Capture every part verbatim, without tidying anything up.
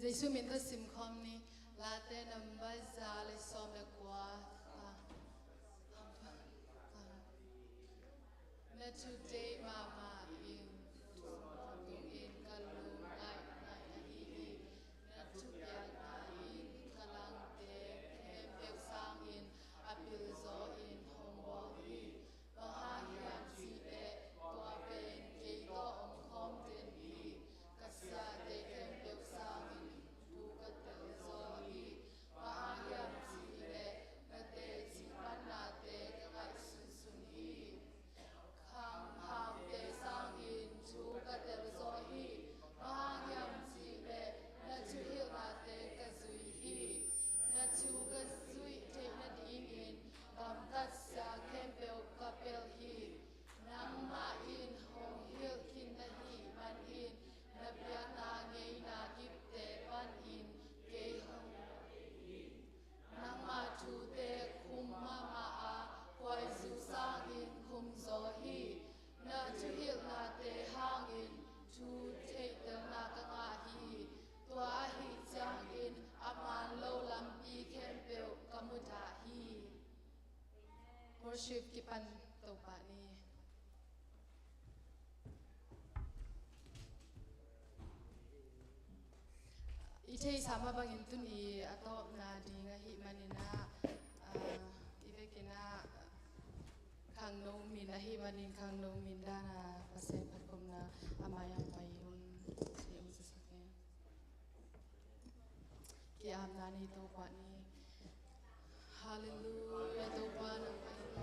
Jesu min tawh sim khawm ni. Late number za le sawm le kua. Na thu deih mahmah in, tung tungin ka lungngaih ngaih ahi hi. Na thupiakna in ka langte khempeuh sangin a pilzaw in hong bawl hi. Bang hang hiam cih leh tua pen kei tawh om khawm den hi. Ka siate khempeuh sangin thu ka telzaw hi. Bang hang hiam cih leh na teci pannate ka ngaihsunsun hi. Khanghaute sangin thu ka telzaw hi. Bang hang hiam cih leh na thuhilhnate ka zui hi. Na thu ka zuih theih nadingin gamtat sia khempeuh ka pelh hi. Nangmah in hong hilh khin na hih manin na biakna ngeina kipte panin kei hong Nangma thute khum mahmah a, khuaizu sangin khumzaw hi. Na thuhilhnate hangin thu theihtelna ka ngah hi. Tua ahih ciangin a man lo lampi khempeuh ka mudah hi. Worship kipan to pah ni. I theihsa mah bangin tuni a tawpna ding ahih manin ah, ah, i vekin ah, khangno min ahih manin khangno min dan a Pasian phatkomna a mai-ah pai hun thei hong zasak ni. Ki-apna ni, Topa ni. Halleluia, Topa nangmah in.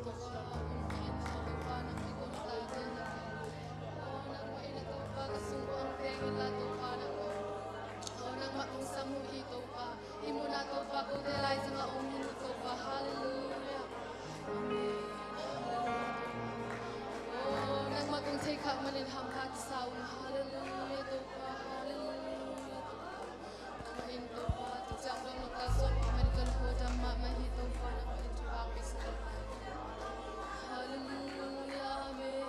Topa nangmah in, Topa nangmah in, Topa nangmah in, Topa ka sung kong teng in la, Topa nangmah. O nangmah kong sam uh hi, Topa. Hih munah, Topa, kote lai zangah om hi, Topa. Halleluia. Amen. O nangmah kong thei khak manin hamkha kisa uh. Halleluia, Topa. Halleluia, Topa. Nangmah in Topa, tu ciang dong nong kalsuan mah manin kan khuadam mahmah hi Topa, nangmah in thupha pia sa. Halleluia, amen.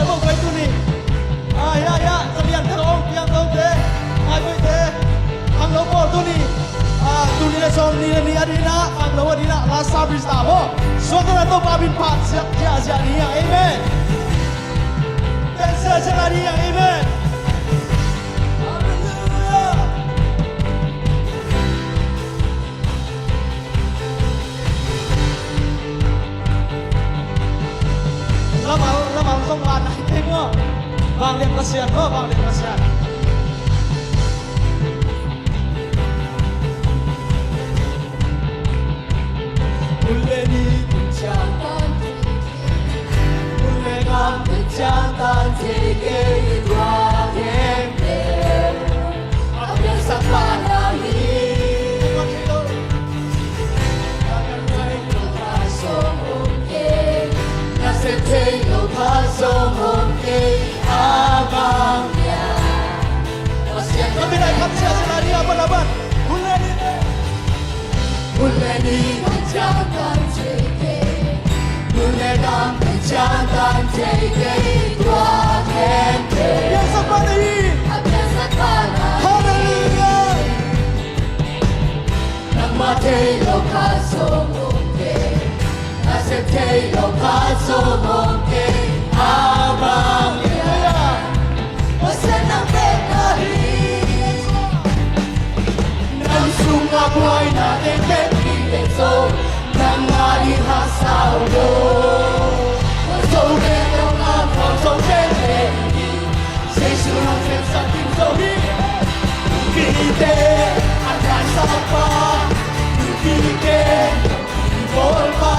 Ko pai tuni. Ah, ya, ya, Zalian te ong, Piang Tong te, Mai Pui te, khangno pawl tuni. Ah, tuni le sawm ni le ni a ding ah, khangno a ding ah, last service ta maw. Suakta na Topa min phat ziahziah ni a, amen. Ten ziahziah ni a, amen. Hallelujah. Lamang, lamang zong wan nai teng aw. Vanglian Pasian aw, vanglian Pasian. Hun le ni hun ciang tan thei kei, hun le gam hun ciang tan thei kei, tua khempeuh a piangsak pa na hi. Nasep thei lo khat zong om kei a bang hiam. Pasian ka minai kham sia sia ni a ban a ban. Hun le ni, hun le ni hun ciang tan thei kei, hun le gam hun ciang tan thei kei, tua khempeuh a piangsak pa na hi. A piangsak pa na hi. Hallelujah. Nangmah thei lo khat zong om kei, nasep thei lo khat zong om kei, a bang hiam. Pasian nang bek na hi. Nang sungah buaina teng teng kik leh zong, nang ading haksa om lo. Khuazo te tungah khuazo te leh hi. Jesu hong sepsak ding zo hi. Mipite a taisak pa, mipite a bawlpa,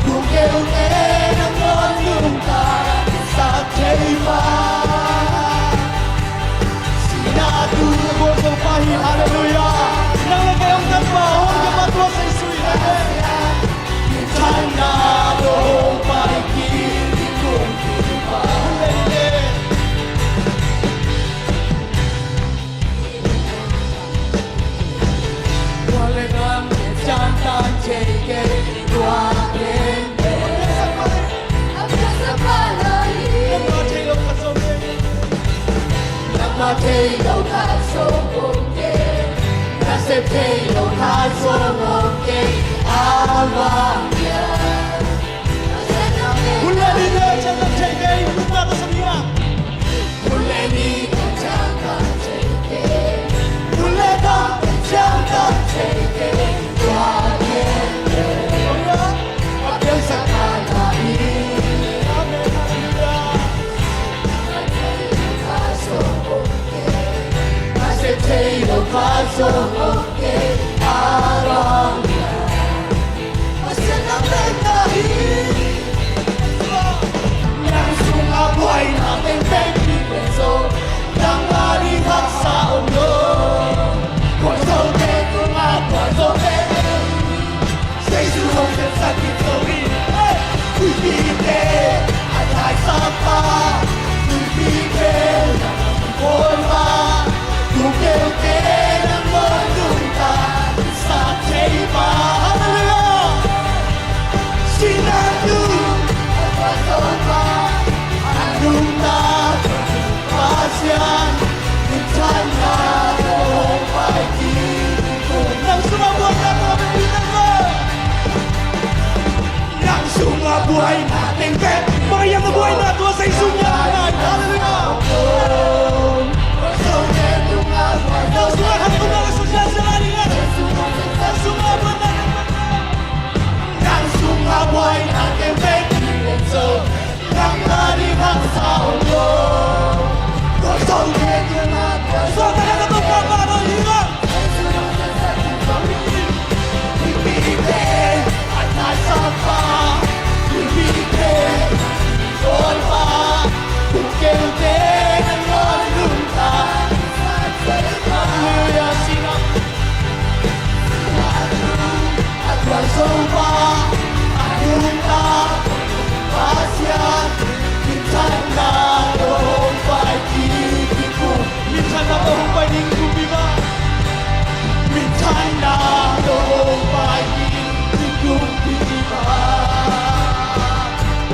bungkeute nangawn nungta sak thei pa. Sihna tu na gualzo pa hi, hallelujah. Nang le kei hong tanpa, hong tanpa tua Jesu hi. Minthanna tawh hong pai kik ding kumpipa. Tua le gam hun ciang tan thei kei, tua khempeuh a piangsak pa na hi. Nangmah thei lo khat zong om kei, nasep thei lo khat zong om kei, a bang hiam. Hun le ni hun ciang tan thei kei, hun le ni hun ciang tan thei kei, hun le gam hun ciang tan thei kei, tua khempeuh a piangsak pa na hi. Amen. Hallelujah. Nasep thei lo khat zong om kei, a bang hiam. Pasian nang bek na hi. Nang sungah buaina teng teng kik leh zong, nang ading haksa om lo. Khuazo te tungah khuazo te leh hi. Jesu hong sepsak ding zo hi. Mipite a taisak pa, mipite a bawlpa, bungkeute nangawn nungta sak thei pa. Hallelujah. Sihna tu a gualzo pa, a nungta Pasian, minthanna tawh hong pai kik ding kumpipa. Nang sungah buaina teng teng kik leh zong, nang sungah buaina teng teng, bang hiam na buaina tua Jesu hi. Hallelujah. Nang sungah khat peuh na le sung sia sia lai ding a. Nang sungah buaina teng teng, nang sungah buaina teng teng kik leh zong, nang ading haksa om lo. Tua sawm te tungah tua sawm te tungah tua sawm te tungah. Mipite a taisak pa, mipite a bawlpa, bungkeute nangawn nungta. Hallelujah, sihna. A gualzo pa, a nungta Pasian, minthanna tawh hong pai kik ding kum. Minthanna tawh hong pai ding kumpipa. Minthanna tawh hong pai ding kumpipa.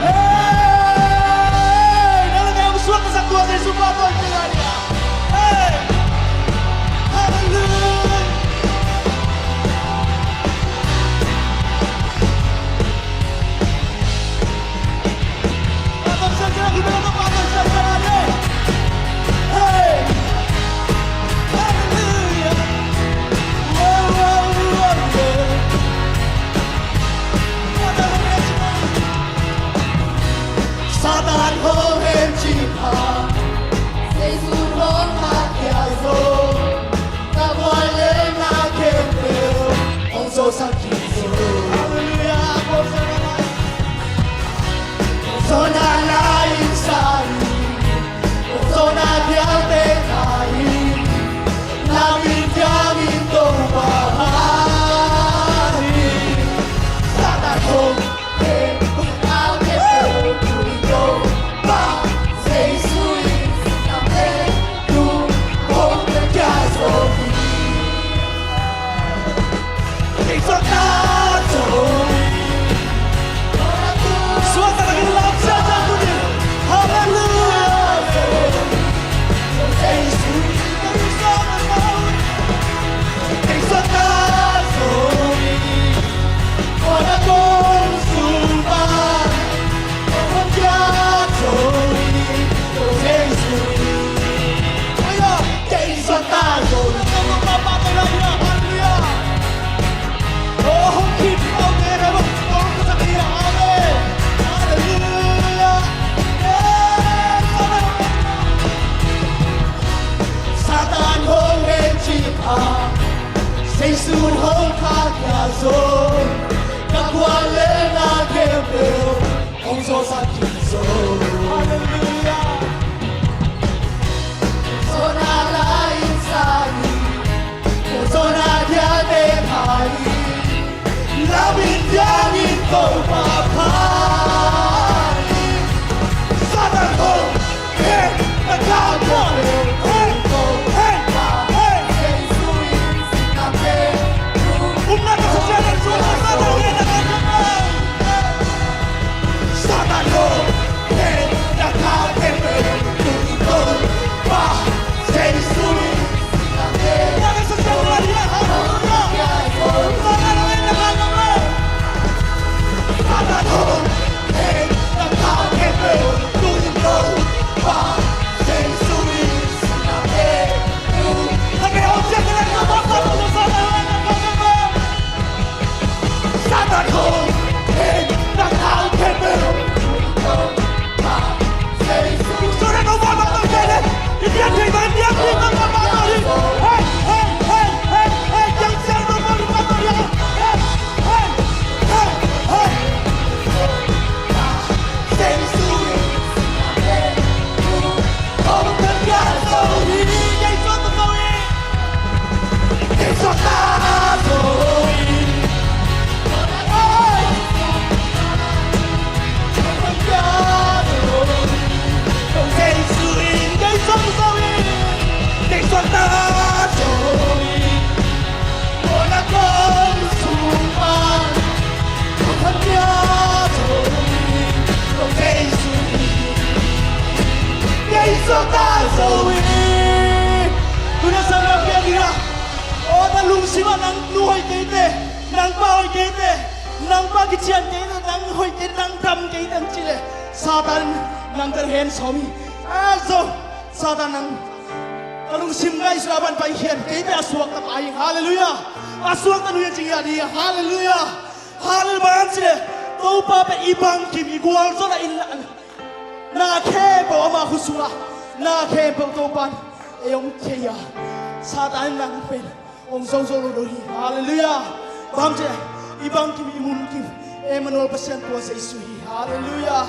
Hey! Topa pha in. Satan hong hei, na kau hong hei, hei, hei. Umna ka sa sian na suan na Satan hei, na kau hong hei. Satan hong hei, na kau hong hei. Topa Jesu in. Tuna sang na pian ding a, aw na lungsim ah nang nu hoih keite, nang pa hoih keite, nang pa kician keite, nang hoih keite, nang dam keite hong ci leh Satan nang tawh hen sawm hi. A zo Satan nang ka lungsim ngaihsut a ban paikhiat keite a suakta pa hi. Halleluiah. A suakta nu hi a cing hi a di. Halleluiah. Halleluiah. Bang ci leh Topa pen i bangkim i gualzawhna in na khempeuh ama khut sungah na khempeuh Topa in ei hong thei a, Satan in nang pen hong zozo lo ding hi. Halleluiah. Bang ci leh i bangkim i munkim Emmanuel Pasian tua Jesu hi. Halleluiah.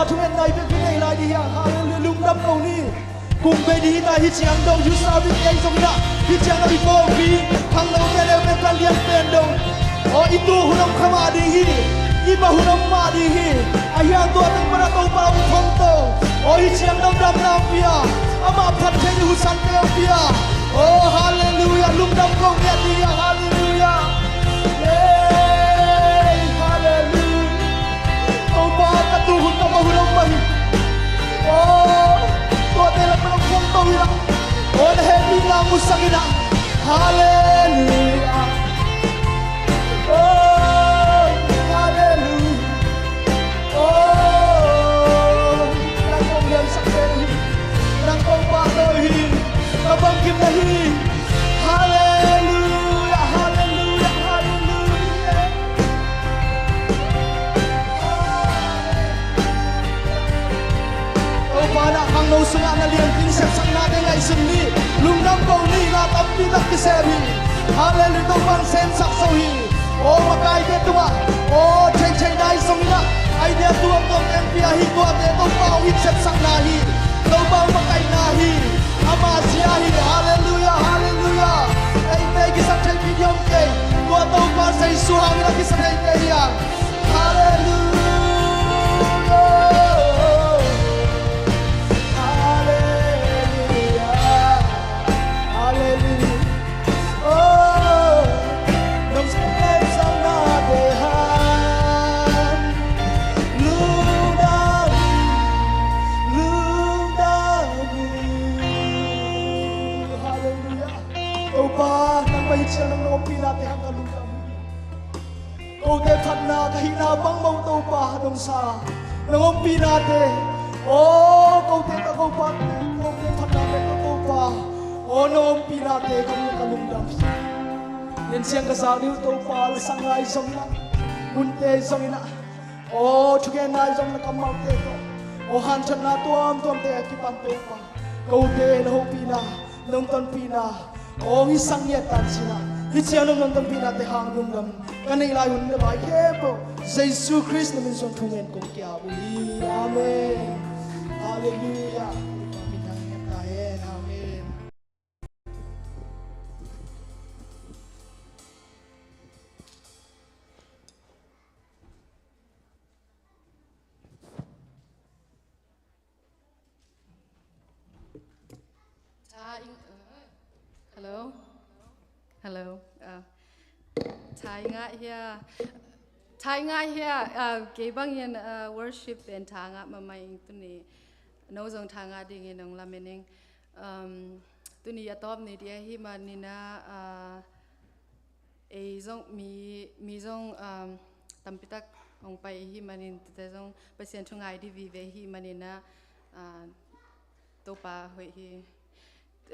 Thungen nai bek i nei lai dih hiam? Hallelujah, lungdam ko ni. Kung bei dih hi ta, hi ciang dong, youth service nei zong hi ta. Hi ciang dong i pawlpi, khangnote leh pen ka lian pen dong. Aw, i tu hun om kha mah ding hi. I ba hun om mah ding hi. A hiang tua teng pan a Topa hong thong to. Aw, hi ciang dong damna hong pia. Amah phat thei ding hun sante hong pia. Aw, hallelujah, lungdam ko ngiat dih hiam? Hallelujah. Hey, hallelujah. Topa, ka tu hun ka ba hun om mah hi. Aw, tuate lam pan hong thong to hi la. Aw, na hehpihna musak hi la. Hallelujah. Oh, hallelujah. Oh, nang kong liansak pen hi. Nang kong pahtawi hi. Ka bangkimna hi. Hallelujah, hallelujah, hallelujah. Topa na khangno sungah na lianpi sepsaknate ngaihsun ni. Lungdam ko ni, na tampi tak kisem hi. Hallelujah, Topa hong semsak zo hi. Aw, makaite tungah, aw, thei thei nai zong hi na. Idea tuamtuam teng pia hi, tuate Topa hong hih sepsakna hi. Topa hong makaihna hi. Ama zia hi. Hallelujah, hallelujah. Eite kisa thei pi diam kei. Tua Topa Jesu hangin a kisa thei kei hi a. Hallelujah. Hallelujah. Hallelujah. Oh, nong sepsaknate hang lungdam, lungdam. Hallelujah. Topa, nangmah hi ciang nang na ompinate hang ka lungdam hi. Kote phatna ka hihna bang mah Topa dong sa. Nang ompinate. Aw, kote ka Topa, kote phatnate ka Topa. Aw, nang ompinate ka mu ka lungdam hi. Nen siang ka zak ding uh Topa, la sang lai zong hi na. Munte zong hi na. Aw, thugenna zong na kammalte tawh. Aw, hanthawnna tuamtuamte a kipan Topa. Kote na hopihna, nong tonpihna. Aw, hih sang ngiat tan sina. Hih ciang nong nong tonpihnate hang lungdam ka neih lai hun le bai khempeuh Jesu Khrist na min suang thungen kong kiap uh hi. Amen. Hallelujah. Min thang ngiat ta hen. Amen. Tha ing, uh, hello? Hello. Uh, tha i ngah hia? Tha i ngah hia? Uh, kei bang hian, uh, worship pen tha ngah mahmah ing tuni. No zong tha ngah dingin hong lamen ing. Um, tuni a tawp ni dia hi manin ah, uh, ei zong mi, mi zong, um, tampitak hong pai ihi manin, tute zong Pasian thu ngai dih vive ihi manin ah, uh, Topa hoih hi.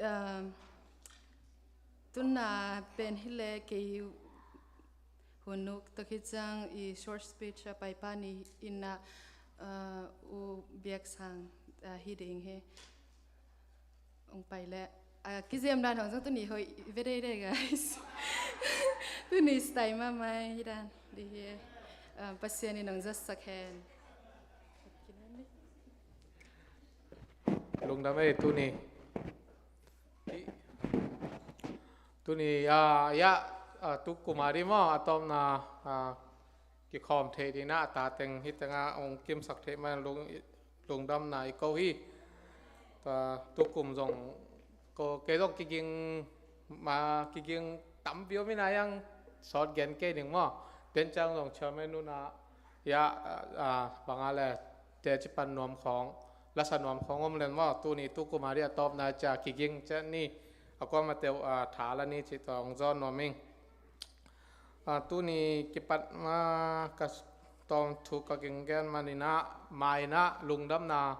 Um, tuna pen hi le kei hun uk tak hi ciang i short speech a paipa ni in ah, uh, u biak sang, uh, hi ding hi. Hong pai le. A, kizem dan hong zong tuni hoih ve deidei, guys. Tuni style mahmah hi dan dih hi. A, Pasian in hong zatsak hen. Lungdam ei tuni. Tuni, a, ya, a, tukum a dih maw, a tawpna, a, kikhawm theih ding na, a ta teng hi tengah hong kimsak theih man lung, lungdamna i ko hi. Tua, tukum zong ko, kei zong kiging, ma, kiging tampi om ina yang sawt gen kei ding maw. Den ciang zong chairman nuna, ya, a, a, banga le, te ci pan nuam khawng, lasa nuam khawng om len maw, tuni tukum a dih a tawpna cia kiging ciah ni, a kuamah teuh, a, tha la ni ci tawng zawn nuam ing. A, tuni kipat ma ka tawm thu ka ginggen maninah, mainah lungdamna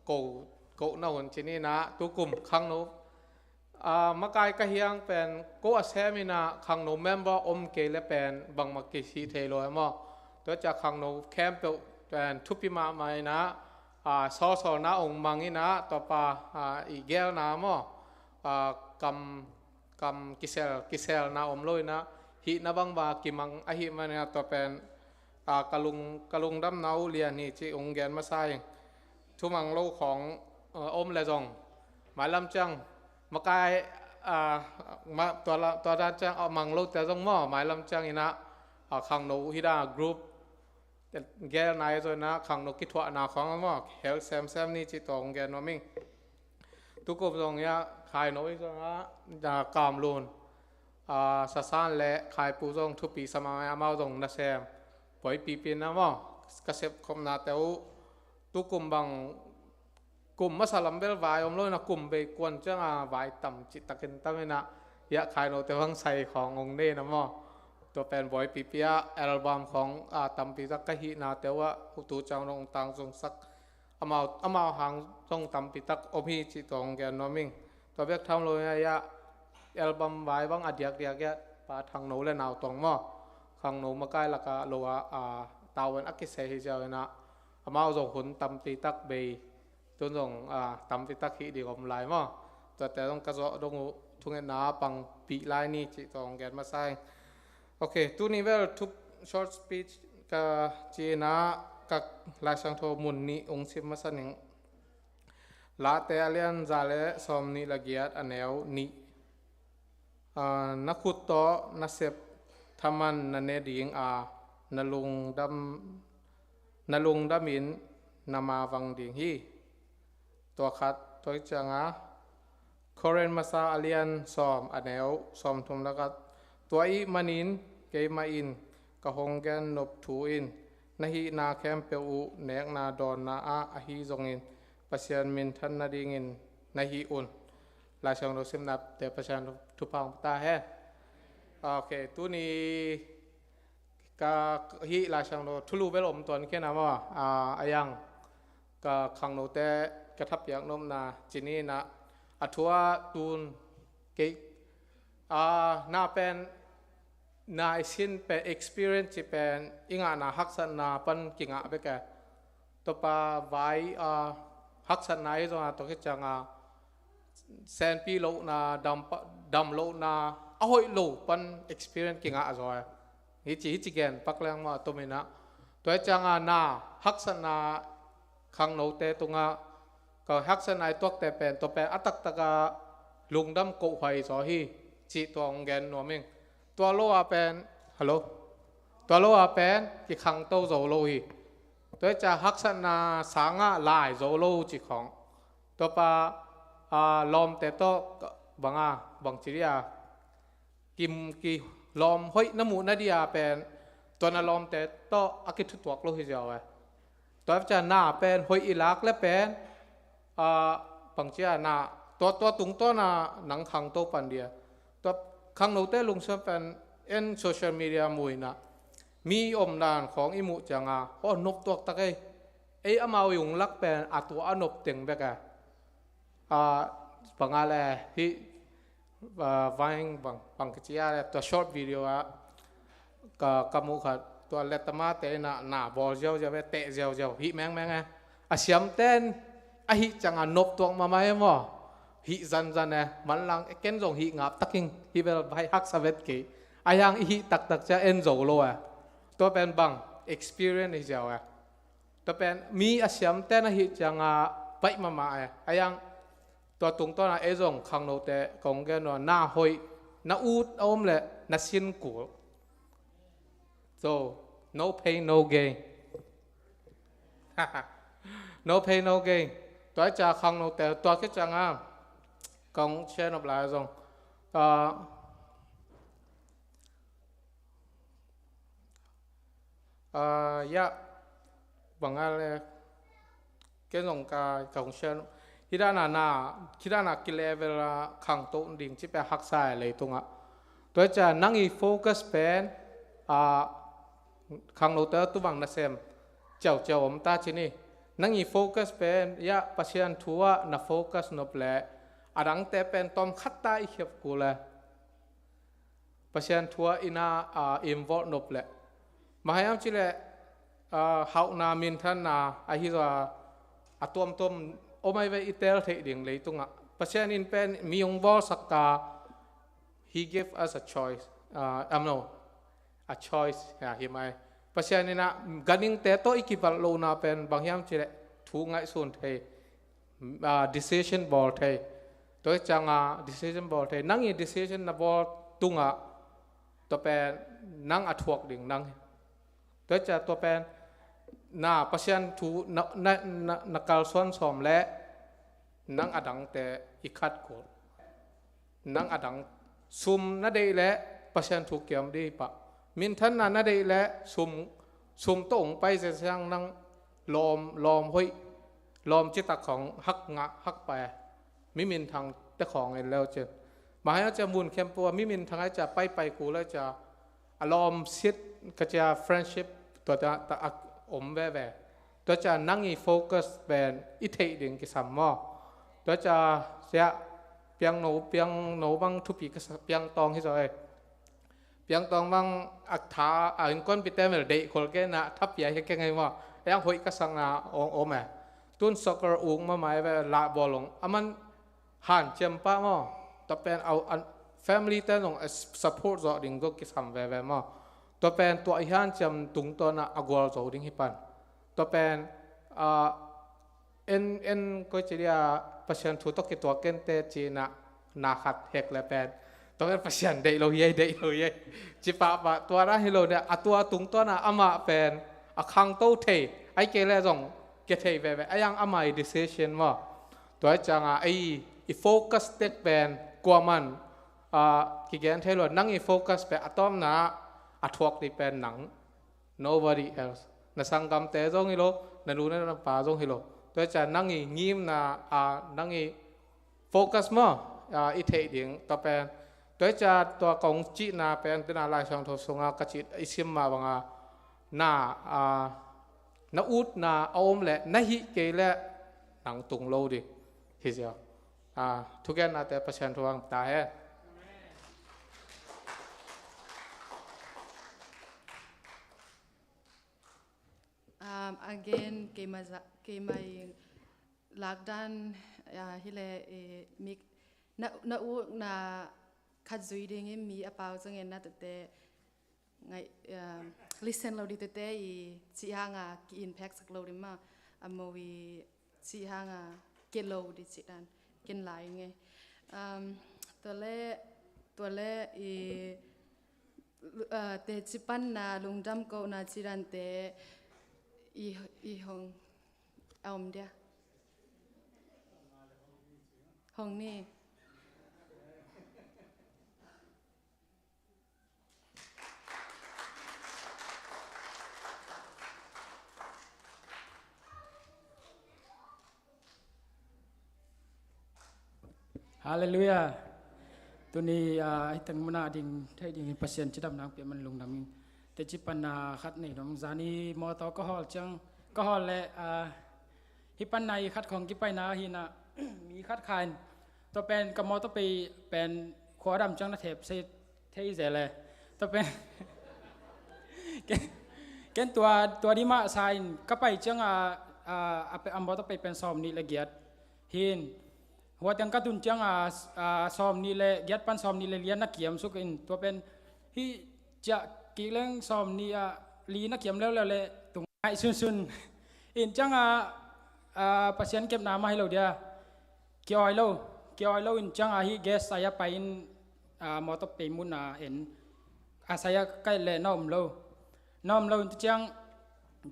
ko, kohna hun cininah, tukum khangno, a, makai ka hiang pen ko a seminah khangno member om kei le pen bangmah kisih thei lo e maw. Tua cia khangno khempeuh pen thupi mahmah inah, a, sawlsawlna ong manginah, tuapa, a, i gelna maw, a, kam kam kisel, kiselna om lo inah, hihna bangba kimang ahih maninah tua pen, a, ka lung, ka lungdamna uh lian hi ci ung gen masa ing. Thumang lo khawng, a, om le zong mailam ciang makai, a, ma, tua, la, tua dan ciang a mang lo te zong maw, mailam ciang ina, a, khangno hi da group gel nai zo ina khangno kithuahna khawng maw, hel semsem ni ci tawng gen nuam ing. Tukum zong ia khaino i zong a, a, kamlun, a, sasan le khaipu zong thupi sama amau zong nasem poi pipin na maw, ka sep khopna te uh tukum bang kum masa lam bel vai om lo ina kum bei kuan ciang a vai tam ci takin tam ina ia khaino te bang sai khawng ong nei na maw. Tua pen boi pipi a album khawng, a, tampi tak ka hihna te uh a hutu ciang nong tang zong sak amau, amau hang zong tampi tak om hi ci tawng gen nuam ing. Tua bek tham lo ia, ia album vai bang a diakdiak ia pa thangno le nau tawng maw, khangno makai laka lo a, a, tawen a kisei hi ziau ina amau zong hun tampi tak bei tun zong, a, tampi tak hih ding om lai maw. Tuate zong ka zawh dong uh thungetna a pangpih lai ni ci tawng gen masa ing. Ok, tuni bel thup short speech ka ci ina ka Laisiangtho mun nih ung sim masa ning. Late a lian za le sawm nih le giat a neu nih. A, na khut tawh na sep thaman na ne ding a, na lungdam, na lungdam in na mavang ding hi. Tua khat tua hi ciang a, Korin masa a lian sawm a neu sawm thum le khat. Tua ih manin keimah in ka hong gen nop thu in na hihna khempeuh uh nekna dawnna ah ahi zongin Pasian minthan nadingin na hih un. Laisiangtho simnate Pasian thupha hong pia ta hen. Ok, tuni ka hih Laisiangtho thulu bel om tuan khin a maw, a, a yang ka khangnote ka thapiak nopna cini na a thu a tun kei, a, na pen na i sin pen experience ci pen i ngahna haksatna pan kingah bek e. Topa vai, a, haksatna hi zong a tok hi ciang a senpi lohna, dam pa, dam lohna a hoih lo pan experience kingah zaw e. Hici, hici gen pak leng maw a tumin a. Tua hi ciang a na haksatna khangnote tungah ka haksatna i tuakte pen tua pen a taktak a lungdam kohhuai zaw hi cih tua hong gen nuam ing. Tua lo a pen, hello? Tua lo a pen kikhangto zo lo hi. Tua hi ciang haksatna sangah lai zo lo cih khawng. Tua pa, a, lawmte tawh banga, bangci dia kim kilawm hoih na muh na dia pen tua na lawmte tawh a kithutuak lo hi ziau e. Tua hi ciang na pen hoih i lak le pen, a, bangci a na tua, tua tungtawna nang khangto pan dia. Tua khangnote lungsim pen en social media muina mi omdan khawng i muh ciang a, aw noptuak tak ei. Ei amau i ung lak pen a tua a nop teng bek e. A, banga le hih, a, Vine bang, bang kici a le tua short video a ka, ka muh khat tua letamate ina na bawl ziauziau e, teh ziauziau hih mengmeng e. A siamten a hih ciang a noptuak mahmah e maw. Hih zanzan e, manlang e, ken zong hih ngap taking hih bel vai haksa vet kei. A hiang i hih taktak ciang en zo lo e. Tua pen bang experience hi ziau e. Tua pen mi a siamten a hih ciang a baih mahmah e. A hiang tua tungtawn a ei zong khangnote kong gen uh a na hoih, na ut a om le na sin kul. So, no pain, no gain. No pain, no gain. Tua hi ciang khangnote tua khit ciang a kong share nop lai zong. A, a, ya, bang a le, ken zong ka, ka hong share. Hih dan a na, hih dan a kilevel a khangto ding ci pen haksa e leitungah. Tua hi ciang nang i focus pen, a, khangnote tu bang nasem ciauciau om ta ci ni. Nang i focus pen, ya, Pasian thu ah na focus nop le, a dangte pen tawm khat ta i khiap kul e. Pasian thu ah ina, a, involve nop le. Bang hang hiam cih le, a, hauhna minthanna ahi zaw a, a tuamtuam om ai ve i tel theih ding leitungah. Pasian in pen mi hong bawlsak a, He gave us a choice. A, am no, a choice, ya, hi mai. Pasian in ah ganhingte tawh i kibat lohna pen bang hiam cih leh thu ngaihsun thei, ah, decision bawl thei. Tua hi ciangah decision bawl thei. Nang i decision na bawl tungah tua pen nang a thuak ding nang hi. Tua hi ciah tua pen na Pasian thu na, na, na, na kalsuan sawm leh nang a dangte i khat kul. Nang a dang sum na deih leh Pasian thu kiam dih pah. Minthanna na deih leh sum, sum tawh ong pai zen siang nang lawm, lawm hoih, lawm citak khawng hak ngah, hak pai. Mi minthang te khawng en leu cin. Bang hang hiam ciah mun khempeuh ah mi minthang ai ciah pai pai kul ai ciah a lawm sit ka ciah friendship tua ta, ta a om veve. Tua ciah nang i focus pen i theih ding kisam maw. Tua ciah ciah piangno, piangno bang thupi ka sa, piangtawng hi zaw ei. Piangtawng bang a tha, a innkuanpihte mel deih khol kei na tha pia hi kei ngai maw. Ei ang hoih ka sakna ong om eh. Tun soccer ung mahmah ei ve lah bawl ong. A man hanciam pah maw. Tua pen a, a family te zong a support zawh ding zong kisam veve maw. Tua pen tua i hanciam tungtawn ah a gualzo ding hi pan. Tua pen, ah, en, en koi ci dia Pasian thu tawh kituak kente ci-in ah na khat hek le pen. Tua pen Pasian deih lo hi ei, deih lo hi ei. Ci pahpah tua dan hi lo dia a tua tungtawn ah amah pen a khangto thei, ai kei le zong kia thei veve. Ai ang amah i decision maw. Tua hi ciangah ei i focus tek pen kuaman, ah, kigen thei lo, nang i focus pen a tawpna a thuak dih pen nang. Nobody else. Na sanggamte zong hi lo, na nu na pa zong hi lo. Tua hi ciah nang i ngimna, ah, nang i focus maw, ah, i theih ding tua pen. Tua hi ciah tua kong cihna pen tuna Lai Siangtho sungah ka cih i sim mah bangah na, ah, na utna a om leh na hih kei leh nang tung lo ding hi ziau. Ah, thugennate Pasian thu ang ta hen. Um, again, keima za, keima i lakdan, ah, hi le, eh, mik, na, na u, na khat zui ding in mi a pau zong en na tete, ngai, ah, listen lo di tete i ci hanga ki in phek sak lo di ma, a mo i ci hanga ke lo di ci dan, ken lai nge. Um, tua le, tua le i, ah, teci panna lungdam kohna ci dante i, i hong a om dia. Hong ni. Halleluiah. Tuni, ah, hih teng munah ding, theih ding hi Pasian cidamna ang piah man lungdam ing. Teci panna khat nei dong zani mawtaw ka hawl ciang, ka hawl leh, ah, hih panna i khat khawng kipaina ahi na, mi khat kha in. Tua pen ka mawtaw pei pen khua dam ciang na thep sei thei zel e. Tua pen ken, ken tua, tua di mah sa in ka pai ciang a, a, a, a mawtaw pei pen sawm nih le giat hi in. Hua tiang ka tun ciang a, a, sawm nih le giat pan sawm nih le lian na kiam suk in. Tua pen hih ciah kik leng sawm nih a li na kiam leuleu le tung ngaih sunsun in ciang a, a, Pasian kepna mah hi lo dia. Kiawi lo, kiawi lo in ciang a hih gas saya pai in, a, mawtaw pei mun a en. A saya kaih le na om lo. Na om lo in ciang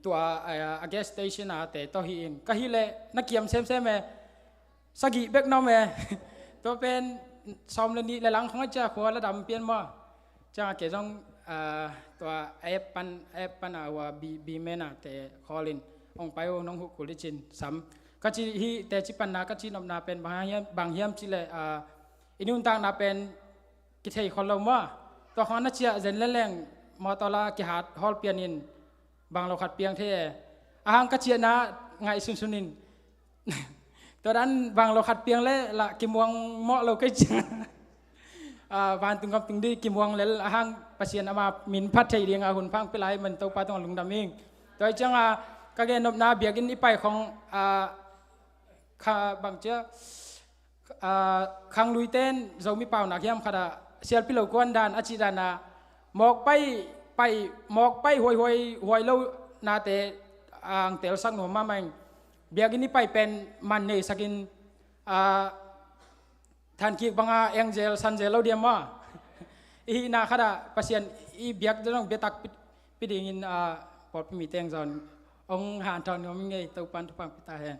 tua, a, a gas station a te tawh hi in. Ka hih le na kiam semsem e. Sagih bek na om e. Tua pen sawm le nih le lang khong a cia khua la dam pian maw. Ciang a kei zong, a, tua app pan, app pan a ua bi, bi mena te khawl in. Ong pai o nong huh kul i cin sam. Ka ci hih teci panna ka ci nopna pen bang hiam, bang hiam ci le, a, i nuntakna pen kithei khol lo maw. Tua khong na ciah zen le leng mawtaw la kihat hawl pian in bang lo khat piang thei e. A hang ka ciahna ngaih sunsun in. Tua dan bang lo khat piang le lah kimuang mawh lo kei ciang. A, vantung gam tung di kimuang lel a hang Pasian ama min phat thei ding a hun phang pilai man Topa tungah lungdam ing. Tua hi ciang a ka gen nopna biakinn i pai khong, a, kha bang cia, a, khangluite in Zomi paunak hiam khat ah sialpi lo kuan dan a cih dan a mawk pai pai, mawk pai huaihuai huai lo nate ang telsak nuam mahmah ing. Biakinn i pai pen man neisakin, ah, thankik banga engzel sanzel lo diam maw? I hihna khatah Pasian i biak dong biatak pi, pi dingin, ah, pawlpi mi teng zawn hong hanthawn nuam ing ei. Topan thupha pia ta hen.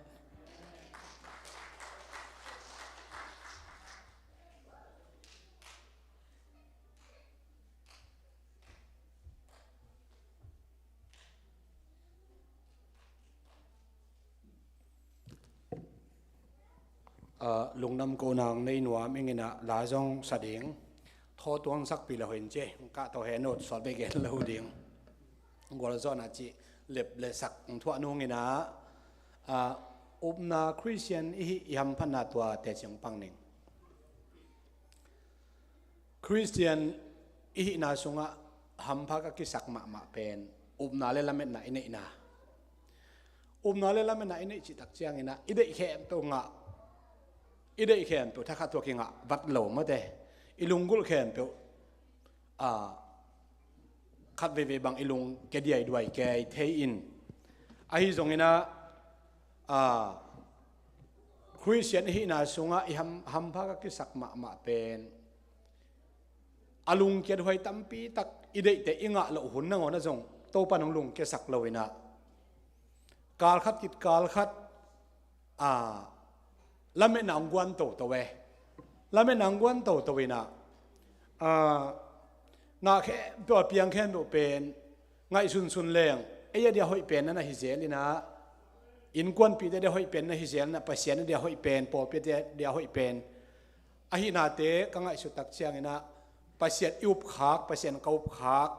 Ah, lungdam ko nang nei nuam ing inah la zong sa ding. Thaw tuang sakpi lo hin ci, ka thaw he nut sawt bei gen lo ding. Gualzawhna cih lep le sak thuah nung inah, ah, upna Khristian i hih i hamphatna tua teci hong pang ning. Khristian i hihna sungah hampha ka kisak mahmah pen upna le lametna i neihna. Upna le lametna i neih cihtak cianginah i deih khempeuh ngah, i deih khempeuh thakhat thua kingah vat lo mawte. I lunggulh khempeuh, ah, khat veivei bang i lung kia diaiduai kei thei in. Ahi zonginah, ah, Khristian i hihna sungah i ham, hampha ka kisak mahmah pen a lungkiat huai tampi tak i deihte i ngah loh hun nangawn ah zong Topa nong lungkiasak lo inah, kalkhat kit kalkhat, ah, lametna hong guan toto e. Lametna hong guan toto inah, ah, ngah khempeuh a piang khempeuh pen ngaihsunsun leng ei a dia hoih pen na na hi zel inah, innkuanpihte a dia hoih pen na hi zel inah, Pasian a dia hoih pen, pawlpite a dia hoih pen. Ahihnate ka ngaihsut tak cianginah Pasian i upkhak, Pasian ka upkhak,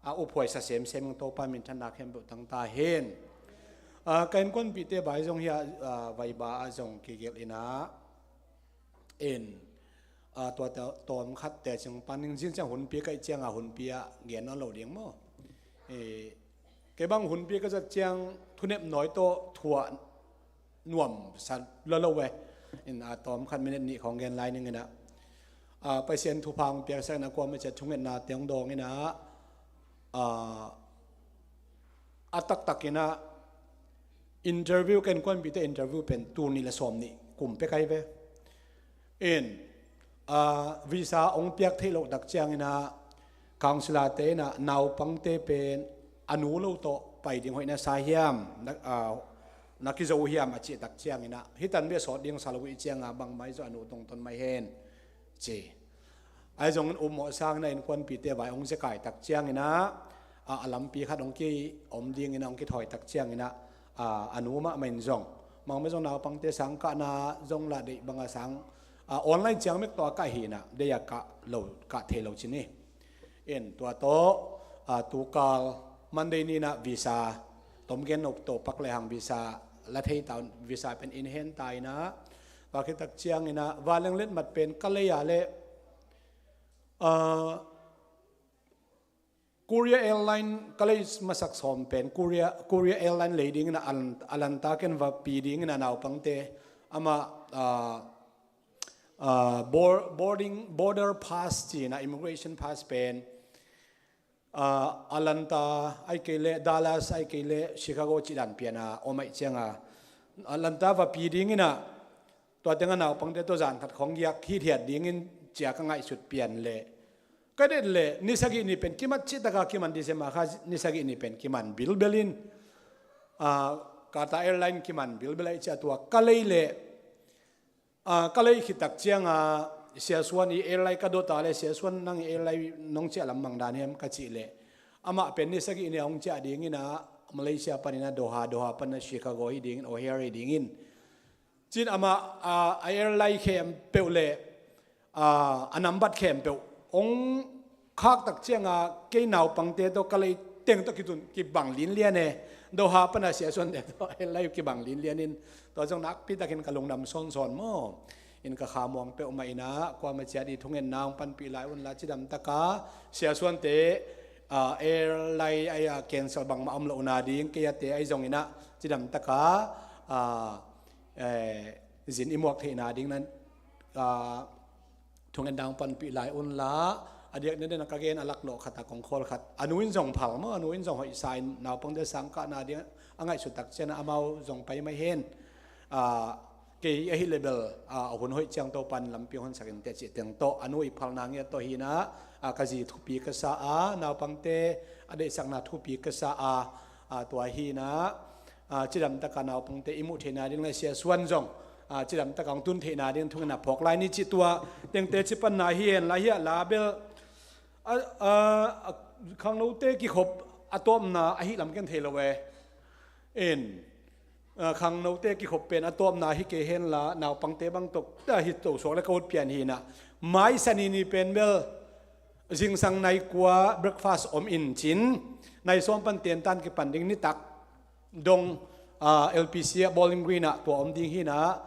a uphuaisa semsem ing. Topa minthanna khempeuh tang ta hen. Ah, ka innkuanpihte bai zong hi a, ah, vaiba ah zong kigelh inah in, ah, tua ta, tawm khat teci hong pan ning. Zin ciang hunpi ka hih cianga hunpi ah gen nawn lo ding maw? Eh, kei bang hunpi ka zat ciang thunep nawi tawh thuah nuam sa lolo e. In, ah, tawm khat minute nih khawng gen lai ning inah, ah, Pasian thupha hong piaksak inah kuamah ciat thungetnate hong dawng inah, ah, a taktak inah interview, ka innkuanpihte interview pen tul nih le sawm nih kum pek ahi ve. In, ah, visa hong piak theih loh tak cianginah counsellor-te inah naupangte pen a nu lo tawh pai ding hoih na sa hiam, na, ah, na kizo hiam a cih tak cianginah, hi tan bia sawt ding sa lo uh i cianga bangmah i zawh a nu tungtawn mai hen ci. Ahi zongin upmawh sangin a innkuanpihte vai hong zekai tak cianginah, a, a lampi khat hong ki om dinginah hong kithawi tak cianginah, a, a nu mahmah in zong, mangmah zong naupangte sang kahna zong lah deih banga sang, a, online ciang mek tawh a kah hinah deih a kah lo, kah thei lo ci ni. In tua tawh, a, tukal Monday ninah visa, tom gen no tawh pak lehang visa la thei ta un, visa pen in hen ta inah, va khit tak cianginah vanleng letmat pen ka lei a le, ah, Korea Airline ka lei masak sawm pen Korea, Korea Airline lei dingin a, a lanta ken va pi dingin a naupangte amah, ah, ah, bor-, boarding, border pass cihna, immigration pass pen, ah, Atlanta ai kei leh Dallas ai kei leh Chicago cih dan piana om aih cianga Atlanta va pi dingin a, tua tengah naupangte tawh zan khat khawng giak hithiat dingin cia ka ngaihsut pian leh ka det leh ni sagih ni pen kimat cihtaka kiman, December kha ni sagih ni pen kiman bilbel in, ah, Qatar Airline kiman bilbel aih cia tua ka lei leh, ah, ka lei khit tak cianga Sia Suan i airline ka dota leh Sia Suan nang i airline nong ciah lam mang dan hiam ka cih leh amah pen ni sagih ni a hong ciah dingin a Malaysia panin a Doha, Doha panin a Chicago hi dingin, O'Hare hi dingin. Cin amah, ah, a airline khempeuh le, ah, a nambat khempeuh hong khak tak cianga kei naupangte tawh ka lei teng tawh kitun kibang linlian e. Doha pana Sia Suante tawh airline kibang linlian in tua zong nakpi takin ka lungdam sawnsawn maw? In ka kha muang peuhmah inah kuamah ciat i thungetna hong panpih lai unla cidam taka Sia Suante, ah, airline ai a cancel bangmah om lohna ding kei ate ai zong inah cidam taka, ah, eh, zin i muak theihna ding nan, ah, thungetna hong panpih lai unla, A diakna den a ka gen a laklawh khat a kong khawl khat, a nu in zong phal maw, a nu in zong hoihsa in naupangte sangkahna ding a ngaihsut tak ciangin amau zong pai mai hen. A, kei ahih leh bel, a, a hun hoih ciang Topa'n lampi hong honsak in teh cih teng tawh, a nu i phalna ngiat tawh hi in ah, a, ka zi thupi ka sa a, naupangte a deihsakna thupi ka sa a, a, tua hi in ah, a, cidam takin naupangte i muh theihna ding le Sia Suan zong, a, cidam takin hong tun theihna ding thungin a phawk lai ni cih tua tengte ci panna hi hen la hi a la bel, a, a, a, khangnote kikhop a tawpna ahih lam ken thei lo e. In, a, khangnote kikhop pen a tawpna hi kei hen la, naupangte bang tawh, a, hi to suak le ka ut pian hi in ah, mai Sani ni pen bel zingsang nai kua breakfast om in cin, nai sawm pan tentan kipan ding nitak dong, a, L P C ah Bowling Green ah tua om ding hi in ah,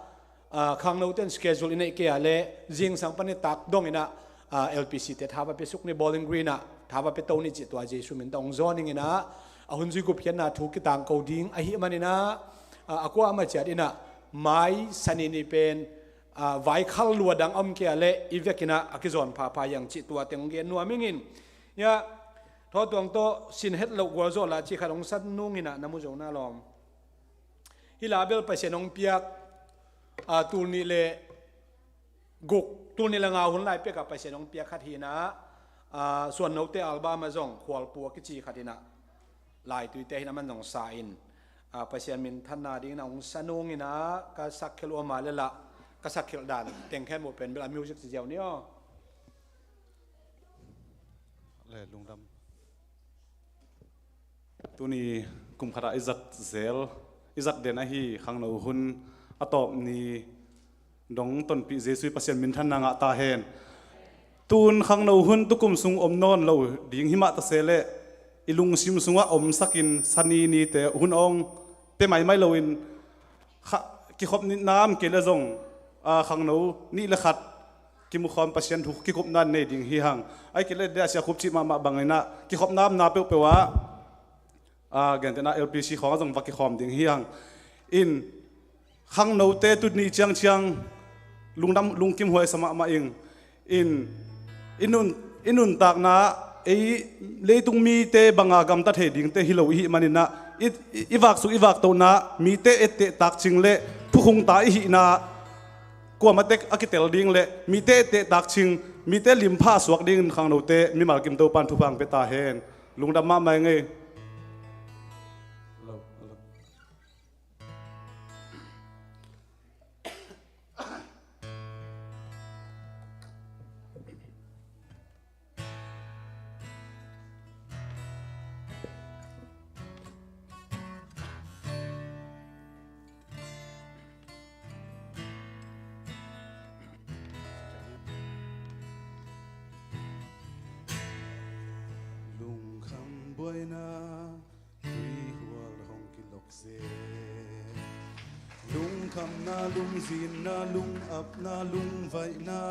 a, khangnote'n schedule i neih kei a leh zingsang pan nitak dong in ah, a, L P C te tha va pia suk ni, Bowling Green ah tha va pia to ni cih tua Jesu min tawh hong zawn ing in ah, a hun zui gupkhiatna thu kitangko ding ahih manin ah, a, a kuamah ciat in ah mai Sani ni pen, a, vaikhal lua dang a om kei a leh i vek in ah a kizawn phapha hi hang cih tua teng hong gen nuam ing in. Hiah, Thawtuang tawh sin het loh gualzawh lah cih khat hong sa nung in ah na mu zo na lawm. Hih la bel Pasian hong piak, a, tul nih le guk, tul nih le nga hun lai pek ah Pasian hong piak khat hi in ah, a, Suan Note album ah zong Khualpu a kici khat in ah, Laituite hi in ah aman zong sa in, a, Pasian minthanna dingin ah hong sa nung in ah, ka sakkhel uh a ma le lah, ka sakkhel dan teng khen uh pen bel a music ci ziau ni aw. Le lungdam. Tuni kum khat ah i zat zel, i zat den ahi khangno hun a tawp ni dong tonpih Jesu i Pasian minthanna ngah ta hen. Tun khangno hun tukum sung om nawn lo ding hi mah ta se leh, i lungsim sungah omsak in Sani nite hun awng pia maimai loin, kha, kikhop nitna om kei leh zong, a, khangno nih le khat kimukhawm Pasian thu kikupna nei ding hi hang. Ahih kei leh dia Sia Khup cih mahmah bangin ah kikhopna omna peuhpeuh ah, a, gentehna L P C khawng ah zong va kikhawm ding hi hang. In, khangnote tuni ciangciang lungdam, lungkim huai sa mahmah ing. In, i nun, i nuntakna ei leitung mite banga gamta thei dingte hi lo i hih manin ah, i, i, i vaksuk i vaktohna, mite etteh takcing le thukhungta i hihna, kuamah tek a kitel ding le mite etteh takcing, mite limpha suak dingin khangnote mimal kim Topa'n thupha hong pia ta hen. Lungdam mahmah ing ei. Lungkham buaina tuihual hong kilok zel. Lungkhamna, lungzinna, lungapna, lungvaihna,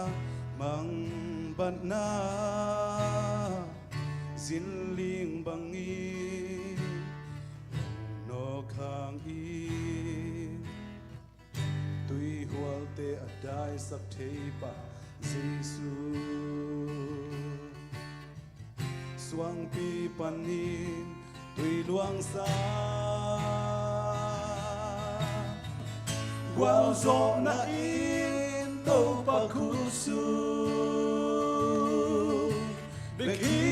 mangbatna, zinling bangin nawk hangin, tuihualte a daisak thei pa Jesu. Suangpi panin tui luangsa, gualzawhna in Topa khutsung bek hi.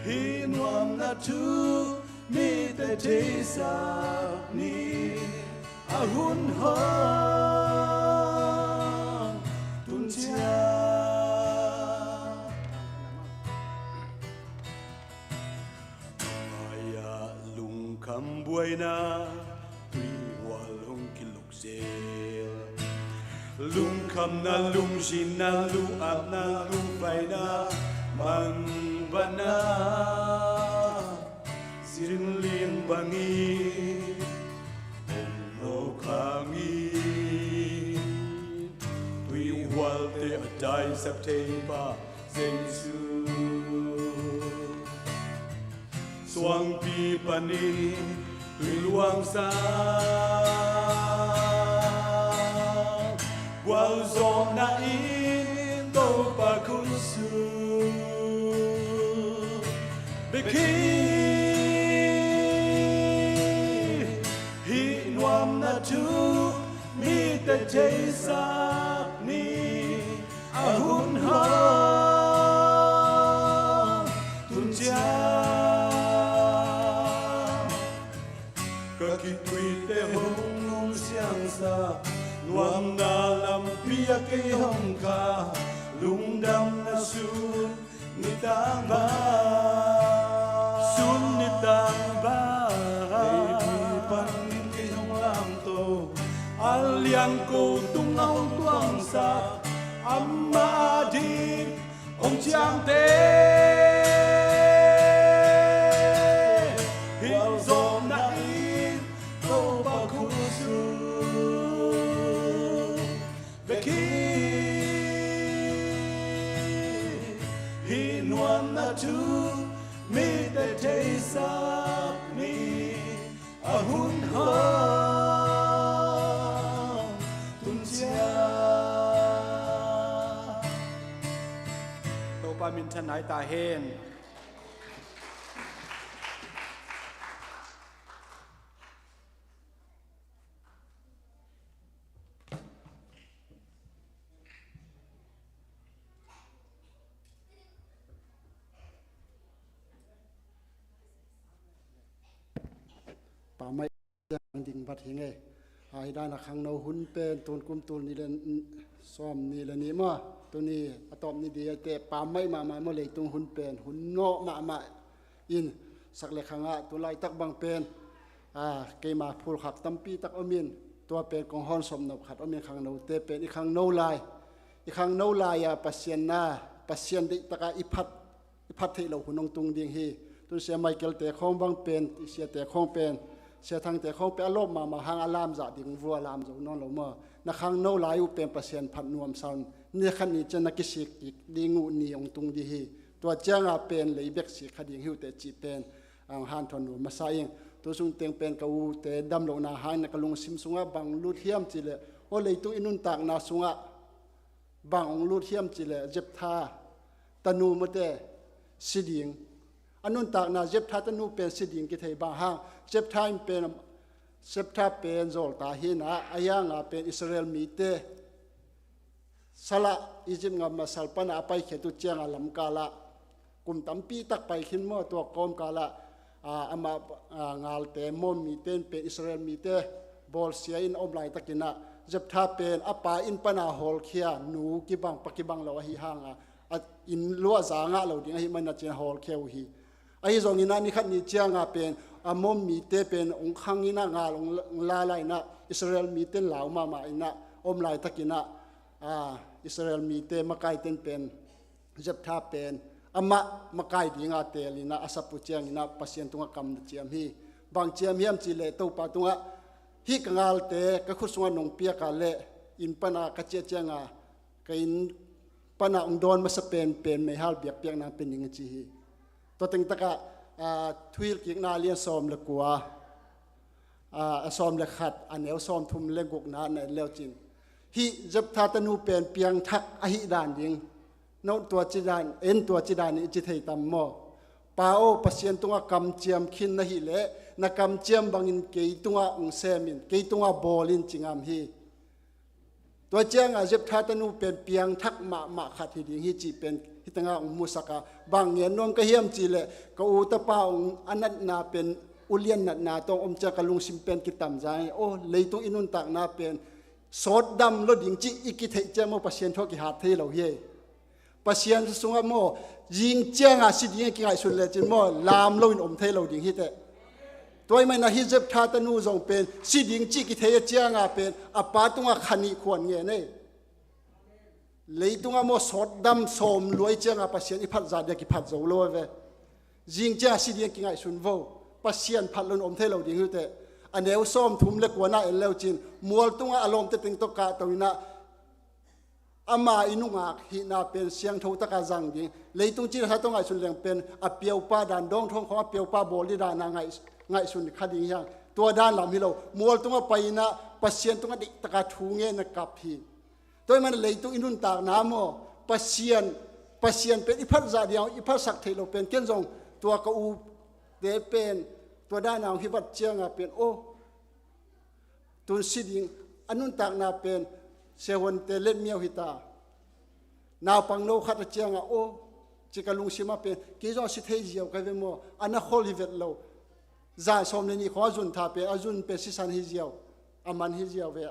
Hih nuamna thu mite theisak ni, a hun hong tun ciang. Mai-ah lungkham buaina tuihual hong kilok zel. Lungkhamna, lungzinna, lungapna, lungvaihna, mangbatna, zinling bangin om lo khangin, tuihualte a daisak thei pa Jesu. Suangpi panin tui luangsa, gualzawhna in Topa khut sung bek hi. Hih nuamna thu mite theisak ni. A hun hong tun ciang ka kituite hong nungsiangsak, nuamna lampi ah kei hong khah, lungdamna sun nitang bang, sun nitang bang, leipi panin kei hong lamto, a liangko tungah hong tuangsak, amah ading hong ciamteh. Hih zawhna in Topa khut sung bek hi. Hih nuamna thu mite theisak ni. A hun hong tun ciang. Topa minthanna hi ta hen. Pammaih ding vat hi ngei. A, hi dan a khangno hun pen tun kum tul nih le sawm nih le nih maw, tuni a tawp ni ding a te pammaih mahmah maw, leitung hun pen hun nawh mahmah in, sak le khangah tu laitak bang pen, a, keima phulkhak tampi tak om in, tua pen kong hawnsawp nop khat om in, khangnote pen i khangno lai, i khangno lai-a Pasian na, Pasian deih taka i phat, i phat theih loh hun hong tung ding hi. Tun Sia Michael te khawng bang pen, Sia te khawng pen, Sia Thang te khawng pen a lawp mahmah hang a lamzah ding vua lam zo nawn lo maw. Na khangno lai uh pen Pasian phat nuamsa un, ni khat ni ciang na kisik kik ding uh ni hong tung ding hi. Tua cianga pen lei bek sik kha ding hi uh teh cih pen, ang, hanthawn nuam masa ing. Tu sung teng pen ka ute damlohna hang na ka lungsim sungah bang lut hiam cihleh, aw, leitung i nuntakna sungah bang hong lut hiam cihleh, Jephthah tanu mate si ding. A nuntakna Jephthah tanu pen si ding kithei, bang hang Jephthah in pen, Jephthah pen zawlta hi-in ah, a hianga pen Israel mite salah Egypt gam a sal pana a paikhiat uh cianga lamkalah kum tampi tak pai khin maw, tua kawmkalah, a, amah, a, galte Ammon mite in pen Israel mite bawlsia in a om laitakin ah, Jephthah pen a pa inn pana hawlkhia nu kibang, pa kibang lo ahi hanga, a inn luah za ngah lo ding ahih manin ah cin a hawlkhia uh hi. Ahi zongin ah ni khat ni cianga pen Ammon mite pen hong khang in ah, gal hong la, hong la lai in ah, Israel mite in lau mahmah in ah om laitakin ah, a, Israel mite makaite in pen Jephthah pen amah makai dinga teel in ah a sap uh ciangin ah Pasian tungah kam na ciam hi. Bang ciam hiam cihleh, Topa tungah, hih ka galte ka khut sungah nong piak a leh, inn pana ka ciah cianga ka inn pana hong dawn masa penpen meihal biakpiakna pia ning, a ci hi. Tua teng takah, a, Thuhilhkikna lian sawm le kua, a, a sawm le khat, a neu sawm thum le gukna na en leucin, hih Jephthah tanu pen piangthak ahih dan ding, no tua ci dan, en tua ci dan i ci thei tam maw? Pa aw, Pasian tungah kamciam khin na hih leh, na kamciam bangin kei tungah hong sem in, kei tungah bawl in, ci ngam hi. Tua cianga Jephthah tanu pen piangthak mahmah khat hi ding hi cih pen hih tengah hong musak a, bang gen nuam ka hiam cihleh, ka u tapa hong a natna pen ulian natna tawh om ciang ka lungsim pen kitamzang hi. Aw, leitung i nuntakna pen sawtdam lo ding cih i kitheih ciang maw, Pasian thu ah kihat thei lo hi. Pasian sungah maw, zing cianga si ding a kingaihsun lecin maw, lam loin om thei lo ding hi teh. Tua ahih manin ah hih Jephthah tanu zong pen si ding cih kithei a cianga pen a pa tungah kha nih khuan ngen ei. Leitungah maw, sawtdam sawm luai cianga Pasian i phat zah dia kiphat zo lo a ve. Zing cianga si ding a kingaihsun vo. Pasian phat loin om thei lo ding hi uh teh. A neu sawm thum le kuana en leucin, mual tungah a lawmte teng tawh kahto in ah, ama i nungak hihna pen siangtho taka zang ding. Leitung cina sa tawh ngaihsun leng pen a piaupa dan, dawngthawng khawng a piaupa bawl dih dana ngaih, ngaihsun kha ding hiang. Tua dan lam hi lo. Mual tungah pai in ah Pasian tungah deihtaka thu ngen a kap hi. Tua ahih manin leitung i nuntakna maw, Pasian, Pasian pen i phat zah ding, i phatsak theih loh pen ken zong tua ka ute pen tua dan a hong hi vat ciangah pen aw, tun si ding, a nuntakna pen siahuante letmiau hi ta. Naupangno khat a ciangah aw, ci ka lungsimah pen kei zong a si thei ziau ka ve maw, a na khol hi vet lo. Zan sawm le nih khawng a zun tha pen, a zun pen sisan hi ziau, a man hi ziau ve.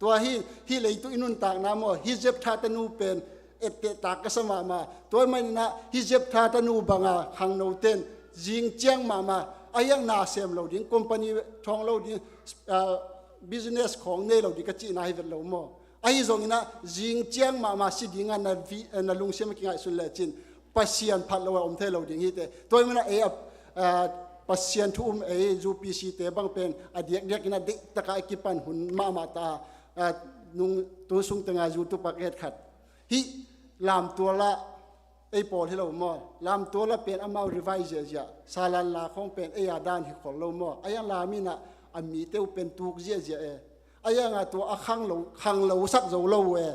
Tua hi, hih leitung i nuntakna maw, hih Jephtha tanu pen etteh tak ka sa mahmah. Tua hi maninah hih Jephtha tanu banga khangnoten zing ciang mahmah, a hiang na sem lo ding, company thawng lo ding, ah, business khawng nei lo ding ka cihna hi vet lo maw. Ahi zonginah zing ciang mahmah si dinga na, na lungsim a kingaihsun lecin Pasian phat lo a om thei lo ding hi te. Tua hi maninah ei a, ah, Pasian thu um ei U P C te bang pen a diakdiakinah deihtaka a kipan hun mahmah ta a, ah, nung tu sung tenga zu tupak et khat. Hih lamtuala ei pawl hi lo maw? Lamtuala pen amau revise ziahziah, salan la khawng pen ei a dan hi khol lo maw? A hiang laminah a mite uh pen tuk ziahziah e. A hiangah tua a khang lo, khang lo sak zo lo uh e.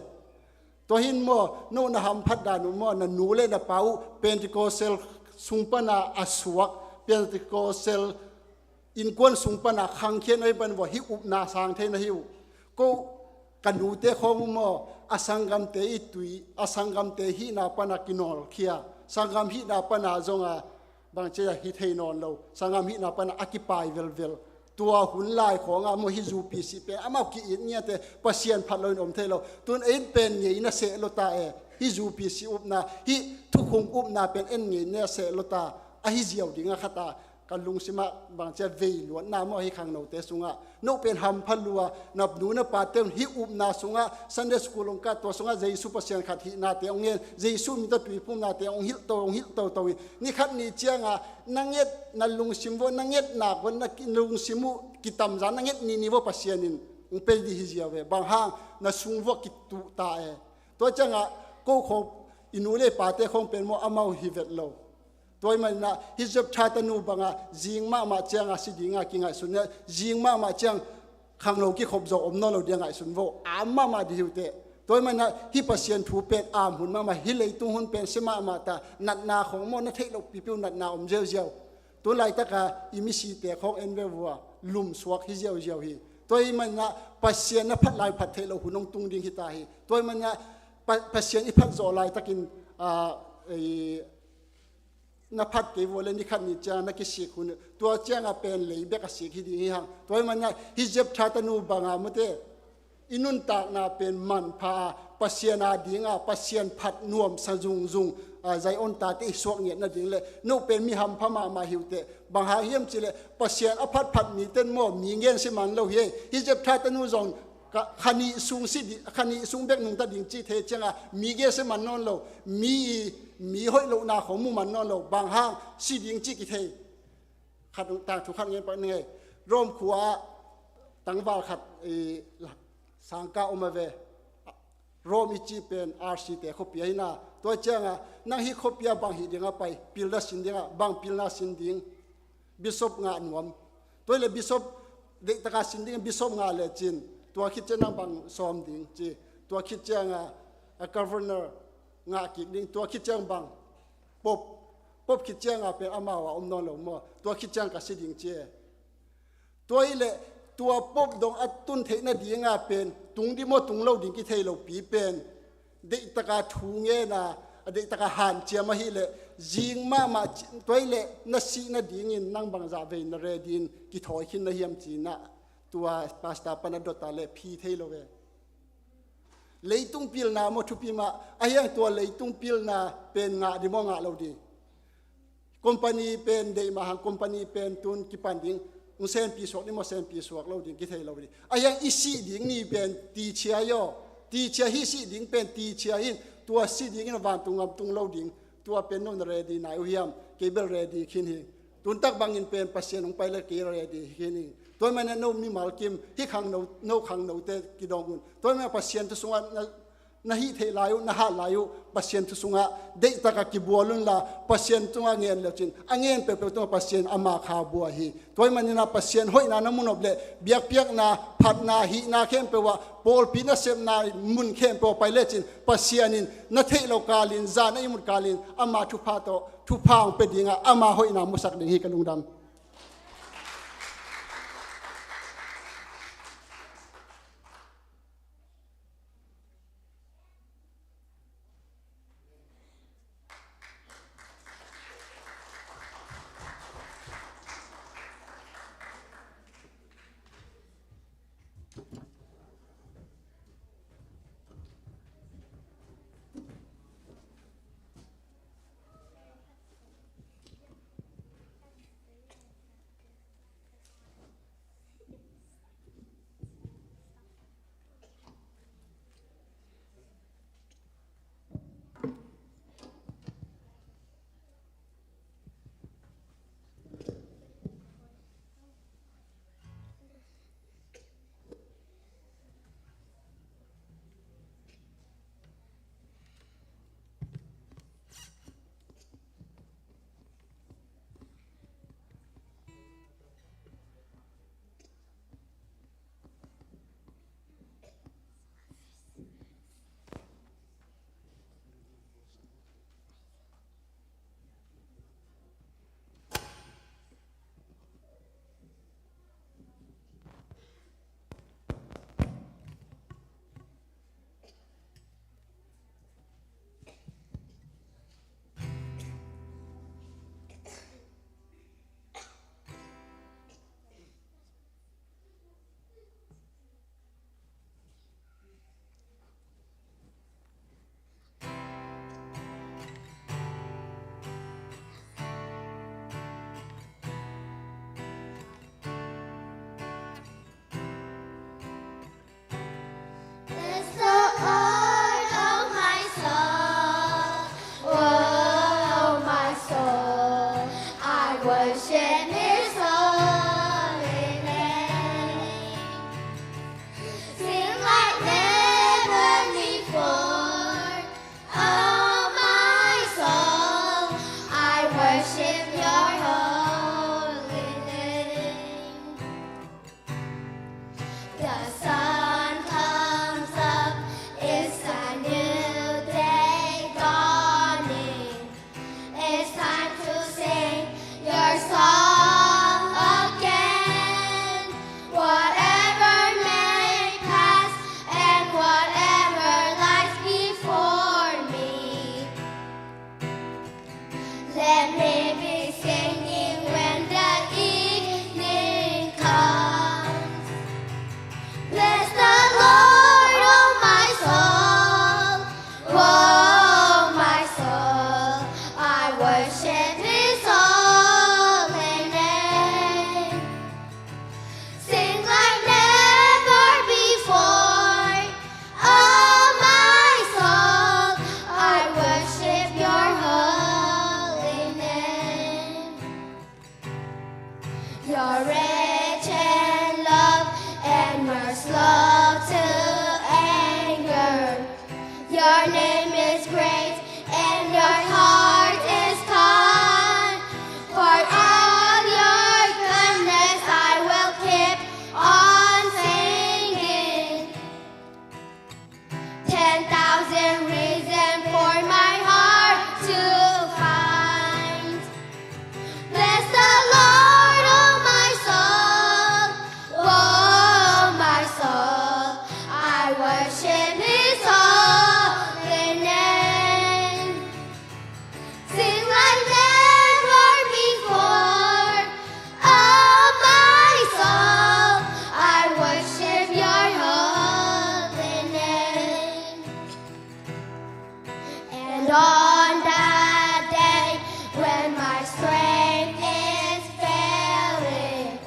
Tua hin maw, no na hamphat dan uh maw, na nu le na pa uh Pentecostal sung pana a suak, Pentecostal innkuan sung pana khangkhia na hi pan vua, hih upna sang thei na hi uh. Ko ka nute khawng uh maw, a sanggamte i tui, a sanggamte hihna pana kinawlkhia, sanggam hihna pana zonga bangcia hi thei nawn lo, sanggam hihna pana a kipai velvel. Tua hun lai khawngah maw, hih U P C pen amau ki-it ngiate, Pasian phat loin om thei lo. Tun ei in pen ngei na seh lo ta e. Hih U P C upna, hih thukhun upna pen en ngei na seh lo ta. Ahi ziau dinga khat a ka lungsimah bangcia vei luatna maw, hih khangnote sungah no pen hampha lua, na nu na pate un hih upna sungah Sunday school hong kah, tua sungah Jesu Pasian khat hihnate hong ngen, Jesu min tawh tuiphumnate hong hilh to, hong hilh toto in, ni khat ni cianga na nget, na lungsim vua, na nget nak vua, na ki-, lungsim uh kitamza na nget ni ni vua Pasian in hong pei dih hi ziau ve. Bang hang, na sung vua kituh ta e. Tua ciangah ko khawng, i nu le pate khawng pen maw, amau hi vet lo. Tua hi maninah hih Jephtha tanu banga zing mahmah cianga si dinga kingaihsun, zing mahmah ciang khanglo kikhop zo om nawn lo dia ngaihsun vo, am mahmah dih hi uh teh. Tua hi maninah hih Pasian thu pen am hun mahmah, hih leitung hun pen sia mahmah ta, natna khawng maw, na theih loh pipi uh natna om ziauziau. Tu laitaka i misite khawng en ve vua, lumsuak hi ziauziau hi. Tua hi maninah Pasian na phat lai phat theih loh hun hong tung ding hi ta hi. Tua hi maninah Pa-, Pasian i phat zawh laitakin, ah, ei, na phat kei vua le ni khat ni ciang na kisik hun, tua cianga pen lei bek a sik hi ding hi hang. Tua hi maninah hih Jephtha tanu banga mute, i nuntakna pen manpha a, Pasian a dinga, Pasian phat nuamsa zungzung, ah, Zion tate i suak ngiat nading le, no pen mi hampha mahmah hi uh teh. Bang hang hiam cihleh Pasian a phatphat miten maw, mi ngen si man lo hi. Hih Jephtha tanu zong ka, kha nih sung si di, kha nih sung bek nungta ding ci thei cianga mi ngen si man nawn lo, mi i, mi hoih lohna khawng mu man nawn lo, bang hang si ding ci kithei. Khat tangthu khat ngen pak ni ngei. Rome khua-ah tangval khat, eh, sangkah om a ve. Rome i cih pen R C te khuapi ahi na. Tua cianga nang hih khuapi ah bang hih dinga pai, pilna sin dinga, bang pilna sin ding? Bishop ngah nuam. Tua hi le bishop deihtaka sin ding, bishop ngah lecin tua khit ciang nang bang sawm ding ci. Tua khit cianga a governor ngah kik ding, tua khit ciang bang Pope, Pope khit cianga pen amau a om nawn lo maw? Tua khit ciang ka si ding ci e. Tua hi leh tua Pope dong a tun theih nadinga pen tung dih maw, tung lo ding kithei lopi pen deihtaka thu ngen a, a deihtaka hanciam ahih leh zing mahmah ci-, tua hi leh na sih nadingin nang bangzah vei na ready in kithawi khin na hiam cinah tua pastor pana dot a leh phi thei lo ve. Leitung pilna maw thupi mah, a hiang tua leitung pilna pen ngah dih maw, ngah lo dih? Company pen deih mah hang, company pen tun kipan ding, hong senpi suak dih maw, senpi suak lo ding, kithei lo dih. A hiang i sih ding ni pen tichia hi aw, tichia hi, sih ding pen tichia hi in, tua sih dingin a vantung gam tung lo ding, tua pen no na ready nai uh hiam? Kei bel ready khin hi. Tuntak bangin pen Pasian hong pai le kei ready hi khin hi. Tua hi manin no mimal kim, hih khangno, no khangnote kidong un. Tua hi manin Pasian thu sungah na, Na hih theih lai uh, na hat lai uh, Pasian thu sungah deihtakah kibual unla, Pasian tungah ngen lecin a ngen peuhpeuh tungah Pasian ama kha bua hi. Tua ahih maninah Pasian hoihna na mu nop leh biakpiakna, phatna, hihna khempeuh ah, pawlpi nasepna mun khempeuh ah pai lecin Pasian in na theih loh kalin, zan a ihmut kalin ama thupha tawh thupha hong pia dingah ama hoihna musak ding hi. Ka lungdam. Bless the Lord, oh my soul, oh my soul, I worship His holy name. Sing like never before, oh my soul, I worship your holy name. The sun comes up, it's a new day dawning. It's time to sing your song again. Whatever may pass and whatever lies before me, let me be singing when the evening comes. Bless the Lord, oh my soul, oh my soul, I worship His holy name. Sing like never before, oh my soul, I worship your holy name. You're rich in love and you're slow to anger. Your name is great and your heart is kind. For all your goodness, I will keep on singing. Ten thousand reasons for my heart to find. Bless the Lord, oh my soul, oh my soul, I worship His holy name. Sing like never before, oh my soul, I worship your holy name. And on that day when my strength is failing,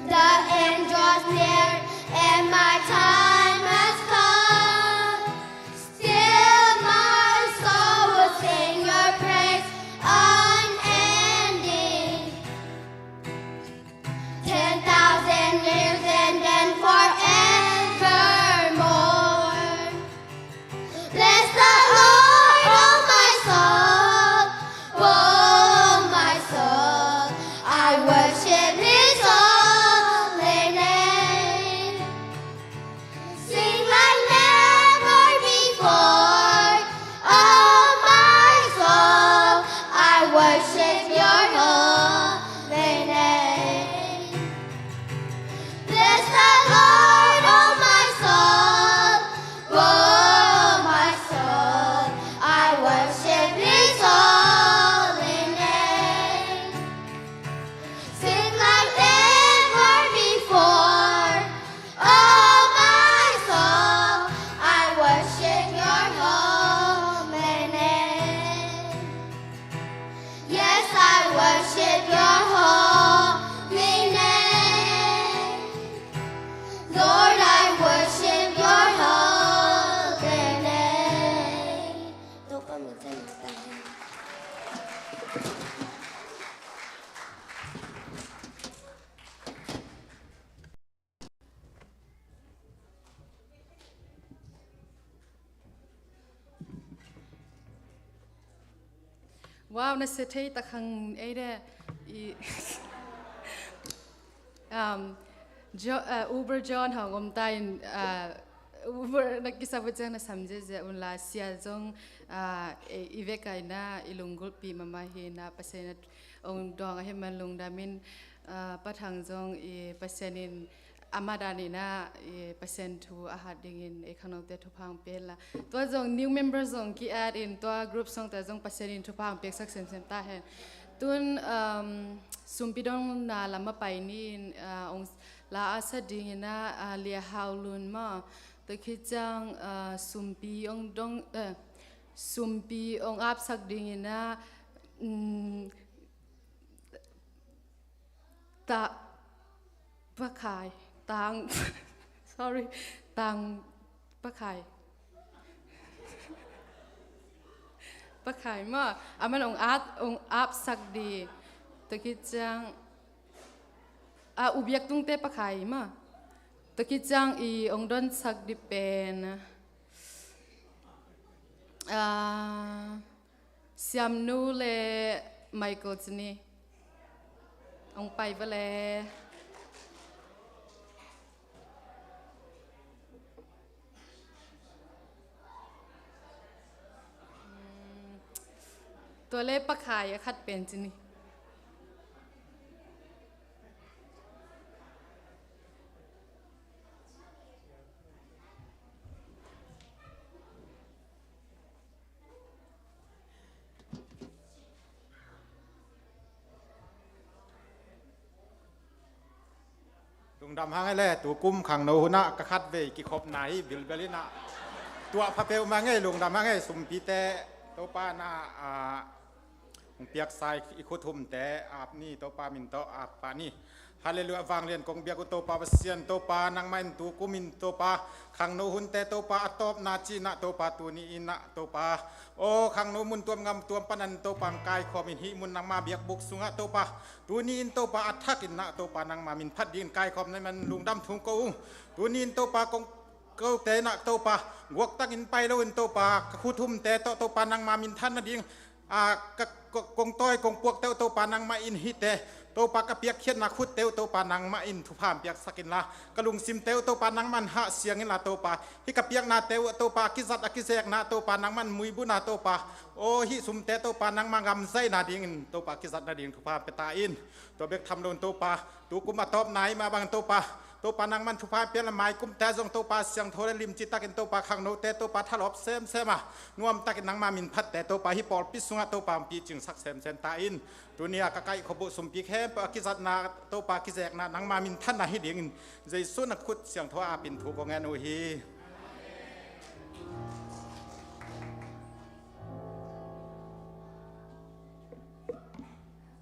the end draws near and my time has come. Still my soul will sing your praise unending. Ten thousand years and then forevermore. Bless Wow, na sia thei tak hang ei de. I, um, Jo-, uh, Uber John hong om ta in, uh, Uber na kisap uh ciang na sam ziazia un la, sia zong, uh, i, i vek a ina i lunggulhpih mahmah hi ina, Pasian in a ong dawng ahih man lungdam in, uh, Pa Thang zong i Pasian in amah dan ina i Pasian thu a hat dingin ei khangnote thupha hong pia la. Tua zong new member zong ki-add in tua group songte zong Pasian in thupha hong piaksak semsem ta hen. Tun, um, sumpi dongna lam a pai ni in, uh, ong la a sa ding ina, uh, Lia Hau Lun maw. Tua khit ciang, uh, sumpi ong dong, uh, sumpi ong apsak ding ina, um, Ta, Pa Khai, Tang, sorry, Tang, Pa Khai. Pa Khai maw, aman ong at, ong apsak di. Tua khit ciang, a, U Biak Tungte Pa Khai maw. Tua khit ciang i ong donsak di pen, a, Siamnu le Michael ci ni. Ong pai va le. Mm, tua le Pa Khai a khat pen ci ni. Lungdam hang e le, tu kum khangno hun ah ka khatvei kikhopna hi, bilbel in ah. Tuah pha peuhmah ngei, lungdam hang e, sumpite, Topa na, ah, hong piaksa i khuthumte ap ni, Topa min tawh ap pah ni. Halleluiah, vanglian kong biak uh Topa Pasian, Topa nangmah in tu kum in Topa khangno hunte Topa a tawpna ci-in ah Topa tuni in ah Topa, aw khangno mun tuam gam tuam panin Topa hong kaikhawm in hih mun nangma biakbuk sungah Topa tuni in Topa a thak in ah Topa nangma min phat dingin kaikhawm na hih man lungdam thu ko ung. Tuni in Topa kong kote in ah Topa guaktang in pai lo in Topa ka khuthumte tawh Topa nangma min than nading, a, ka, ka, kong tawi kong puakte uh Topa nangmah in hihte Topa ka piakkhiatna khutte uh Topa nangmah in thupha hong piaksak inla, ka lungsimte uh Topa nangmah in hahsiang inla Topa, hih ka piaknate uh Topa a kizat a kizekna Topa nangmah in muibuna Topa, aw hih sumte Topa nangmah gam zaihna dingin Topa a kizat nading thupha hong pia ta in. Tua bek tham lo in Topa tu kum a tawpna i mah bang Topa, Topa nangmah in thupha pia la mai kumte zong Topa siangtho le limci takin Topa khangnote Topa thalawp semsem a nuam takin nangma min phatte Topa hih pawlpi sungah Topa hong picingsak semsem ta in. Tuni a ka kaikhawm uh sumpi khempeuh a kizatna Topa kizekna nangma min thanna hi dingin Jesu na khut siangtho a apin thu kong ngen uh hi.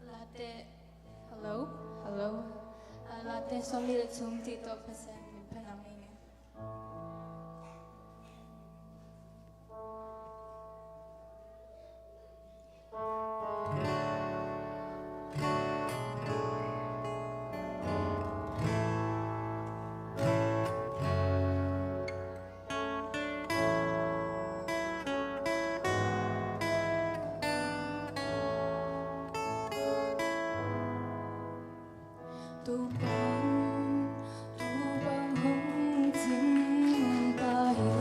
Late Hello, hello. Ah, Late sawmnih le thum cih tawh Pasian min phat nang ei ngen. Topa, Topa hong cing ta hi.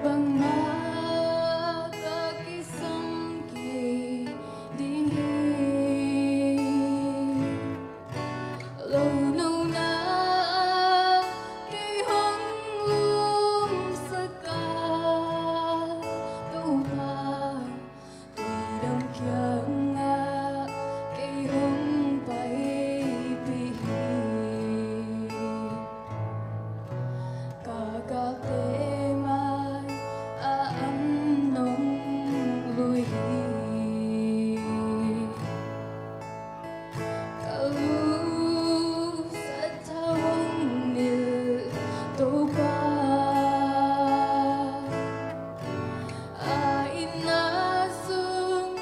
Bangmah ka kisam kei ding hi. Lo nona kei hong lumsak a, Topa, tui dam kiangah kei hong paipih hi. Ka galte mai-ah an nong lui hi. Ka lu sathau hong nilh Topa, a inn a sung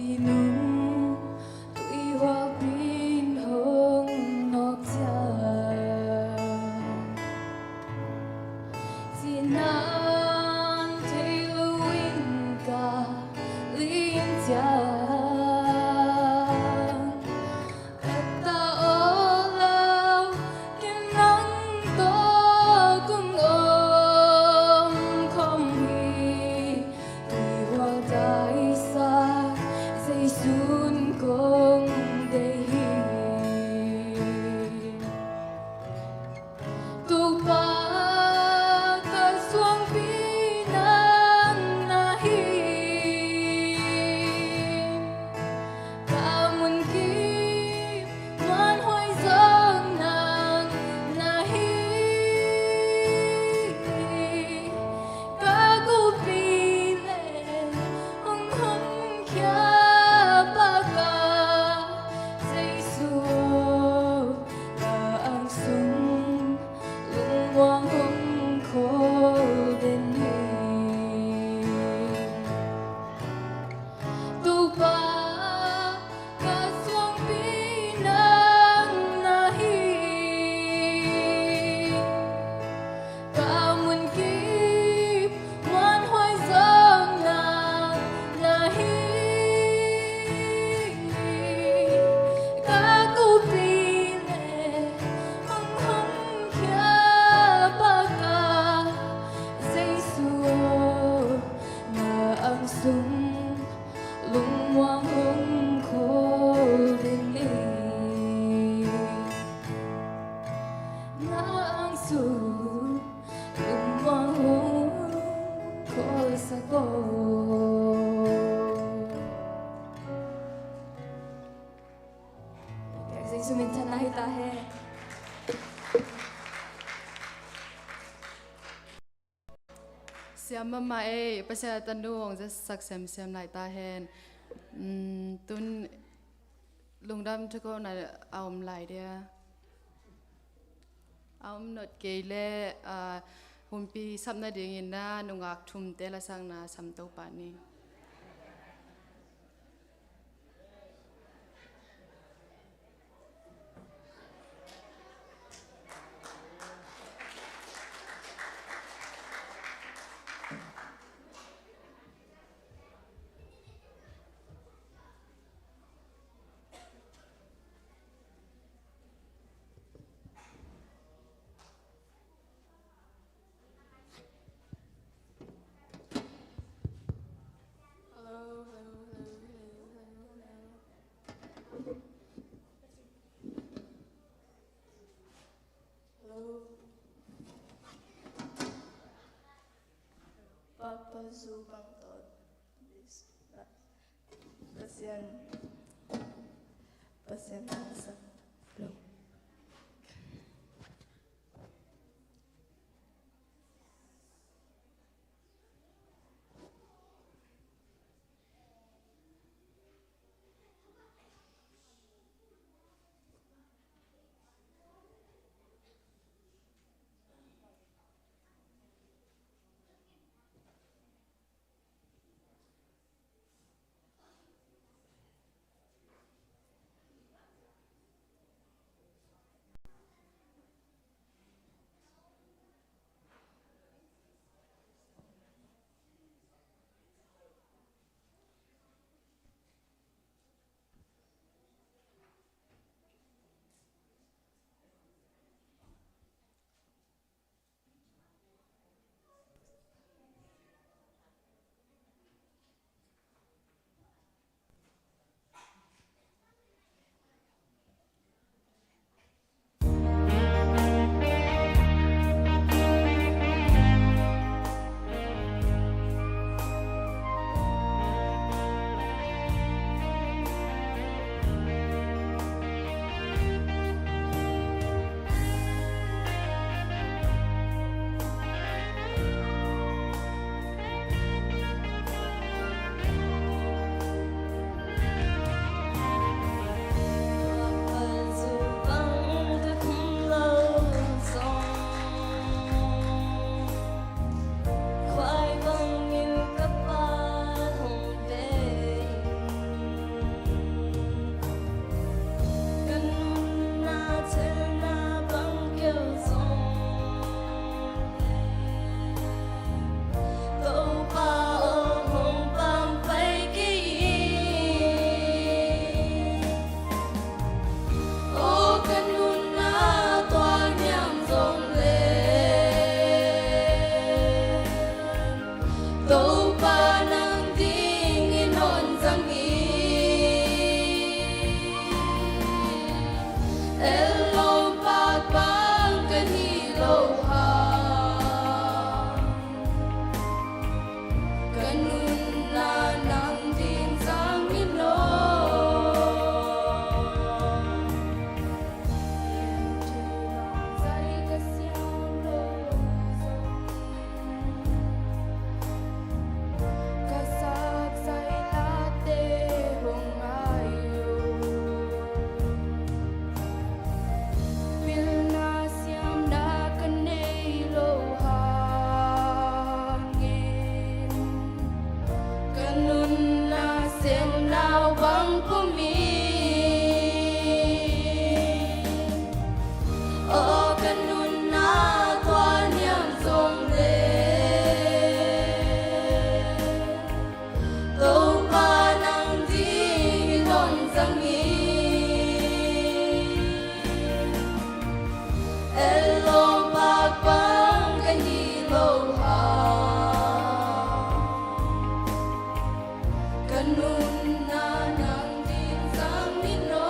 Nung tuihual pin hong nawk ciang, cinan thei loin ka ling ciang, a ta aw lo, ken nang tawh kong om khawm hi. Tuihual taisa Jesu'n kong deih hi. Topa, ka suangpi nang na hi. Ka munkip muanhuai zawk nang na hi. Ka kopi leh hong honkhia Pa ka Jesu, na ang sung lungmuang hong khawl den hi. Topa, ka suangpi nang na hi. Ka munkip muanhuai zawk nang na hi. Ka kopi leh hong honkhia Pa ka Jesu, na ang sung lungmuang hong khawl den hi. Na ang sung lungmuang hong khawlsak aw. Jesu min thang na hi ta hen. Siam mahmah ei, Pasian a tanu hong zatsak semsem lai ta hen. Mm, tun lungdam thukhawhna a om lai dia. A om nop kei leh, ah, humpi sap nadingin na nungak thumte lasakna sam to pah ni. Hello. Papa Zu Bang Tot. Pasian. Pasian. Hello. Ellawm pakpang ka hi lo hang, ka nunna nang ding zang in aw. Zai ka siam lo zong, ka sak zailate hong ngai lo. Pilna siamna ka nei lo hangin, ka nunna siamna bang pum in. Aw ka nunna tua niam zong le, Topa nang ding in hong zang in. Ellawm pakpang ka hi lo hang, ka nunna nang ding zang in aw.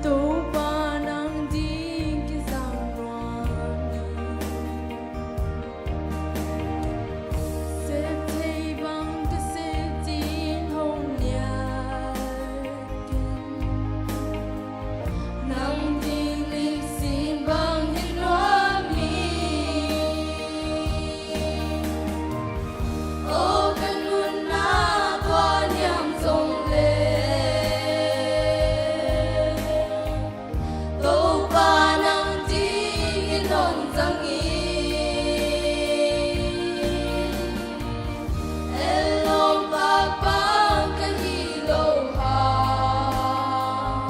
Topa nang ding kizang nuam hi. Sep thei bang ka sep ding hong nial kei. Nang ding lipsin bang hi nuam hi. Aw ka nunna tua niam zong le, Topa nang ding in hong zang in. Ellawm pakpang ka hi lo hang,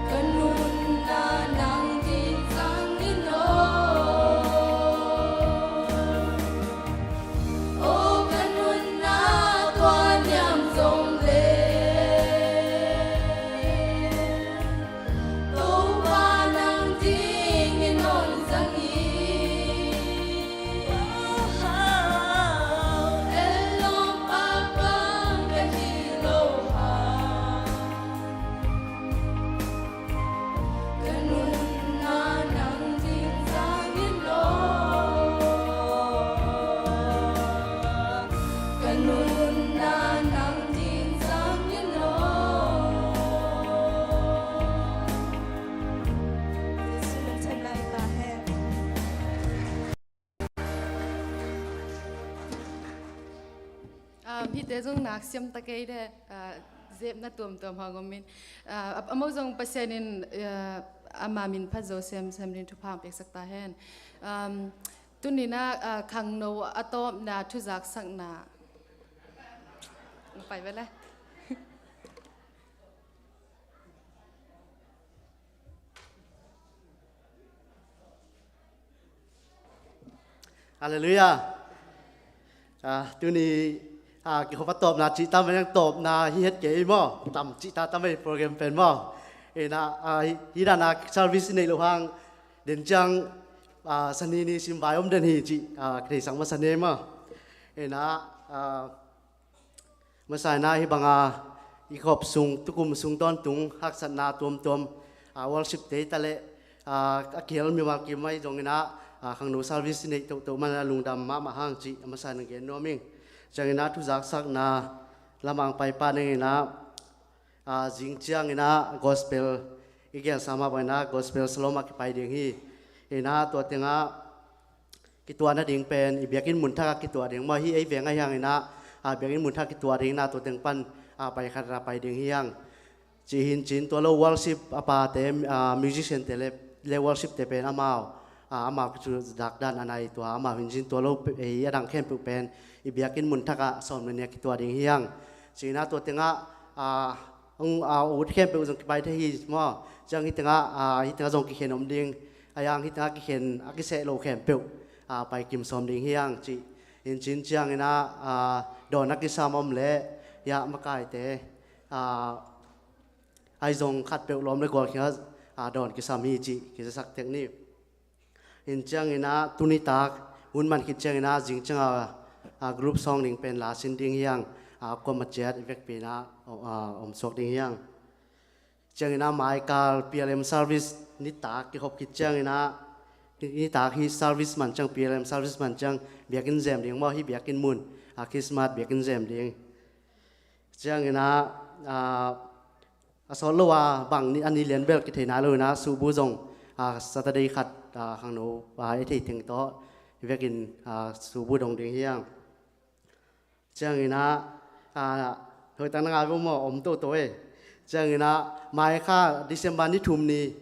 ka nunna nang ding zang in aw. Aw ka nunna tua niam zong le, Topa nang ding in hong zang in. Ellawm pakpang ka hi lo hang, ka nunna nang ding zang in aw. Ka nunna nang ding zang in aw. Jesuh min thang lai ta hen. Um, hihte zong nak siam ta kei de, uh, zepna tuamtuam hang om in. Uh, a, a mo zong Pasian in, uh, ama min phat zo semsem ding thupha hong piaksak ta hen. Um, tuni-in ah, uh, khangno a tawpna thuzaksakna. Pai ve le. Halleluiah. Ah, tuni, ah, kikhop a tawpna cih tam a, tawpna hi het kei maw? Tam cih ta tam a, program pen maw? Ina, ah, hi, hi dan a service nei lo hang, den ciang, ah, Sani ni sim vai om den hi cih, ah, ka theihsak masa ni maw? Ina, ah, Masa in ah hih banga i khop sung, tukum sung tawntung haksatna tuamtuam, ah, worship te hi ta leh, ah, a kihel mimal kim ahi zongin ah, ah, khangno service neih tohtoh man a lungdam mahmah hang cih a masa in hong gen nuam ing. Ciangin ah thuzaksakna lamah hong pai pah ning in ah, ah, zing ciangin ah gospel i gelsa mah bangin ah gospel shalom ah kipai ding hi. In ah tua tengah kituah nading pen i biakinn mun thak ah kituah ding maw, hih ei veng ahi hangin ah, ah, biakinn mun thak ah kituah ding in ah tua teng pan, ah, pai khat ah pai ding hi hang. Ci hi in cin tua lo worship a pate, ah, musician te le, le worship te pen amau, ah, amau kicu dak dan a nai tua amau hi in cin tua lo pe-, ei a dang khempeuh pen i biakinn mun thak ah sawm le nih ah kituah ding hi hang. Ci in ah tua tengah, ah, hong, ah, ut khempeuh zong kipai thei hi maw. Ciang hih tengah, ah, hih tengah zong kikhen om ding, a yang hi tengah kikhen a kiseh lo khempeuh a pai kim sawm ding hi hang cih. In cin ciangin ah a dawn a kisam om leh hiah makaite a ahi zong khatpeuh lawm le gual khinga a dawn kisam hi cih kizasak tek ni. In ciangin ah tuni tak hun man khit ciangin ah zing ciang a group sawng ding pen la sin ding hi hang. A kuama ciat i vekpi in ah om suak ding hi hang. Ciangin ah maikal P L M service nitak kihop khit ciangin ah nitak hi service man ciang P L M service man ciang biakinn zem ding maw, hi biakinn mun a Christmas biakinn zem ding. Ciangin ah a sawt lo a bang a ni lian bel kithei nai lo in ah subu zong a Saturday khat a khangno a i thei teng tawh hi vekin a subu dong ding hi hang. Ciangin ah a hoih tak na ngai vo maw, om toto e. Ciangin ah maikha December ni thum ni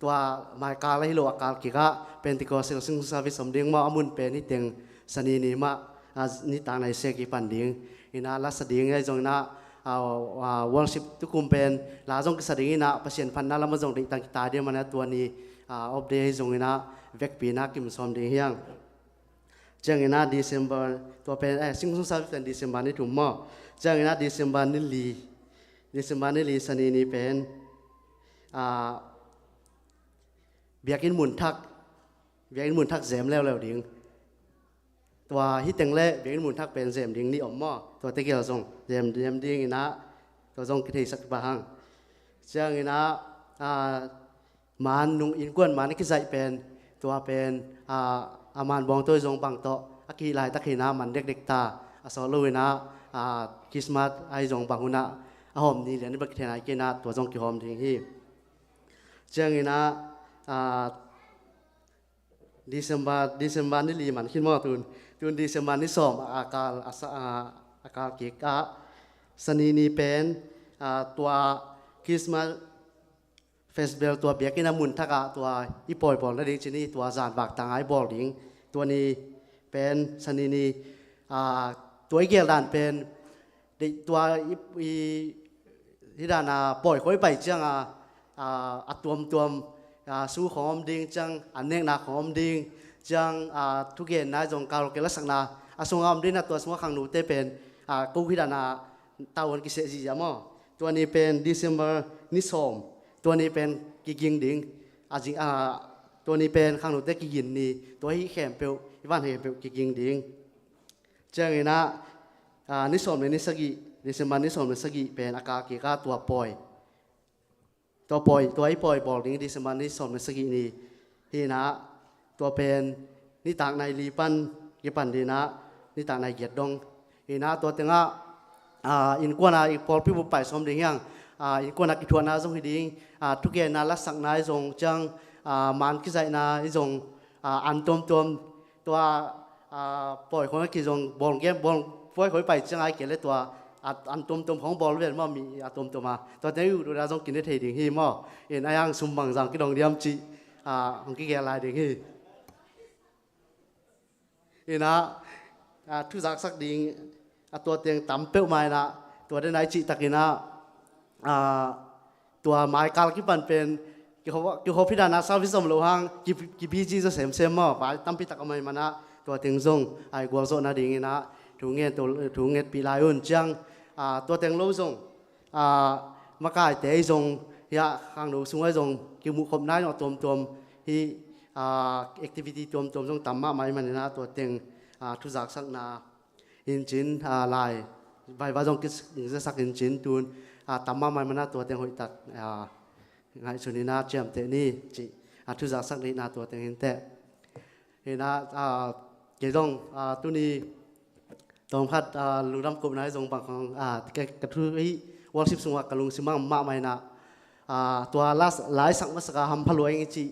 tua maikal ahi lo a kal kikah Pentecostal sing service om ding maw, a mun pen hi teng Sani ni mah a nitak nai se kipan ding. In ah lasa ding ahi zongin ah a worship tukum pen la zong kisa ding in ah Pasian phatna lamah zong deihtak kitai ding man a tua ni a off day ahi zongin ah vekpi in ah kim sawm ding hi hang. Ciangin ah December tua pen eh sing sung service pen December ni thum maw. Ciangin ah December ni li December ni li Sani ni pen a biakinn mun thak biakinn mun thak zem leuleu ding. Tua hi teng le biakinn mun thak pen zem ding ni om maw, tua tegel zong zem zem ding in ah tua zong kitheisak pah hang. Ciangin ah a man nung innkuan man a kizaih pen tua pen a man buang tawi zong bang tawh a kihih laitak hi in ah man dekdek ta a sawt lo in ah Christmas ahi zong bang hun ah a hawm ni lian i bang kithei nai kei in ah tua zong kihawm ding hi. Ciangin ah December December ni li man khin maw tun tun December ni sawm a kal a kal kik ah Sani ni pen tua Christmas festival tua biakinn a mun thak ah tua i pawi bawl nading ci ni, tua zan vak tang a i bawl ding. Tua ni pen Sani ni tua i gel dan pen tua i hi dan a pawi khawng i pai ciang a a tuamtuam a su khawng om ding ciang, an nekna khawng om ding ciang, a thugenna zong karaoke lasakna a sungah om ding a, tua sungah khangnote pen a ko hi dan a tau an kiseh zihziah maw. Tua ni pen December ni sawm, tua ni pen kiging ding a zing a tua ni pen khangnote kigin ni, tua hi khempeuh i van khempeuh kiging ding. Ciangin ah ni sawm le ni sagih December ni sawm le sagih pen a kal kik ah tua pawi tua pawi tua i pawi bawl ding December ni sawm le sagih ni hi in ah tua pen nitak nai li pan kipan ding in ah nitak nai giat dong hi in ah tua tengah innkuan a i pawlpi bup pai sawm ding hi hang. Innkuan a kithuahna zong hi ding, thugenna lasakna i zong ciang, man kizaihna i zong, an tuamtuam tua pawi khawng a kizong bawl gen bawl pawi khawng i pai ciang a i kei le tua an tuamtuam khawng bawl ven maw, mi a tuamtuam a tua teng i uh duhna zong kine thei ding hi maw. In a yang sum bangzang kidong diam cih hong kigel lai ding hi. In ah thuzaksak ding a tua teng tam peuhmah in ah tua den a i cihtakin ah tua maikal kipan pen kihop hi dan a service om lo hang kibi ziza semsem maw, vai tampi tak a mai man ah tua teng zong a i gualzawh nadingin ah thu ngetpih lai un. Ciang tua teng lo zong makaite i zong hiah khangno sungah i zong kimuhkhopna i zong a tuamtuam hi, activity tuamtuam zong tam mahmah i manin ah tua teng thuzaksakna in cin lai vaiva zong kizasak in cin tun tam mahmah i man ah tua teng hoihtak ngaihsun in ah ciamteh ni cih thuzaksak dihna tua teng in teh. Hi in ah kei zong tuni tawmkhat lungdam kopna i zong bang khawng ka thu hi worship sungah ka lungsim bang mahmah in ah tua laisak masak a hampha lua ing i cih,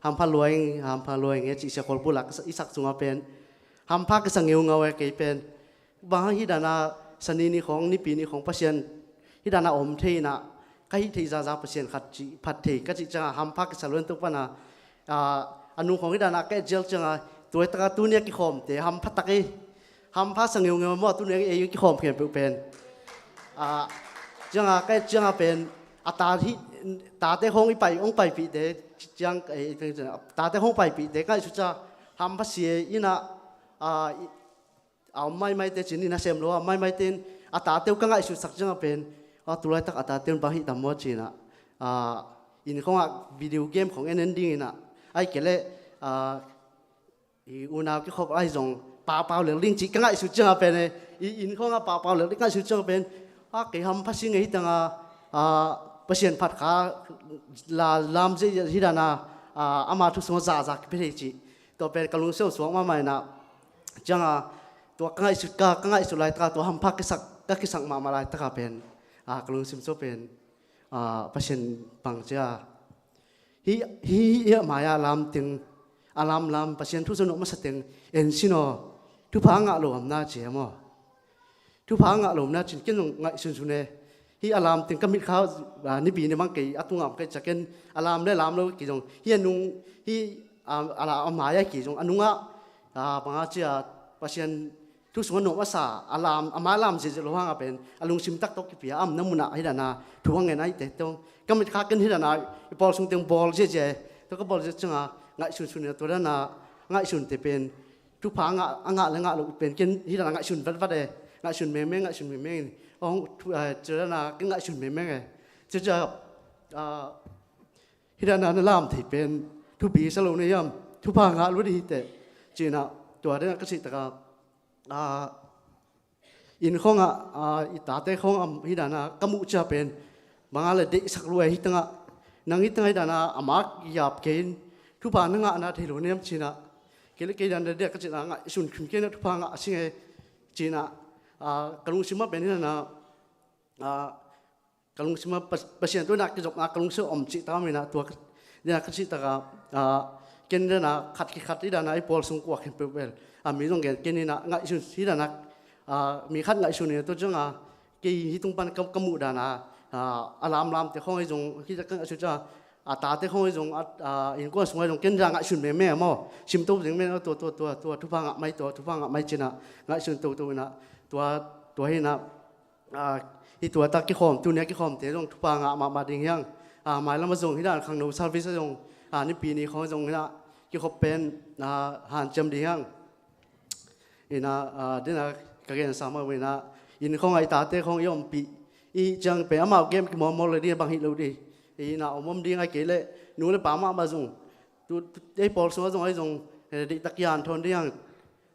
hampha lua ing, hampha lua ing i cih siakholpul a i sak sungah pen hampha kisa ngeungau e kei pen. Bang hang hi dan a Sani ni khawng Nipi ni khawng Pasian hi dan a om thei in ah ka hih theih zaza Pasian khat cih phat thei ka cih ciangah hampha kisa luan tuk pan a a nung khawng hi dan a ka et zial ciangah tua hi taka tuni a kikhawmte hampha tak hi. Hampha sa ngeungeu maw tuni a ei kikhawm khempeuh pen. Ciangah ka et ciangah pen a ta hi, tate khawng i pai, hong paipihte ciang, eh, tate khawng paipihte ngaihsut ciang hampha si e, inn ah, ah, i, a om maimaite ci-in, inn a sem lo a om maimaite in a tate uh ka ngaihsutsak ciangah pen, a, tu laitak a tate un bang hih tam maw ci-in ah, a, inn khawngah video game khawng en en ding in ah, ahih kei leh, a, i unau kikhop ahi zong paupau lel ding cih ka ngaihsut ciangah pen e, i inn khawngah paupau lel ding ngaihsut ciangah pen, a, kei hampha si ngei hi tangah, a, Pasian phat kha la lam zia hi dan a, a, ama thu sungah zahzah kipia thei cih. Tua pen ka lungsim suak mahmah in ah, ciangah tua ka ngaihsut ka, ka ngaihsut laitakah tua hampha kisak, ka kisak mahmah laitakah pen, a, ka lungsim sung pen, a, Pasian pang cia. Hih, hih, hih a mai-ah a lam teng, a lamlam Pasian thu sung nuam masa teng en sin aw, thupha ngah lo om na ci e maw? Thupha ngah lo om na ci-in ken zong ngaihsunsun e. Hih a lam teng ka mitkha, a, nipi ni bang kei a tungah om kei ciang ken a lam le lam lo kei zong, hih a nung, hih, a, a la, a mai-ah kei zong a nungah, a, bang a cia, Pasian thu sungah nuam a sa, a lam, a mai lam ziahziah lo hangah pen a lungsim tak tawh kipia a omna munah hi dan a thu a ngen ahih teh tong. Ka mitkha ken hi dan a i pawl sung teng bawl ziahziah e. Tua ka bawl ziah ciangah ngaihsunsun in ah tua dan a ngaihsunte pen thupha a ngah, a ngah le ngah loh pen ken hi dan a ngaihsun vatvat e. Ngaihsun mengmeng, ngaihsun mengmeng in. Ong thu, eh, tua dan a ken ngaihsun mengmeng e. Cia cia, ah, hi dan a na lam thei pen thupi sa lo na hiam? Thupha ngah lua ding hi teh ci-in ah tua dan a ka cih takah, a, inn khawngah, a, i tate khawng a om hi dan a ka muh ciang pen bang a le deihsak lua hi tangah, nang hi tangah hi dan a a mak yap kei in thupha na ngahna thei lo na hiam ci-in ah, kei le kei dan a dia ka cih a ngaihsun khin kei in ah thupha ngah a sing e ci-in ah, a, ka lungsim ah pen hi dan a, a, ka lungsim ah Pas-, Pasian tungah kizopna ka lungsim ah om cih takah om in ah tua ka, dan a ka cih takah, a, ken dan a khat kikhat hi dan a i pawl sung kuak khin peuhpeuh a mi zong gen ken in ah ngaihsun hi dan a, a, mi khat ngaihsun in ah tua ciangah kei hih tung pan ka, ka muh dan a, a, a lamlamte khawng ahi zong, hih ka ngaihsun ciang a tate khawng ahi zong, a, a, innkuan sung ahi zong ken dan a ngaihsun mengmeng a maw? Simto zing meng a tua, tua, tua, tua, thupha ngah mai, tua, thupha ngah mai ci-in ah ngaihsun toto in ah tua, tua hi in ah, a, hih tua tak kikhawm, tuni a kikhawmte zong thupha ngah mahmah ding hi hang. A, mailam ah zong hi dan khangno service ah zong, a, nipi ni khawng zong hi in ah kikhop pen, a, hanciam ding hi hang. In ah, a, dan a ka gensa mah uh in ah, inn khawngah i tate khawng i ompih i ciang pen amau game kimawlmawl le ding bang hi lo ding. In ah om om ding ahih kei leh nu le pa mahmah zong, tu, tu, ei pawl sungah zong ahi zong, eh, deihtak kian thawn ding hang.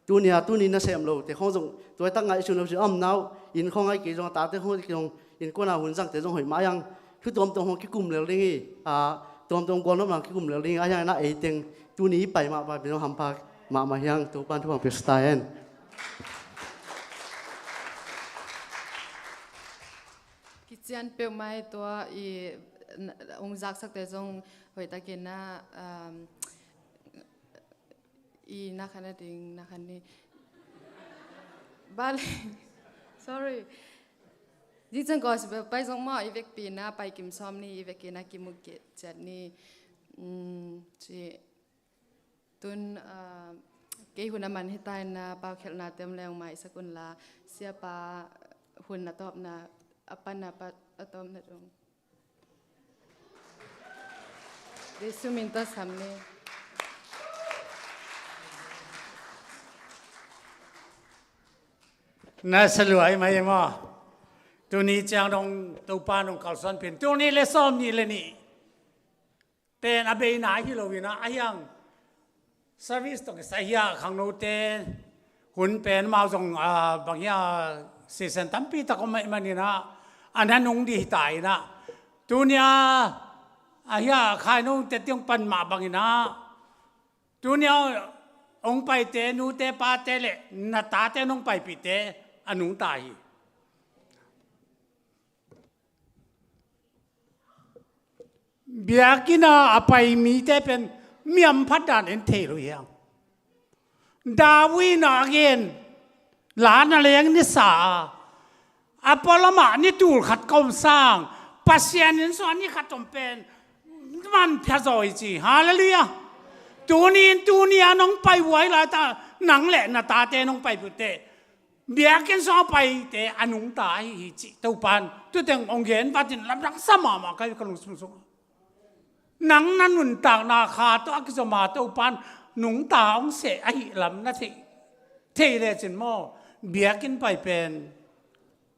Tuni a, tuni nasem lote khawng zong tua tak ngaihsun lo si a om na uh, inn khawng ahih kei zong, a tate khawng ahih kei zong, innkuan a hun zangte zong hoih mah hi hang. Thu tuamtuam hong kikum lel ding hi, a, tuamtuam gualnop hong kikum lel ding hi, a, hi hang in ah ei teng tuni i pai mah pai pen zong hampha mahmah hi hang. Topa'n thupha hong pia sa ta hen. Kician peuhmah hi tua i, n-, hong zaksakte zong hoihtakin ah, um, i na khan a ding, na khan ni. Bale. Sorry. Zingciang gospel pai zong maw, i vekpi-in ah pai kim sawm ni, i vekin ah kimu ciat ni. Um, ci tun, ah, kei hun a man hi ta in ah, paukhialhnate om leh hong maisak un la, siapa hun a tawpna, a pan a pat, a tawpna dong. Jesu min tawh sam ni. Na sa lua hi mai maw? Tuni ciang dong Topa nong kalsuan pen, tuni le sawm ni le ni pen a beina hi lo in ah, a hi hang. Service tawh kisai hi a, khangnote hun pen amau zong, a, bang hi a, season tampi tak om ahih manin ah, a na nung ding hi ta in ah. Tuni a, a hi a, khainote tiang pan mah bangin ah, tuni a hong paite, nute pate le na tate nong paipihte a nungta hi. Biakinn ah a pai mite pen mi hamphat dan en thei lo hi hang. David in ah a gen, la na leng ni sa a, a pualam ah ni tul khat ka om sang, Pasian inn sungah ni khat om pen manpha zaw hi ci. Halleluiah. Tuni in tuni a nong pai uh ahi laitak, nang le na tate nong paipih uh teh Biakinn sungah paite a nungta ahi hi cih Topan tuteng hong gen vatin lamdang sa mahmah ka hi ka lungsim sungah. Nang na nuntakna kha tawh a kizom a Topan nungta hong seh ahi lam na theih, theih lecin maw, biakinn pai pen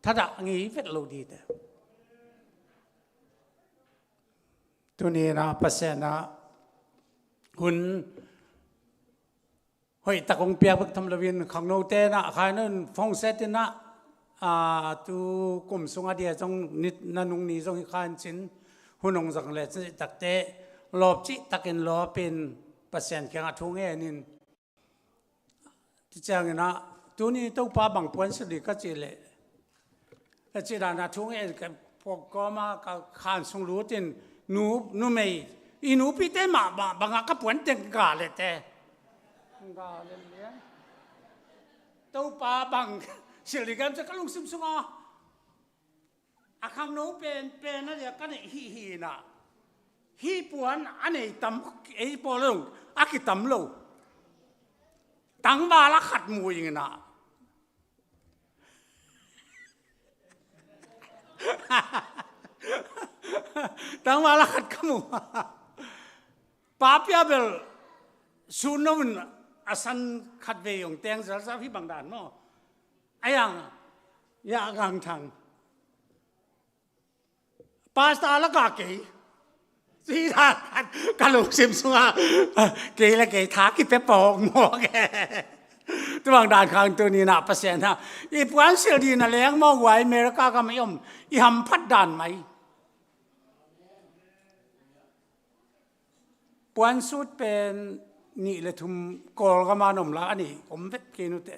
thadah ngei vet lo dite. Tuni-in ah Pasian ah hun hoih tak hong piak bek tham loin khangnote in ah khai nun phone set in ah, aa, tu kum sung a dia zong nit na nung ni zong hi kha in cin hun hong zang le cin takte lawp cih takin lawpin Pasian kiangah thu ngen in. Tua ciangin ah tuni Topa bang puan silh ding ka cih leh, ka cih dan a thu ngen ka pawk kawm a ka khan sung lut in nu, numei i nupite mah bang, bangah ka puan teng ga le te. Ga le lian. Topa bang silh ding ka cih ka lungsim sungah a khangno pen, pen a dia ka neih hi hi in ah. Hih puan a nei tam, ei pawl zong a kitam lo. Tangval a khat mu ing in ah. Tangval a khat ka mu. Papia bel sun no in a san khat vei hong teng zelzel hi bang dan maw. A yang, ya gang thang. Pastor lakah kei. Sida ka lungsim sungah kei le kei tha kipia pawk mawk e. Tua bang dan khang tuni-in ah Pasian ah i puan silh ding na leng mawk uh a America gam i om i hamphat dan mai. Puan sut pen nih le thum Kawlgam a na om la a nih om vet kei nute.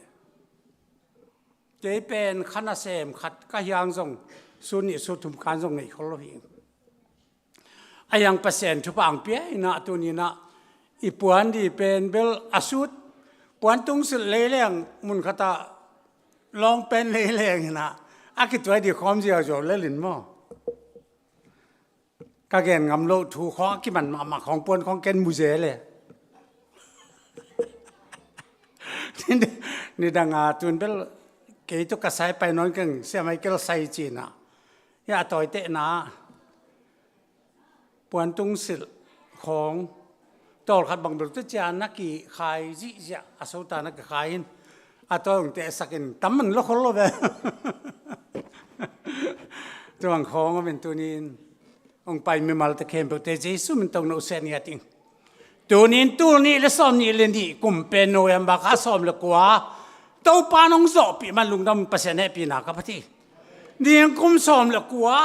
Kei pen kha nasem khat ka hiang zong sut nih sut thum kan zong ngei khol lo hi. A hiang Pasian thupha ang pia in ah tuni-in ah i puan ding pen bel a sut puan tung silh leileng mun khat ah lawng pen leileng in ah a kituai ding khawm ziauziau lel in maw. Ka gen ngam loh thu khawng a kiman mahmah khawng puan khawng ken mu zel e. Nidang a tun bel kei tawh ka sai pai nawn keng Sia Michael sai ci-in ah. Hia a tawitehna puan tung silh khawng tawlkhat bang bel tu ciang na kikhai zihziah a sota na kikhai in a tawi hong tehsak in tam man lo khol lo ve. Tua bang khawng om in tuni-in hong pai mimalte khempeuhte Jesu min tawh na usiat ngiat ing. Tuni-in tul nih le sawm nih le nih kum pen November kha sawm le kua Topa in hong zawhpih man lungdam Pasian hehpihna ka phat hi. Ning kum sawm le kua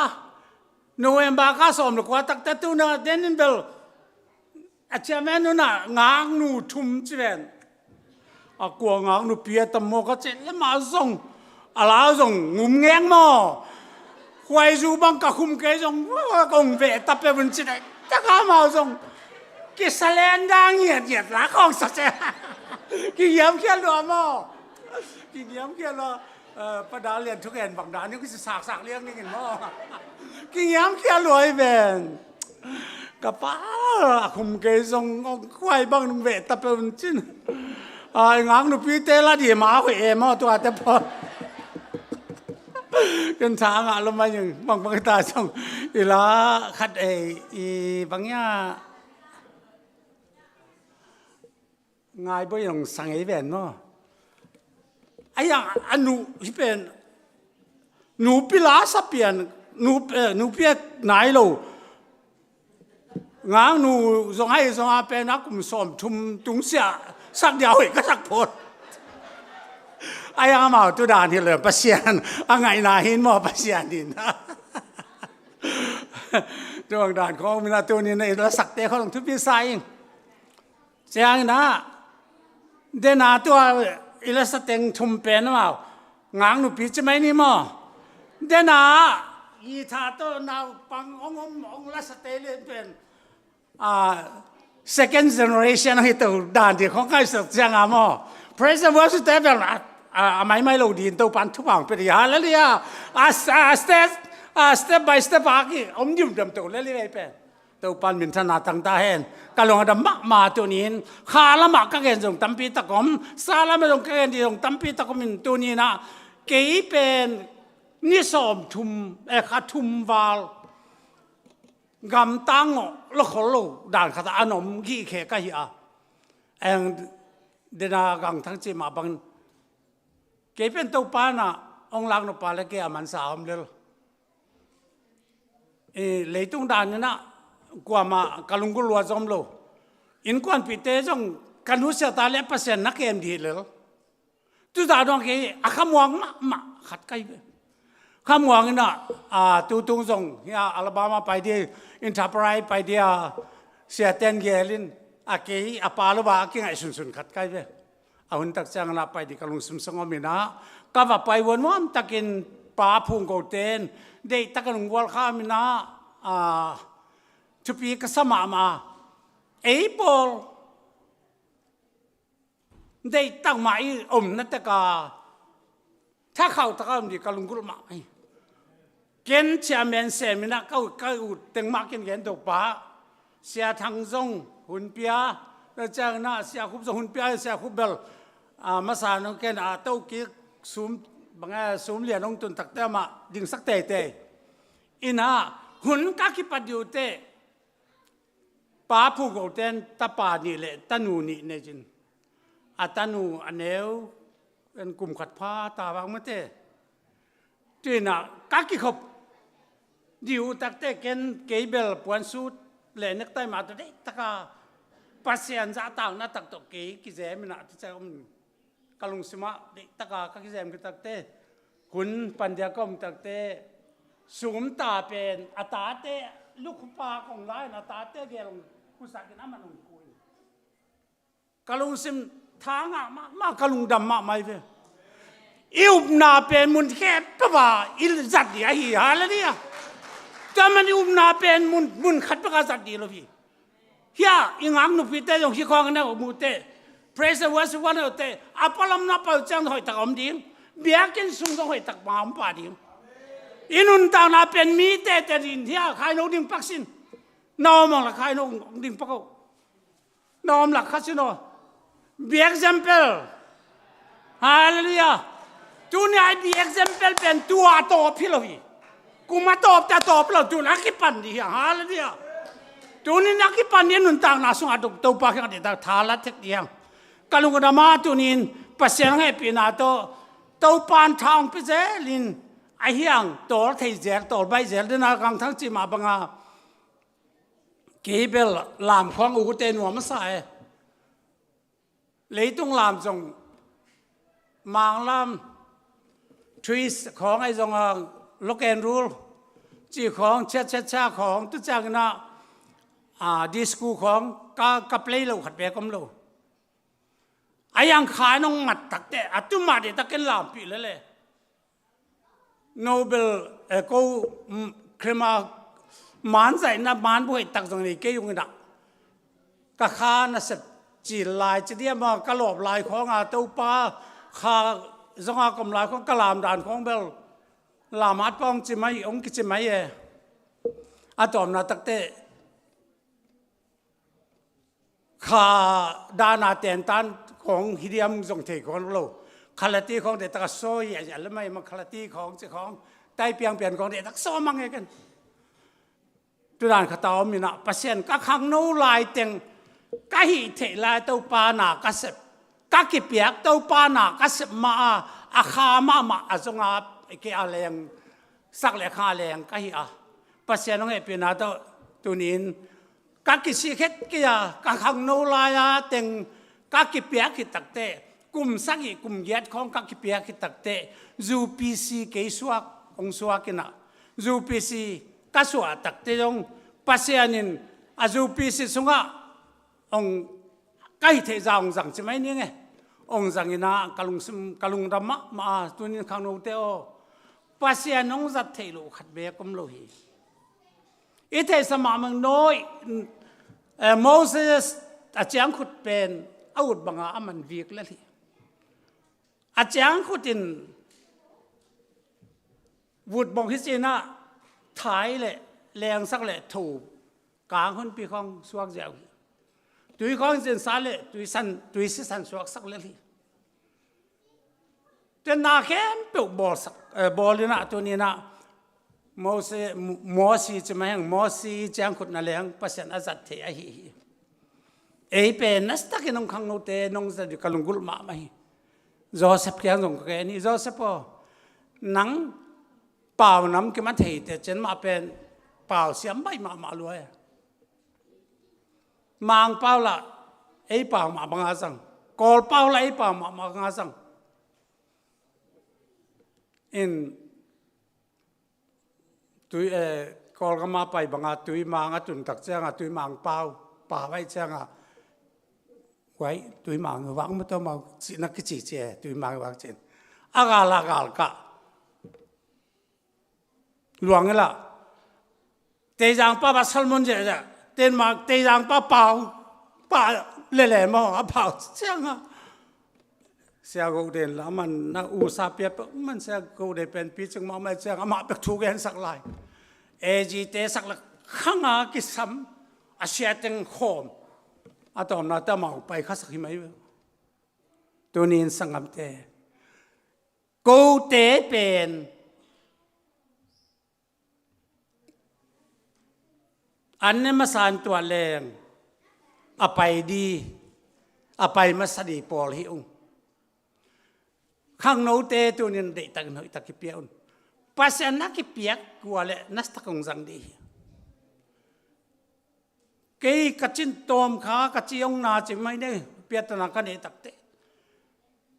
November kha sawm le kua takte tuna den in bel a chairman nunah ngaknu thum ci ven. A kua ngaknupi a tam maw ka cih le mah zong a lau zong ngum ngeng maw. Khuaizu bang ka khum kei zong kong veh ta peuh un ci dai taka mau zong kisalen da ngiatngiat la kong sa ce. Kiniamkhiat lua maw. Kiniamkhiat lua. Eh, Pada Lian thugen bang dan ni kisi saksak liang ning in maw. Kiniamkhiat lua hi ven. Ka pa a khum kei zong khuai bang nung veh ta peuh un cin. Ai ngaknupite la di ma hoih e maw tuate pawl. Ken tha ngah lo mai ing bang bang ta zong i la khat e i bang ia. Ngai boi long sang ei ven maw. Ai a, a nu hi pen nupi la sa pian nu, eh, nupi a nai lo. Ngaknu zong ai zong a pen a kum sawm thum tung sia sak dia hoih ka sak phot. Ai a mau tu dan hi lo Pasian a ngaihna hin maw Pasian hin. Tuang dan khong mina tu ni na i la sakte khong thupi sa ing. Ciangin ah dena tua i la sateng thum pen amau ngaknupi ci mai ni maw. Dena i tha tawh naupang ong om ong la sate lian pen a second generation ahi to dan di khong kai sak ciang a maw. Praise and worship te bel a, a, a mai mai lo din to pan thupang pe di hallelujah. A, a step, a step by step a ki om dim dam to le li pen. Topan minthanna tangta hen. Ka lung a dam mahmah tunin kha lamah ka gen zong tampi tak om, sa lamah zong ka gen di zong tampi tak om in tunin ah Kei pen ni sawm thum, eh, kha thum val gamtang ngawh lo khol lo dan khat ah an om gih khe ka hi a. Eng dena Gang Thang cih mah bangin kei pen Topa na hong lak nop pa le kei a mansa a om lel. Eh, leitung dan inah kuamah ka lunggulh lua zom lo. Innkuanpihte zong ka nusia ta le Pasian na kem dih lel. Tuta dong kei a khamuang mahmah khat ka hi ve. Khamuang inah, a, tutung zong hia Alabama pai dia, Enterprise pai dia, siaten gelin a kei a pa lo ba a kingaih sunsun khat ka hi ve. A hun tak ciang inah pai dih ka lungsim sung om inah ka va pai huan huam takin Pa Phung Ko ten deihtak a lunggual kha om inah, a, thupi ka sa mahmah. Ei pawl deihtak mah i omna teka thakhauh taka om dih ka lunggulh mah hi. Ken chairman sem inah ka ut, ka ut teng mah ken gen to pa. Sia Thang zong hun pia, na ciang inah Sia Khup zong hun pia, Sia Khup bel, a, masa nong ken a to kik sum, bang a sum lian nong tun takte mah dingsak teitei. Inah hun ka kipat dih uh teh Pa Phung Ko ten tapa nih le tanu nih nei cin. A tanu a neu en kum khat pha ta vang mate. Tuinah ka kikhop dih uh takte ken kei bel puan sut le nektai mah tawh deihtaka Pasian zahtakna tak tawh kei kizem inah tu cai om. Ka lungsimah deihtaka ka kizem khit takte, hun pan dia ka om takte, sumta pen a tate lukhupa kong la in a tate gel hong khusakin a man hong khu in. Ka lungsim tha ngah mahmah, ka lungdam mahmah hi ve. I upna pen mun khempeuh ah i zat dih ahi, halleluiah. Tua man i upna pen mun, mun khat bek ah zat dih lo hi. Hia, i ngak nupite zong hi khawng na mute. Praise and worship one te. A palamna pau ciang hoihtak om ding. Biakinn sung zong hoihtak ma om pa ding. I nuntakna pen mi tete ding hia, khai no ding paksin. Na om ang la khai no ding pak o. Na om lak kha sin o. Be example. Halleluiah. Tuni a i be example pen tua a tawp hi lo hi. Kum a tawp te a tawp lo, tun a kipan dih hi a. Halleluiah. Tunin a kipan dih nuntakna sungah Topa kiang a dihtak tha la thek dih hiang. Ka lungdam a tunin Pasian hong hehpihna tawh Topa in tha hong pia zelin a hiang tawl thei zel, tawl baih zel dena Gang Thang cih mah banga kei bel lam khawng ute nuam a sa e. Leitung lam zong, Manglam, twist khawng ahi zong a, lock and roll cih khawng, chia chia chia khawng, tu ciangin ah, a, disco khawng ka, ka play lo khat bek om lo. A hiang kha nong mat takte a tu mah dih takin lampih lele. Nobel, eh, ko, mm, Krema man zaihna man buhai tak zong nei kei ung inah. Ka kha nasep cil lai ci diam a ka lawp lai khawng a Topa kha zong a kom lai khawng ka lam dan khawng bel lam at pawng ci mai, ong kici mai e. A tawmna takte kha dana tentan khawng hi diam zong thei khawng lo. Khalati khawng deh taka sawi a, a lemai ma khalati khawng ci khawng tai piang pian khawng deh tak saw mang e ken. Tudan kha ta om inah Pasian ka khangno lai teng ka hih theih lai Topa na ka sep. Ka kipiak Topa na ka sep ma a, a kha mahmah a zong a ke a leng sak le kha leng ka hi a. Pasian hong hehpihna tawh tunin ka kisih khet kei a, ka khangno lai-a teng ka kipiak khit takte, kum sagih kum giat khawng ka kipiak khit takte, U P C kei suak, hong suak inah, U P C ka suah takte zong, Pasian in a U P C sungah hong ka hih theih zah hong zang ci mai ning e. Hong zang inah ka lungsim, ka lungdam mahmah a, tunin khangnote aw, Pasian hong zat theih loh khat bek om lo hi. I theihsa mahmah Noah, eh, Moses a ciangkhut pen a ut banga a man vik lel hi. A ciangkhut in vut bawng hi cinah thai le lengsak le tho kang hunpi khawng suak ziau hi. Tui khawng hi cin sa le tui san, tui sisan suaksak lel hi. Tua na khempeuh bawlsak, eh, bawl in ah tuni in ah Mose, Mosi ci mah heng, Mosi ciang khut na leng Pasian a zat thei ahi hi. Ei pen nasatakin hong khangnote nong zat dih ka lunggulh mahmah hi. Joseph kiang zong ka gen hi, Joseph aw, nang pau nam kim a thei te cian mah pen pau siam baih mahmah lua e. Mang pau lah ei pau mah banga zang, Kawl pau lah ei pau mah banga zang. In tui, eh, Kawlgam a pai banga Tuimang a tun tak cianga Tuimang pau, pau aih cianga huai Tuimang i vak maw, tua mau cihna kici ci e, Tuimang i vak cin. A gal a gal kah luang ila. Teizang pa ba Solomon zia zia. Ten mak Teizang pa pau, pa lele maw, a pau cianga. Sia Go Den la man na u sa pia pe man Sia Go Den pen picing mahmah cianga amah pek thu gensak lai. A G te sak la khanga kisam a sia teng khawm. A tawmna ta mau pai khasak hi mai. Tunin sanggamte, kote pen an ne masa an tuah leng a pai di, a pai masa di pawl hi ung. Khangnote tunin deihtakin hoihtak kipia un. Pasian na kipiak kua le nastak hong zang di hi. Kei ka cin tawm kha ka ci hong na ci mai ne, piatana ka neih takte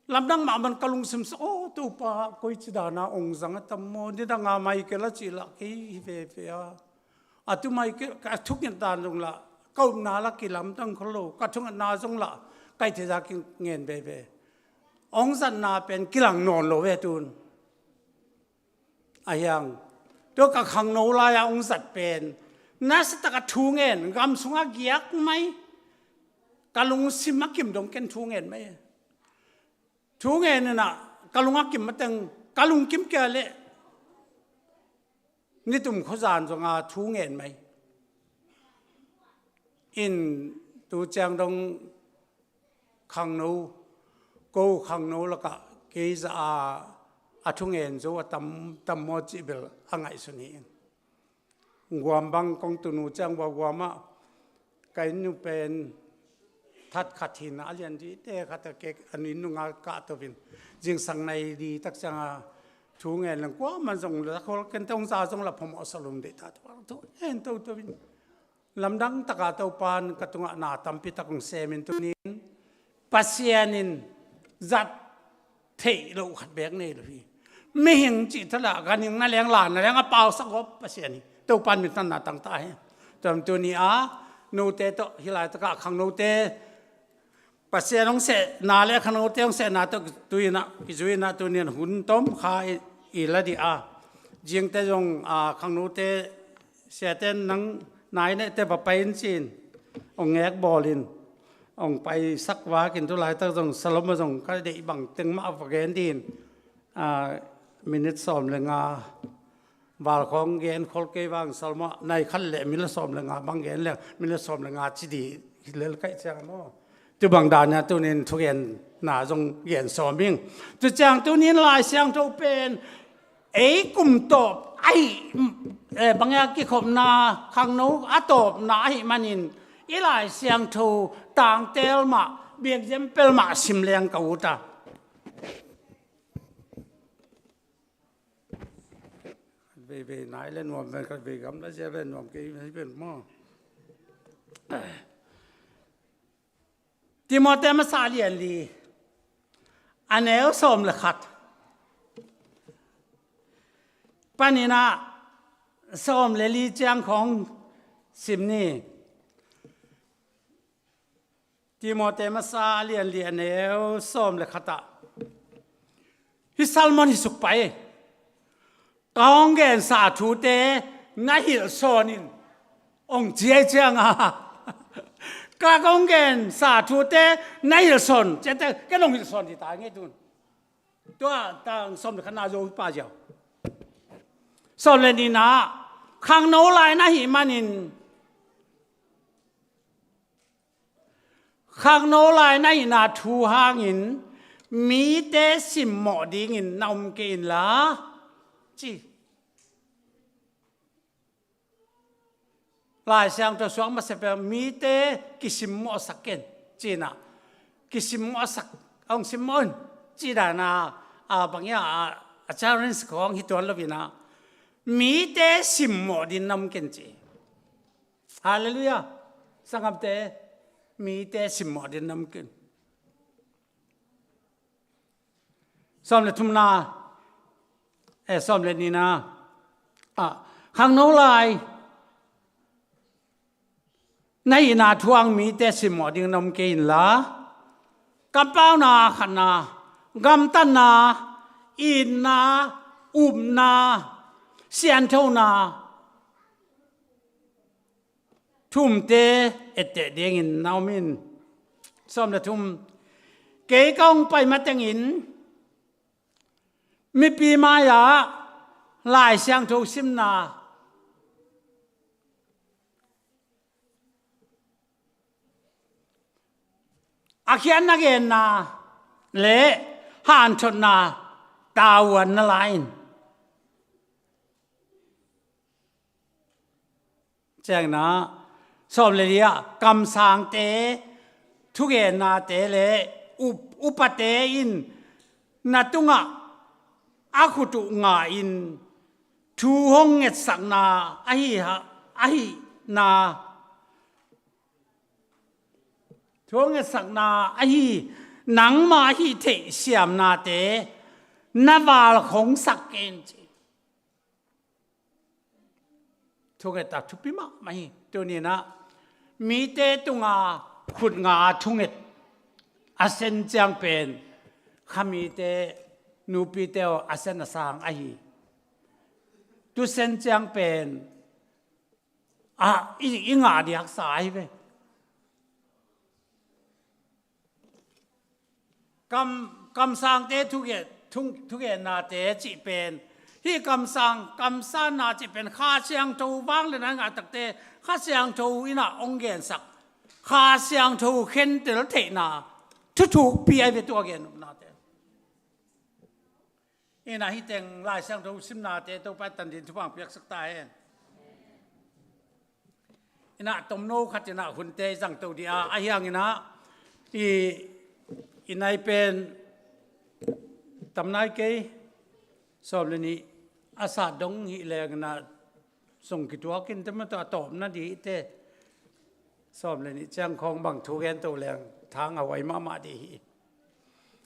lamdang mah man ka lungsim sa, aw Topa, koi ci dana hong zang a tam maw, nidanga Michael a cih lah kei hi veve a. A tu Michael ka thunget dan zong lah ka upna lah kilamdang kho lo, ka thungetna zong lah kai thei za kingen veve. Hong zatna pen kilang nawn lo ve tun. A hiang tua ka khangno lai-a hong zat pen nasataka thu ngen, gam sungah giak mai, ka lungsim a kim dong ken thu ngen mai. Thu ngen inah ka lung a kim mateng, ka lungkim kia leh nitum khuazan zonga thu ngen mai. In tu ciang dong khangno, ko khangno lakah kei za a, a thungen zo a tam, tam maw cih bel a ngaihsun hi in. Guam bang kong tunu ciang bua guamah ka inn nu pen that khat hin a lian dih te khat a kek a inn nunga kah tovin zingsang nai di tak cianga thu ngen leng kuaman zong la khol ken tong za zong la phomawh salum dih ta tovang thu en to tovin. Lamdang taka Topan ka tungah na tampi tak hong semin tunin Pasian in zat theih loh khat bek nei lo hi. Mihing cih thalah ganhing na leng la na leng a pausak gawp Pasian hi. Topan mintanna tangta hi. Tuam tuni a note tawh hih laitakah khangnote Pasian hong sehna le khangnote hong sehna tawh tuinah kizuinah tunin hun tom kha i, i la dih a. Zingte zong a khangnote siaten nang nai nehte va pai in cin hong ngek bawlin hong paisak vakin tu laitak zong Salom a zong ka deih bang teng mah va gen din. A, minit sawm le nga valkhawng gen khol kei vang Salom a nai khat le minit sawm le nga bang gen le minit sawm le nga ci di hi lel kaih ciang maw. Tu bang dan a tunin thugenna zong gen sawm ing. Tu ciang tunin Lai Siangtho pen ei kum tawp ahi, eh, bangah kikhopna khangno a tawpna ahi manin i Lai Siangtho tangtel mah biakzem pel mah sim leng ka ut a. Veivei nai le nuam ve ka vei gam la zia ve nuam kei hi pen maw. Timote masa lian li a neu sawm le khat paninah sawm le li ciang khong sim ni. Timote masa lian li a neu sawm le khatah hi Salmon hi suk pai. Ka hong gensa thute na hilh sawn in hong ci ahi cianga ka hong gensa thute na hilh sawn ciate ken hong hilh sawn hi ta ngei tun. Tua tang sawm le khatna zo pa ziau. Sawm le nihna khangno lai na hih manin khangno lai na hihna thu hangin mite simmawh dingin na om kei inla, ci. Lai Siangtho suak masa peuh mite kisimmawhsak ken, ci-in ah, kisimmawhsak, hong simmawh un, ci dan a, a bang hiam, a, a challenge khawng hi tuan lo-in ah, mite simmawh dingin na om ken ci. Halleluiah. Sanggamte, mite simmawh dingin na om ken. Sawm le thumna, eh, sawm le nihna, ah, khangno lai na hihna thu-ah mite simmawh dingin na om kei inla, kampauna khatna, gamtatna, itna, upna, sianthona, thumte etteh dingin na om in. Sawm le thum, kei ka hong pai matengin mipi mai-ah Lai Siangtho simna, a khiatna genna le hanthotna tavuan na la in. Ciangin ah, sawm le li-ah, kamsangte thugennate le up-, upate in na tungah a khut uh nga-in thu hong ngetsakna ahi ha-, ahihna, thu hong ngetsakna ahi, nangma ahih theih siamnate na valkhongsak ken ci. Thunget a thupi mahmah hi. Tuni-in ah mite tunga khut nga a thunget a sen ciang pen kha mite, nupite aw, a sen a sang ahi. Tu sen ciang pen a, i, i ngah ding haksa ahi ve. Kam, kamsangte thugen, thu, thugennate cih pen, hih kamsang, kamsanna cih pen Kha Siangtho vangliatna ngah takte Kha Siangtho in ah hong gensak, Kha Siangtho khentel theihna thuthukpi ahi ve, tua gen upnate. In ah hih teng Lai Siangtho simnate Topa in tan dingin thupha hong piaksak ta hen. In ah tomno khat in ah hunte i zangto ding a, ahi hangin ah i, i nai pen tam nai kei, sawm le nih a sat dong hi leng in ah sung kituak in, tua mah tawh a tawpna ding hi teh. Sawm le nih ciang khawng bang thu gento leng thang a huai mahmah ding hi.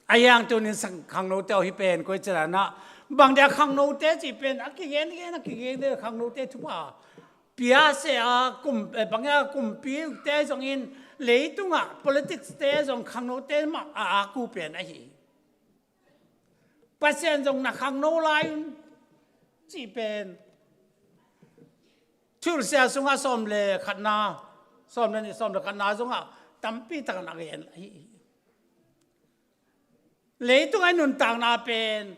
Ahi hang tuni-in sang khangnote aw, hih pen koi ci dan ah, bang dia khangnote cih pen a kigen, gen a kigen, khangnote thupha pia se a, kum, eh, bang a kumpite zong in, leitungah politics-te zong khangnote mah a, a ku pen ahi. Pasian zong na khangno lai un cih pen Thuhilhsia sungah sawm le khatna, sawm le nih, sawm le khatna zongah tampi takin a gen ahi hi. Leitung a i nuntakna pen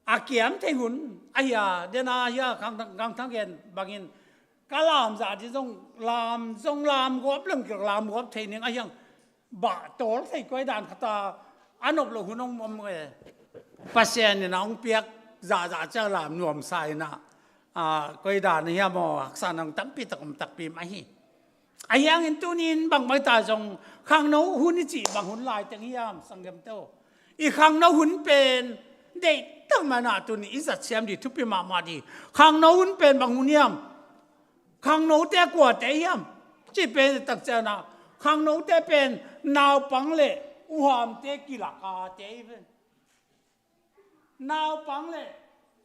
a kiam thei hun ahi a, den a hi a, Khang Thang, Khang Thang gen bangin ka lam zah ding zong lam, zong lam guap leng kik, lam guap thei ning ahi hang, bah tawl thei koi dan khat a, a nop loh hun hong om e. Pasian in a hong piak zahzah ciang lam nuamsa in a, a, koi dan a hiam aw, haksatna hong tampi tak om takpi mah hi. Ahi hangin tuni-in bangbang ta zong khangno hun i cih bang hun lai teng hiam, sanggamte aw? I khangno hun pen deih tak mah in a tuni-in i zat siam ding thupi mahmah ding. Khangno hun pen bang hun hiam? Khangnote kuate hiam cih pen i tak ciangin a, khangnote pen naupang le uhamte kilakate hi pen. Naupang le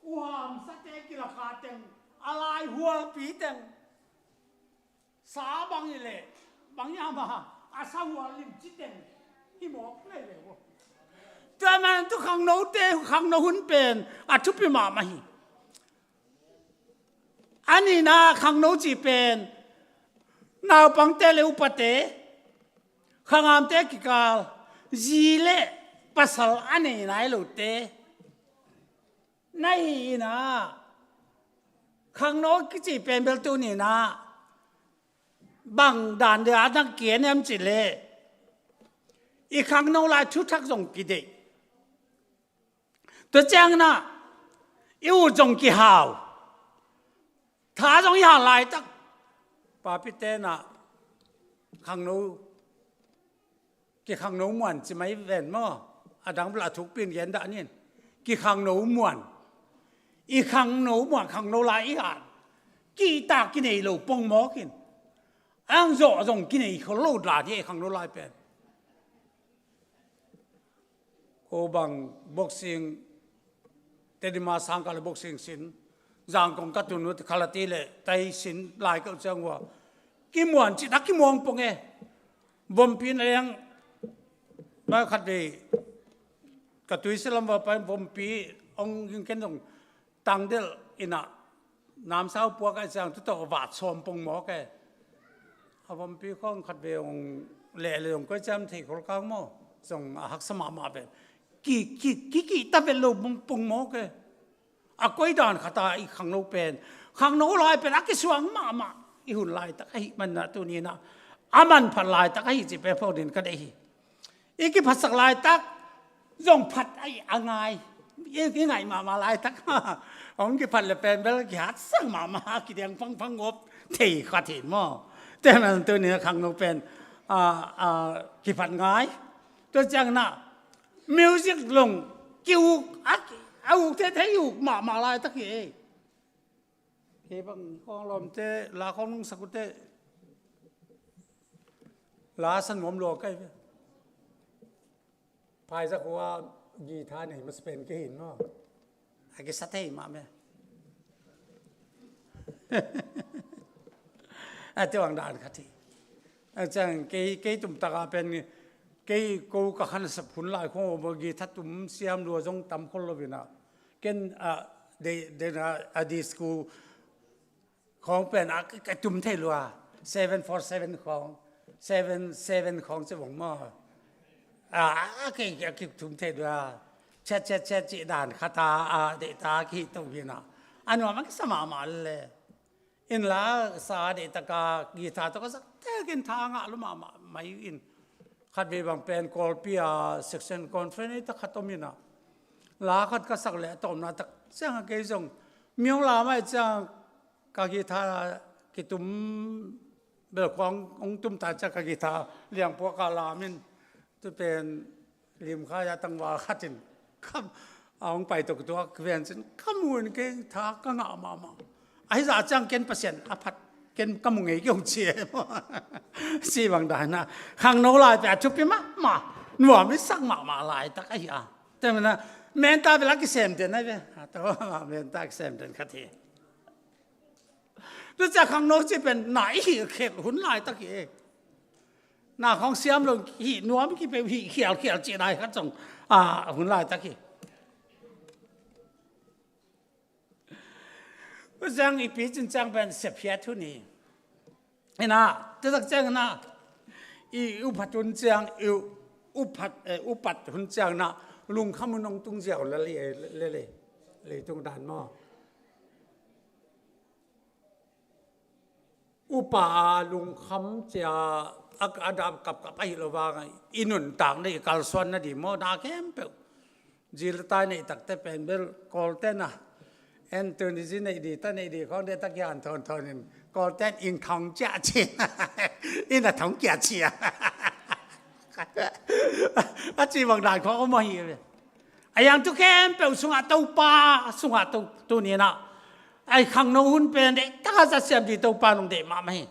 uhamsate kilaka teng, a lai hualpi teng, sa bang hi leh bang hiam a, a sa hual limci teng hi mawk lei lei uh. Tua man tu khangnote, khangno hun pen a thupi mahmah hi. A nihna khangno cih pen naupangte le upate, khangamte kikal, zi le pasal a nei nai lote na hi in a, khangno kici pen bel tuni-in a bang dan dia a dang kian hiam cih leh, I khangno lai thuthak zong kideih. Tua ciangin ah i ut zong kihau. Tha zong i hau laitak, papi ten ah khangno, kikhangno muan ci mai ven maw? A dang bel a thukpi in gen dah ning. Kikhangno muan. I khangno muan, khangno lai i han. Kihta kinei lo pongmawk in. Ang zawh zong kinei khol lo dan hi, i khangno lai pen. Ko bang boxing, Tedim a sang ka le boxing sin, Zangkong ka tun uh, Kalati le Tai sin lai ka uh ciang uh a, kimuan cih tak kimuang pong e. Vompi na leng, bai khat vei ka tuisil lam va pai, vompi ong ging ken zong tangdelh in ah namsau puak a ciang tu tawh vat sawm pongmawk e. A vompi khawng khat vei ong leh le ong koi ciam thei khol kang maw? Zong a haksa mahmah pen. Ki, ki, ki, kihta vet lo pong, pongmawk e. A koi dan khat a i khangno pen, khangno lai pen a kisuang mahmah. I hun laitak ahih manin ah tuni in ah a manphat laitak ahi cih pen phawk dingin ka deih hi. I kiphatsak laitak zong phat ahi a ngai. I, i ngaih mahmah laitak hong kiphat le pen bel kihatsak mahmah, kidiang phangphang ngop thei khat hi maw? Tua ahih manin tuni in ah khangno pen, a, a, kiphat ngai. Tua ciangin ah music zong ki-uk, a, a uk theithei, uk mahmah laitak hi ei. Kei bang khawng lawmte la khawng nungsak uh teh, la sa nuam lua kei ve. Phaiza khua guitar nei masa pen kei hi maw? A kisa thei mah me. A tua ang dan khat hi. A ciang kei, kei tumtak a pen, kei ko ka khan sap hun lai khawng a guitar tum siam lua zong tam khol lo in ah. Ken, a, de, de na, a disco khawng pen a, ka, ka tum thei lua. Seven four seven khawng, seven seven khawng ci bang maw? A, a, a, kei, kei, kei tum thei lua. Chet, chet, chet cih dan khat a, a, deihta kihih to hi in ah. A nuam a kisa mahmah le. In la sa deihtak a guitar tawh ka zak tekin tha ngah lua mahmah mai in. Khat vei bang pen Kawlpi a section conference ei tak khat om in ah. La khat ka sak leh a tawpna tak ciang a kei zong mi hong lam ahih ciang ka guitar kitum bel khua hong tum ta ciang ka guitar liangpuak a lam in. Tu pen limkhai a tangval khat in kam a hong pai tuk tuk a kiven cin ka mu in kei tha ka ngah mahmah. Ahi zah ciang ken Pasian a phat, ken ka mu ngei kei hong ci e maw? Ci bang dan a khangno lai pia thupi mahmah, nuam i sak mahmah laitak ahi a. Tua manin ah menta bel a kisem den ahi ve. A, tua menta kisem den khat hi. Tua ciang khangno cih pen na i hih khek hun laitak hi e. Na khawng siam lo hih nuam kipeuh hih khialkhial cih lai khat zong, a, hun laitak hi. Tua ciang i picin ciang pen sephiat hun hi. In ah, tua tak ciangin ah i uphat hun ciang, i uphat, eh, upat hun ciangin ah lungkham hun hong tung ziau lel hi, lel hi. Leitung dan maw? Upa a lungkham cia a, a dap kapkap ahi lo vang i nuntak na i kalsuan nading maw, na khempeuh. Zil tai neih takte pen bel Kawlte na. En tuni zi neih di ta neih di khawng de ta kian thon thon in Kawlte in ing thong cia ci. Inn a thong kia cia. A ci bang dan khawng om ahi ve. A yang tu khempeuh sungah Topa, sungah to, tuni na. Ai khangno hun pen deih taka za siam di Topa nung deih mahmah hi.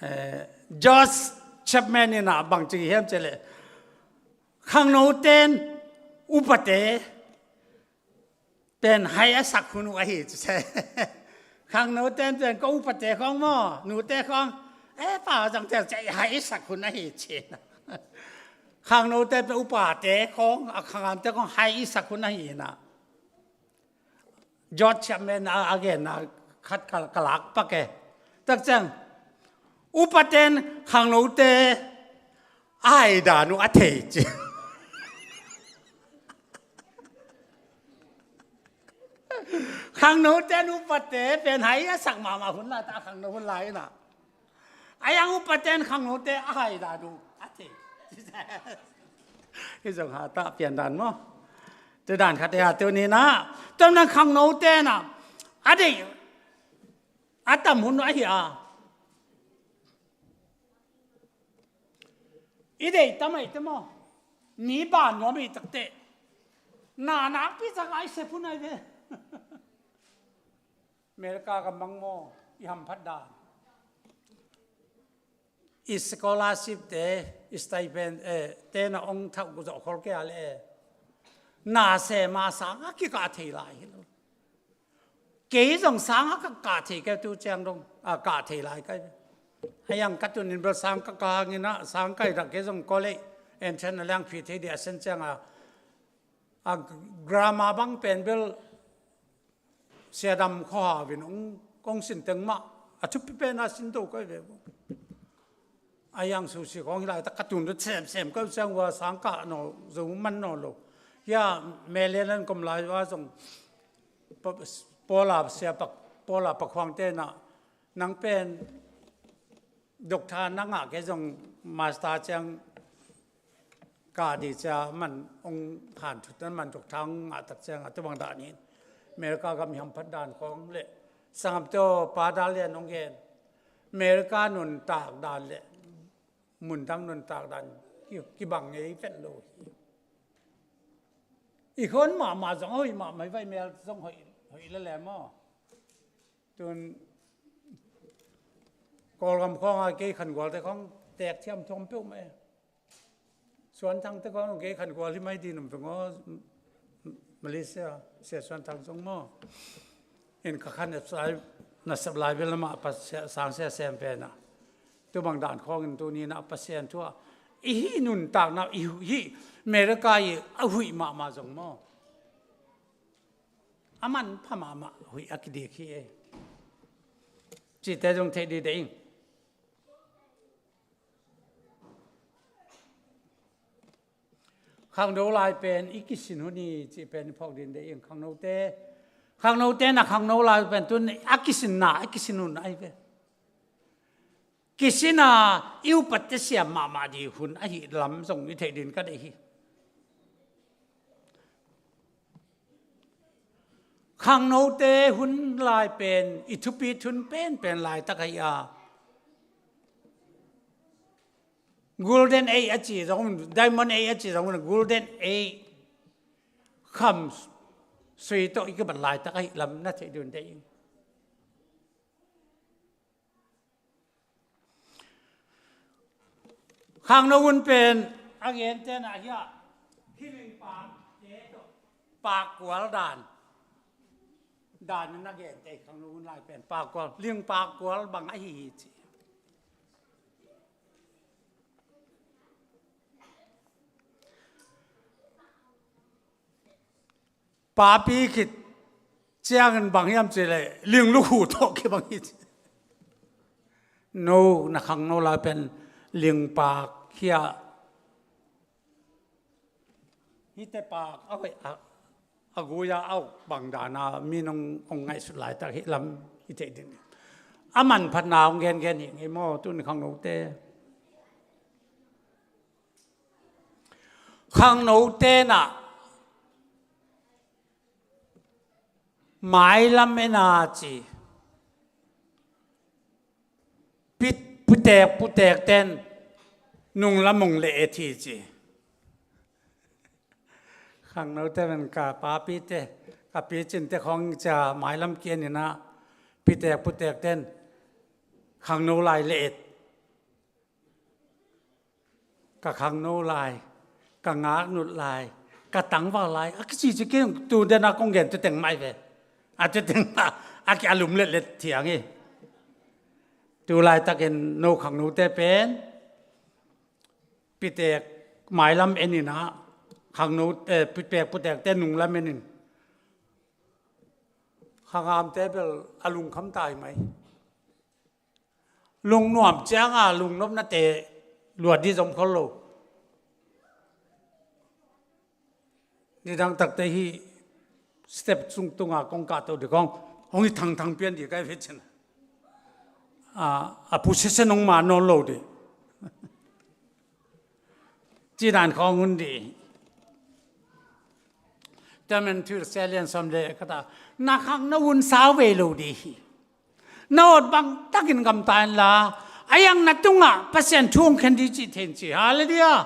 Eh, Josh Chapman in a bang ci hiam cih leh, khangno ten upate pen hai a sak hun uh ahi ci se. Khangno ten pen ko upate khawng maw, nute khawng, eh, pa zang tel cih hai i sak hun ahi ci. Khangno ten pen upate khawng, a khangamte khawng hai i sak hun ahi na. George Chapman a, a genna khat ka, ka lak pak e. Tak ciang, upaten khangnote a hai dan uh a thei ci. Khangnote in upate pen hai a sak mahmah hun lai ta, khangno hun lai inah. A yang upate in khangnote a hai dan uh a thei. Hi zong ha ta pian dan maw? Tu dan khat hi a, tu ni na. Tuam dan khangnote na a deih a tam hun ahi a. I deih tam ahi te maw? Mi ban nuam i takte. Na nakpi cak a i sep hun ahi ve. America gam bang maw, i hamphat dan. I scholarship te, i stipend, eh, te na ong thauh zawh khol kei a le. Na se ma sang a kikah thei lai hi lo. Kei zong sang a ka kah thei kei tu ciang dong, a kah thei lai kai. A yang ka tun in bel sang ka kah hangin a, sang kai dak kei zong college entrance a liang phi thei di a sen ciang a, a grammar bang pen bel siadam khuaha vin ong kong sin teng mah a thupi pen a sin do kai ve. A yang susi kong hi lai tak ka tun dot semsem ka siang ua sang kah no zo man no lo. Hia Melian an kom lai ua zong pa-, Paula sia pak, Paula pak huang te na nang pen doctor na ngah kei zong master ciang ka di cia man ong han thut nan man doctor ong ngah tak ciang a tu bang dah ni America gam i hamphat dan khong le sangam teo pa dal lian ong gen America nuntak dan le mundang nuntak dan ki, kibang ngei vet lo hi. I khon mahmah zong hoih mahmah i vai mel zong hoih, hoih le le maw? Tun Kawlgam khawng a kei khan gual te khawng tek thiam thuam peuh mah e. Suan Thang te khawng kei khan gual hi mai din um peng aw. Malaysia, Sia Suan Thang zong maw? In ka khan nasep lai, nasep lai vel lamah Pasian, Sang Sia Sem pen a. Tu bang dan khawng in tuni na Pasian thu a i hih nuntakna, i hih America i a huih mahmah zong maw? A manpha mahmah huih a kidik hi e. Cihte zong theih dih deih ing. Khangno lai pen i kisin hun hi cih pen i phawk dih deih ing. Khangnote, khangnote na khangno lai pen tun a kisinna, a kisin hun ahi ve. Kisin a i upat te siam mahmah dih hun ahi lam zong i theih din ka deih hi. Khangnote hun lai pen i thupi thun penpen laitak ahi a. Golden Age a ci zong, Diamond Age a ci zong, Golden Age kham sui tawh i kibat laitak ahi lam na theih dun deih ing. Khangno hun pen a gente na hi a, hi lingpang te tawh pakkual dan, dan na gente khangno hun lai pen pakkual, lingpakkual bang ahi hi ci. Papi khit ciangin bang hiam cih leh linglukhu tawh kibang hi ci. No, na khangno lai pen lingpak hi a. Hihte pak a hoih a, a gui a, a uk bang dan a mi nong hong ngaihsut laitak hi lam i theih ding. A manphatna hong gengen hi ngei maw tun khangnote. Khangnote na mailam en a ci. Pi-, putek, putek ten nunglam hong le et hi ci. Khangnote pen ka papite, ka picinte khawng cia mailam kian inah pitek, putek ten khangno lai le et. Ka khangno lai, ka ngaknut lai, ka tangval lai a kici ci kei, tu dena kong gen tu teng mai ve. A tu teng a, a ki a lum letlet thiang hi. Tu laitakin no khangnote pen pitek mailam en inah khangno, eh, pitek, putekte nunglam en in. Khangamte bel a lungkham tai mai. Lungnuam cianga lungnopnate luat di zom khol lo. Nidang takte hih step sung tunga kong kahto dih kong hong i thangthang pian dih kai ve cin. A, a pu sese nong ma nawn lo dih. Ci dan khawng hun dih. Tua man Thuhilhsia lian sawm le khat ah, na khangno hun sau ve lo dih hi. Na awt bang takin gamta inla, a iang na tungah Pasian thu hong khen dih cih thei in ci. Halleluiah.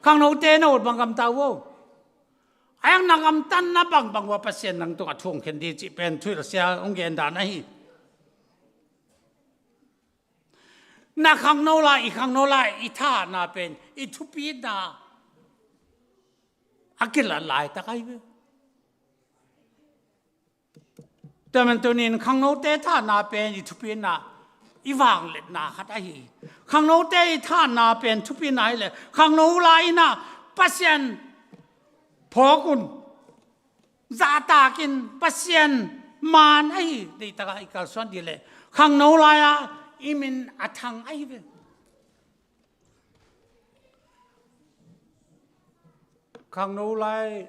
Khangnote na awt bang gamta uh. A iang na gamtatna bangbang uh ah Pasian nang tungah thu hong khen dih cih pen Thuhilhsia hong gen dan ahi. Na khangno lai, i khangno lai, i thahatna pen, i thupina a kilat laitak ahi ve. Tua man tunin khangnote thahatna pen i thupina, i vangliatna khat ahi. Khangnote i thahatna pen thupina hi leh, khangno lai-in ah Pasian phawk un. Zahtakin Pasian maan ahi deihtakah i kalsuan dih leh, khangno lai-ah i min a thang ahi ve. Khangno lai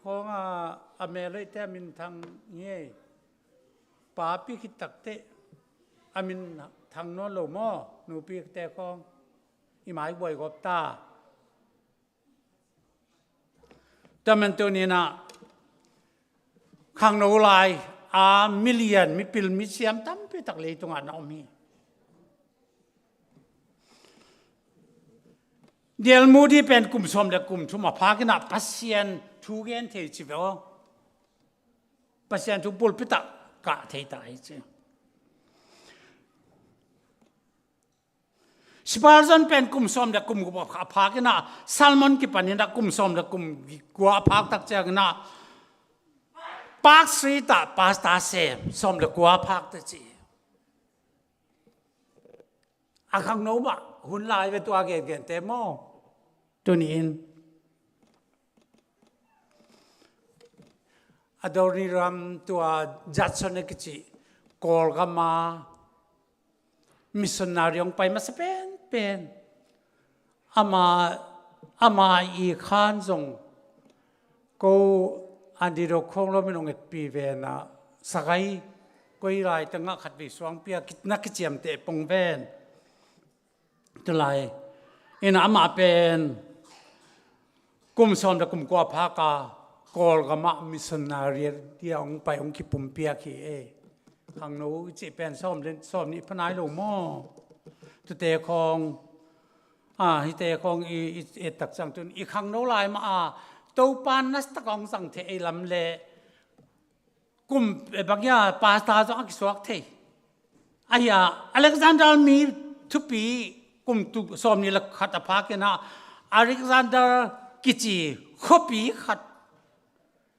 khawng a, a mel hoihte a min thang hi ei. Papi khit takteh a min thang nawn lo maw? Nupite khawng i mai buai gawp ta. Tua man tuninah khangno lai a milian, mipil, misiam tampi tak leitungah na om hi. D L Moody pen kum sawm le kum thum a phakinah Pasian thu gen thei ci ve aw. Pasian thu pulpit ah kah thei ta hi ci. Spurgeon pen kum sawm le kum guk a phakinah, sermon kipaninah kum sawm le kum kua a phak tak cianginah Park Street ah pastor sem, sawm le kua a phak ta ci. A khangno mah hun lai ve tua gengente maw? Tuni-in Adoniram tua Judson a kici Kawlgama missionary hong pai masa penpen. Ama, ama i khan zong ko Andy Do khawng lo min hong etpi venah sagai koi lai tengah khat vei suangpi a na kiciamteh pong ven. Tulai in amah pen kum sawm le kum kua phaka Kawlgamah missionary dia hong pai hong kipumpiak hi e. Khangno i cih pen sawm le sawm nih pha nai lo maw? Tute khawng, a, hite khawng i, i et tak ciang tun i khangno lai mah a Topa nasataka hong zang thei ei lam le kum, eh, bang hia pastor zong a kisuak thei. Ahi a Alexander mi thupi kum tu sawm nih le khat a phakinah Alexander kici khuapi khat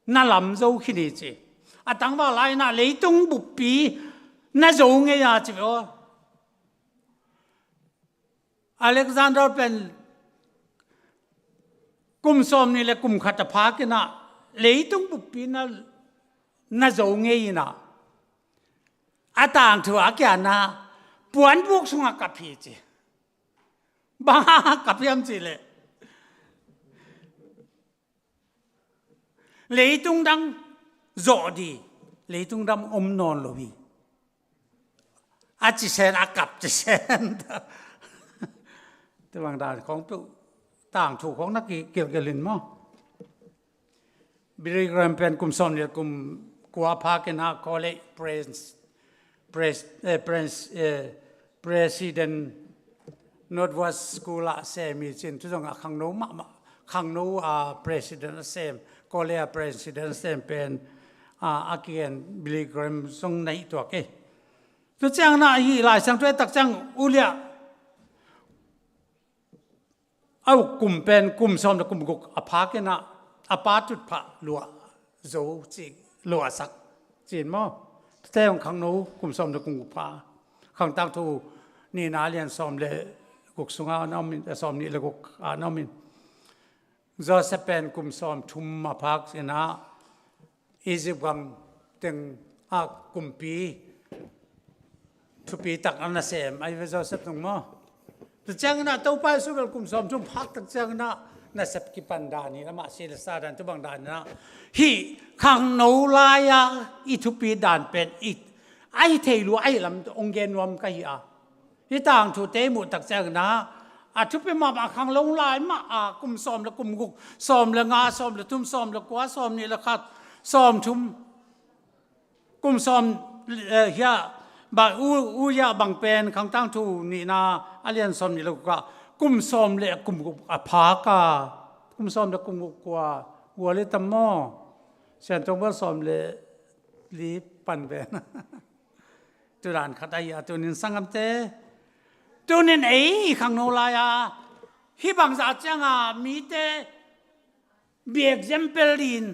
na lam zo khin hi ci. A tangval lai-inah leitung buppi na zo ngei a ci ve aw. Alexander pen kum sawm nih le kum khat a phakinah leitung buppi na, na zo ngei inah a tangthu a kianna puanbuk sungah kap hi ci. Bang a kap hiam cihleh leitung dang zawh dih, leitung dang om nawn lo hi. A cisen, a kap cisen. Tubang dan khawng tu tangthu khawng na ki kilkil in maw? Billy Graham pen kum sawm nih le kum kua phakinah college pres, pres, eh, pres, eh, president Northwest School ah sem hi cin, tu zong a khangno mahmah, khangno a president a sem, college a president a sem pen a, a kigen Billy Graham zong na hi tuak e. Tu cianginah hih Lai Siangtho et tak ciang uliah a uk kum pen kum sawm le kum guk a phakinah a pa tutphah luah zo ci, luahsak cin maw? Tute hong khangno kum sawm le kum guk pha. Khang Tangthu nihna lian sawm le guk sungah na om in, sawm nih le guk ah na om in. Joseph pen kum sawm thum a phak inah Egypt gam teng ah kumpi thupi tak a nasem ahi ve Joseph zong maw? Tu cianginah Topa Jesu bel kum sawm thum phak tak cianginah Nasep kipan dan hi lamah si le sa dan tu bang dan na. Hih khangno lai-a i thupi dan pen i a hi thei lua a hi lam ong gen nuam ka hi a. Hih tangthute i muh tak ciang na a thupi mahmah khangno lai mah a kum sawm le kum guk, sawm le nga, sawm le thum, sawm le kua, sawm nih le khat, sawm thum. Kum sawm, eh, hiah, ba, u, u hiah bang pen Khang Tangthu nihna a lian sawm nih le guk ah kum sawm le kum guk a phak a, kum sawm le kum guk kua, gua le tam maw? Sian Tong Bel sawm le li pan ven. Tudan khat ahi a, tunin sanggamte, tunin ei i khangno lai-a hih bangzah cianga mite bia example din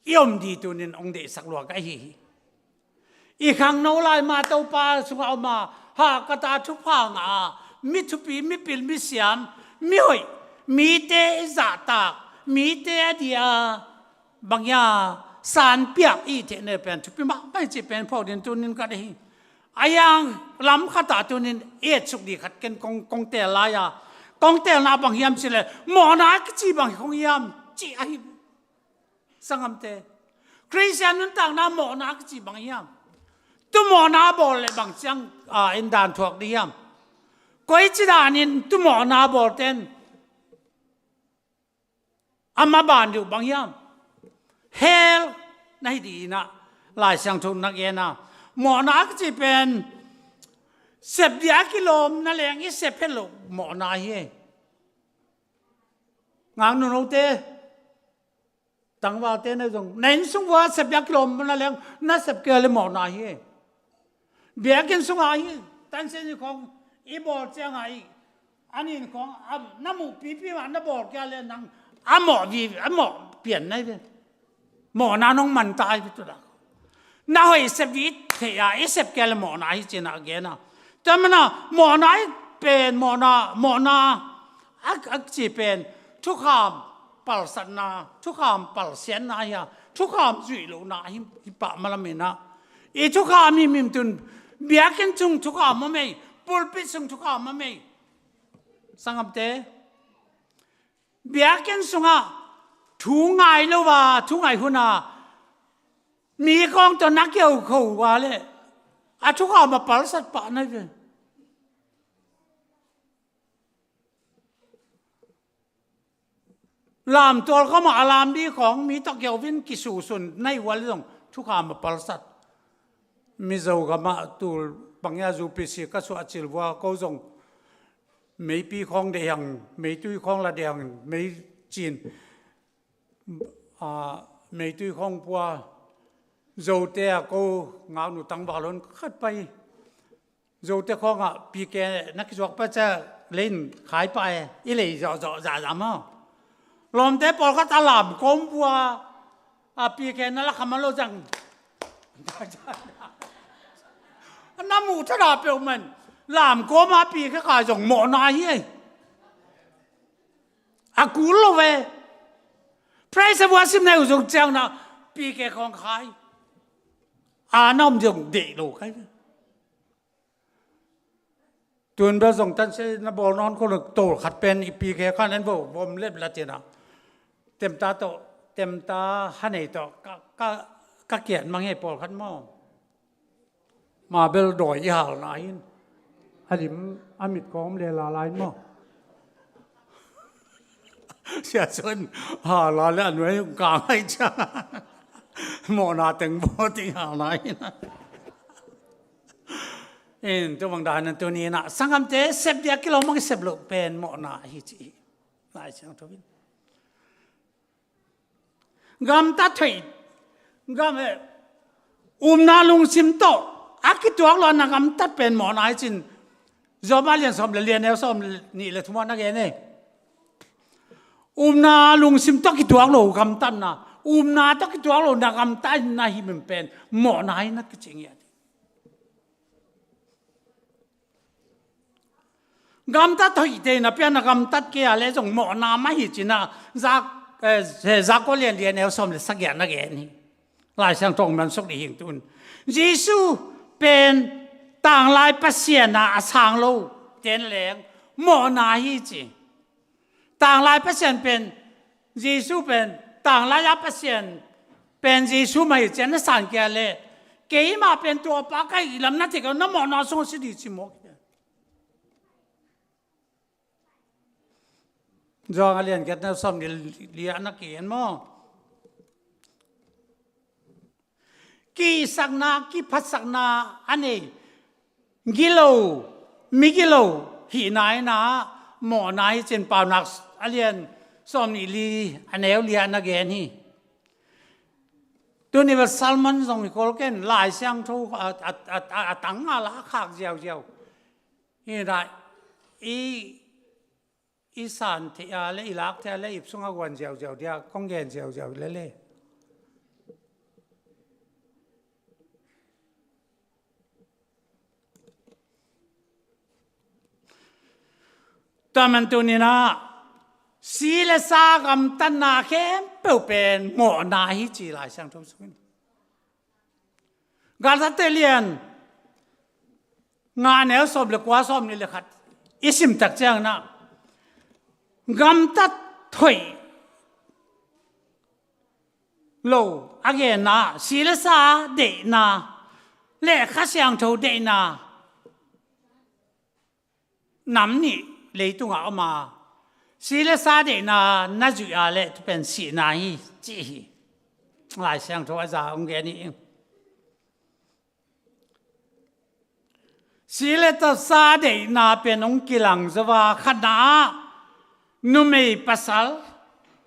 i om di tunin ong deihsak lua ka hi hi. I khangno lai ma Topa sungah om a, hahkata thupha ngah a, mi thupi, mi pil, mi siam, mi hoih, mite i zahtak, mite a dia bang hia sanpiak i theih ne pen thupi mahmah hi cih pen phawk din tunin ka deih hi. A yang lam khatah tunin i etsuk di khat ken kong, kong teel lai-a, kong teelna bang hiam cih leh mawhna a kici bang hi kong hiam cih ahi. Sanggamte, Khristian nuntakna mawhna a kici bang hiam? Tu mawhna bawl le bang ciang, a, in dan thuak di hiam? Koici danin tu mawhna bawlten a maban deuh bang hiam? Hell na hi di inah Lai Siangtho na gen a. Mawhna a kici pen sep dia a kilawm na leng i sep het loh mawhna hi. Ngak nunote, tangvalte na zong na inn sung vua sep dia a kilawm na leng na sep kei le mawhna hi. Biakinn sungah hi, tansian i khawng i bawl ciangah hi, a nin khawng a, na muh pipi mah na bawl kia le nang a mawh vi, a mawh pian nai ve. Mawhna nong man ta ai ve tu dak. Na hoih sep vi thei a, i sep kia le mawhna hi cina a gen a. Tua mana mawhna hi pen, mawhna, mawhna a, a ci pen thukham palsatna, thukham palsiatna hi a, thukham zuih lohna hi, hi pah malam inah. I thukham himhim tun biakinn sung thukham a mei, pulpit sung thukham a mei. Sanggamte, biakinn sungah thu ngai lo a, thu ngai hun a mi kawng tawh na kiau kho a le a thukham a palsat pah nai ve. Lamtual khawmah a lam di khawng mi tawh kiau vin kisusun nai ual zong thukham a palsat. Mizo gamah tul pangia zupisi ka suah cil vua ko zong meipi khawng deihang, meitui khawng la deihang, mei cin, a, meitui khawng pua, Zote a ko ngaknu tangval hun khat pai. Zote khawngah pike na kizuak pa cia lein khai pa e, i lei zawhzawh zahzah maw? Lawmte pawlkhat a lam kawm vua a pike na la khaman lo zang. Na muh thada peuh man lam kawma pike kai zong mawhna hi ei. A kul lo ve. Praise and worship na uh zong ciangna pike khawng khai. A na om zong deih lo kai ve. Tun bel zong tanse na bawl nawn ko lo tol khat pen i pike khan en vo vom lep la tina. Temta tawh, temta hanei tawh ka, ka, ka kiat mang hei pawlkhat maw? Ma bel dawi i halna hin a lim a mit kawm le lala in maw? Sia suan hala le a nuai ka ngai cia. Mawhna teng baw ting halna hin. In tu bang dan tu ni na sanggamte sep dia kilawm bang sep lo pen mawhna hi ci. Lai Siangtho in gamtat hoih, gam, eh, upna lungsim tawh a kituak lo a na gamtat pen mawhna hi cin. Job a lian sawm le lian neu sawm nih le thum ah na gen e. Upna lungsim tawh kituak lo gamtatna, upna tawh kituak lo na gamtatna hi min pen mawhna hi na kici ngiat. Gamtat hoihte na pian na gamtat kei a le zong mawhna mah hi cina zak, eh, Jakob lian lian neu sawm le sagih ah na gen hi. Lai Siangtho man suk dih hing tun Jesu pen tanglai Pasian a a sang lo ten leng mawhna hi ci. Tanglai Pasian pen, Jesu pen, tanglai a Pasian pen Jesu mah hi ci-a na san kei leh, keimah pen tua pa ka hih lam na thei kei, na mawhna sungah si ding ci mawk hi. Johan a lian giat, a neu sawmnih li ah na kigen maw? Kihsakna, kiphatsakna a nei, gilo, migilo hihna in ah mawhna hi ci-in Paunak a lian sawmnih li, a neu li ah na gen hi. Tuni bel sermon zong hi kul kei, Lai Siangtho a, a, a, a, a tang nga la khak ziauziau. Hi na, i, i san thei a leh, i lak thei a leh, ip sungah guan ziauziau dia, kong gen ziauziau lele. Tua man tuni-in ah, si le sa gamtatna khempeuh pen mawhna hi ci Lai Siangtho sungin. Galatia lian nga, neu sawm le kua, sawmnih le khat i sim tak ciangin ah, gamtat hoih lo a genna, si le sa deihna le Kha Siangtho deihna nam nih leitungah om a, si le sa deihna na zuih a leh, tua pen sihna hi ci hi. Lai Siangtho a za hong gen hi. Si le sa deihna pen hong kilang zo a, khatna ah numei pasal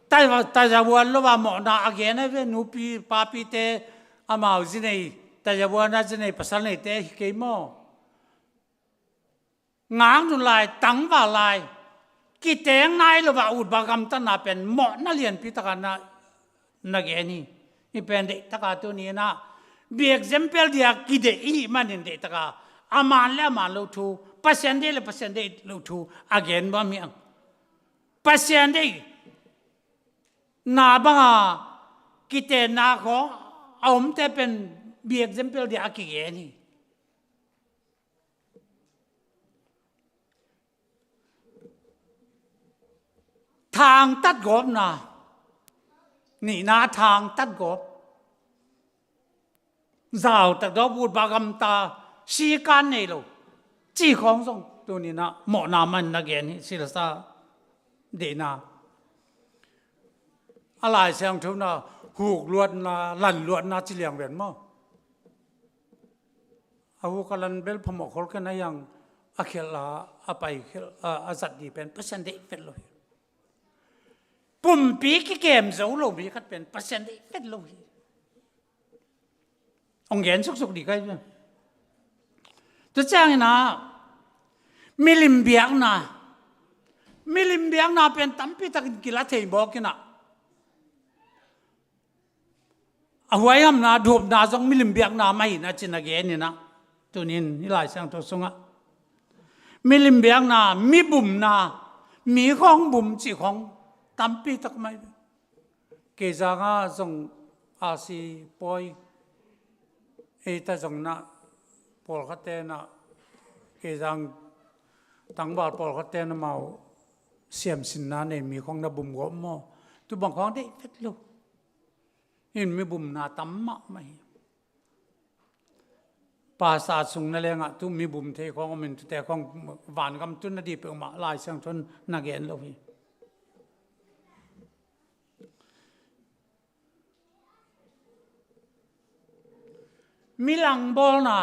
ta, tazavuan lo a mawhna a gen a ve, nupi papite amau zi nei, tazavuan a zi nei pasal neite hi kei maw? Ngaknu lai, tangval lai, kiteng nai lo a utbak gamtatna pen mawhna lianpi taka na, na gen hi. Hih pen deih taka tuni-in ah, bia example dia kideih i hih manin deih taka, a man le a man lo thu, Pasian deih le Pasian deih lo thu a gen bang hi hang. Pasian deihna banga kitenna khawng a omte pen bia example dia a kigen hi. Thangtat gawpna, nihna thangtat gawp, zau tak dawp, utbak gamta, sikan nei lo, ci khawng zong tuni-in ah mawhna man na gen hi, si le sa deihna. A Lai Siangtho na huk luatna, lan luatna ci liang ven maw? A huk a lan bel phamawh khol kei na hiang, a khialh a, a pai khialh a, a zat ding pen Pasian deih vet lo hi. Pumpi kikem zo lo mi khat pen Pasian deih vet lo hi. Hong gen suksuk ding ka hi. Tua ciangin ah, milim biakna, milim biakna pen tampi takin kila thei mawk in ah, a huaihamna, dupna zong milim biakna mah hi na ci-in a gen in ah, tuni-in hih Lai Siangtho sungah milim biakna, mi bumna, mi khawng bum cih khawng tampi tak mah hi. Kei zangah zong a si pawi, ei ta zong na, pawlkhatte na, kei zang tangval pawlkhatte na mau siamsinna nei mi khawng na bum gawp maw? Tu bang khawng deih vet lo. Hih mi bumna tam mahmah hi. Pastor sung na lengah tu mi bum thei khawng om in, tute khawng vangam tun na ding peuhmah Lai Siangtho in na gen lo hi. Mi langbawlna,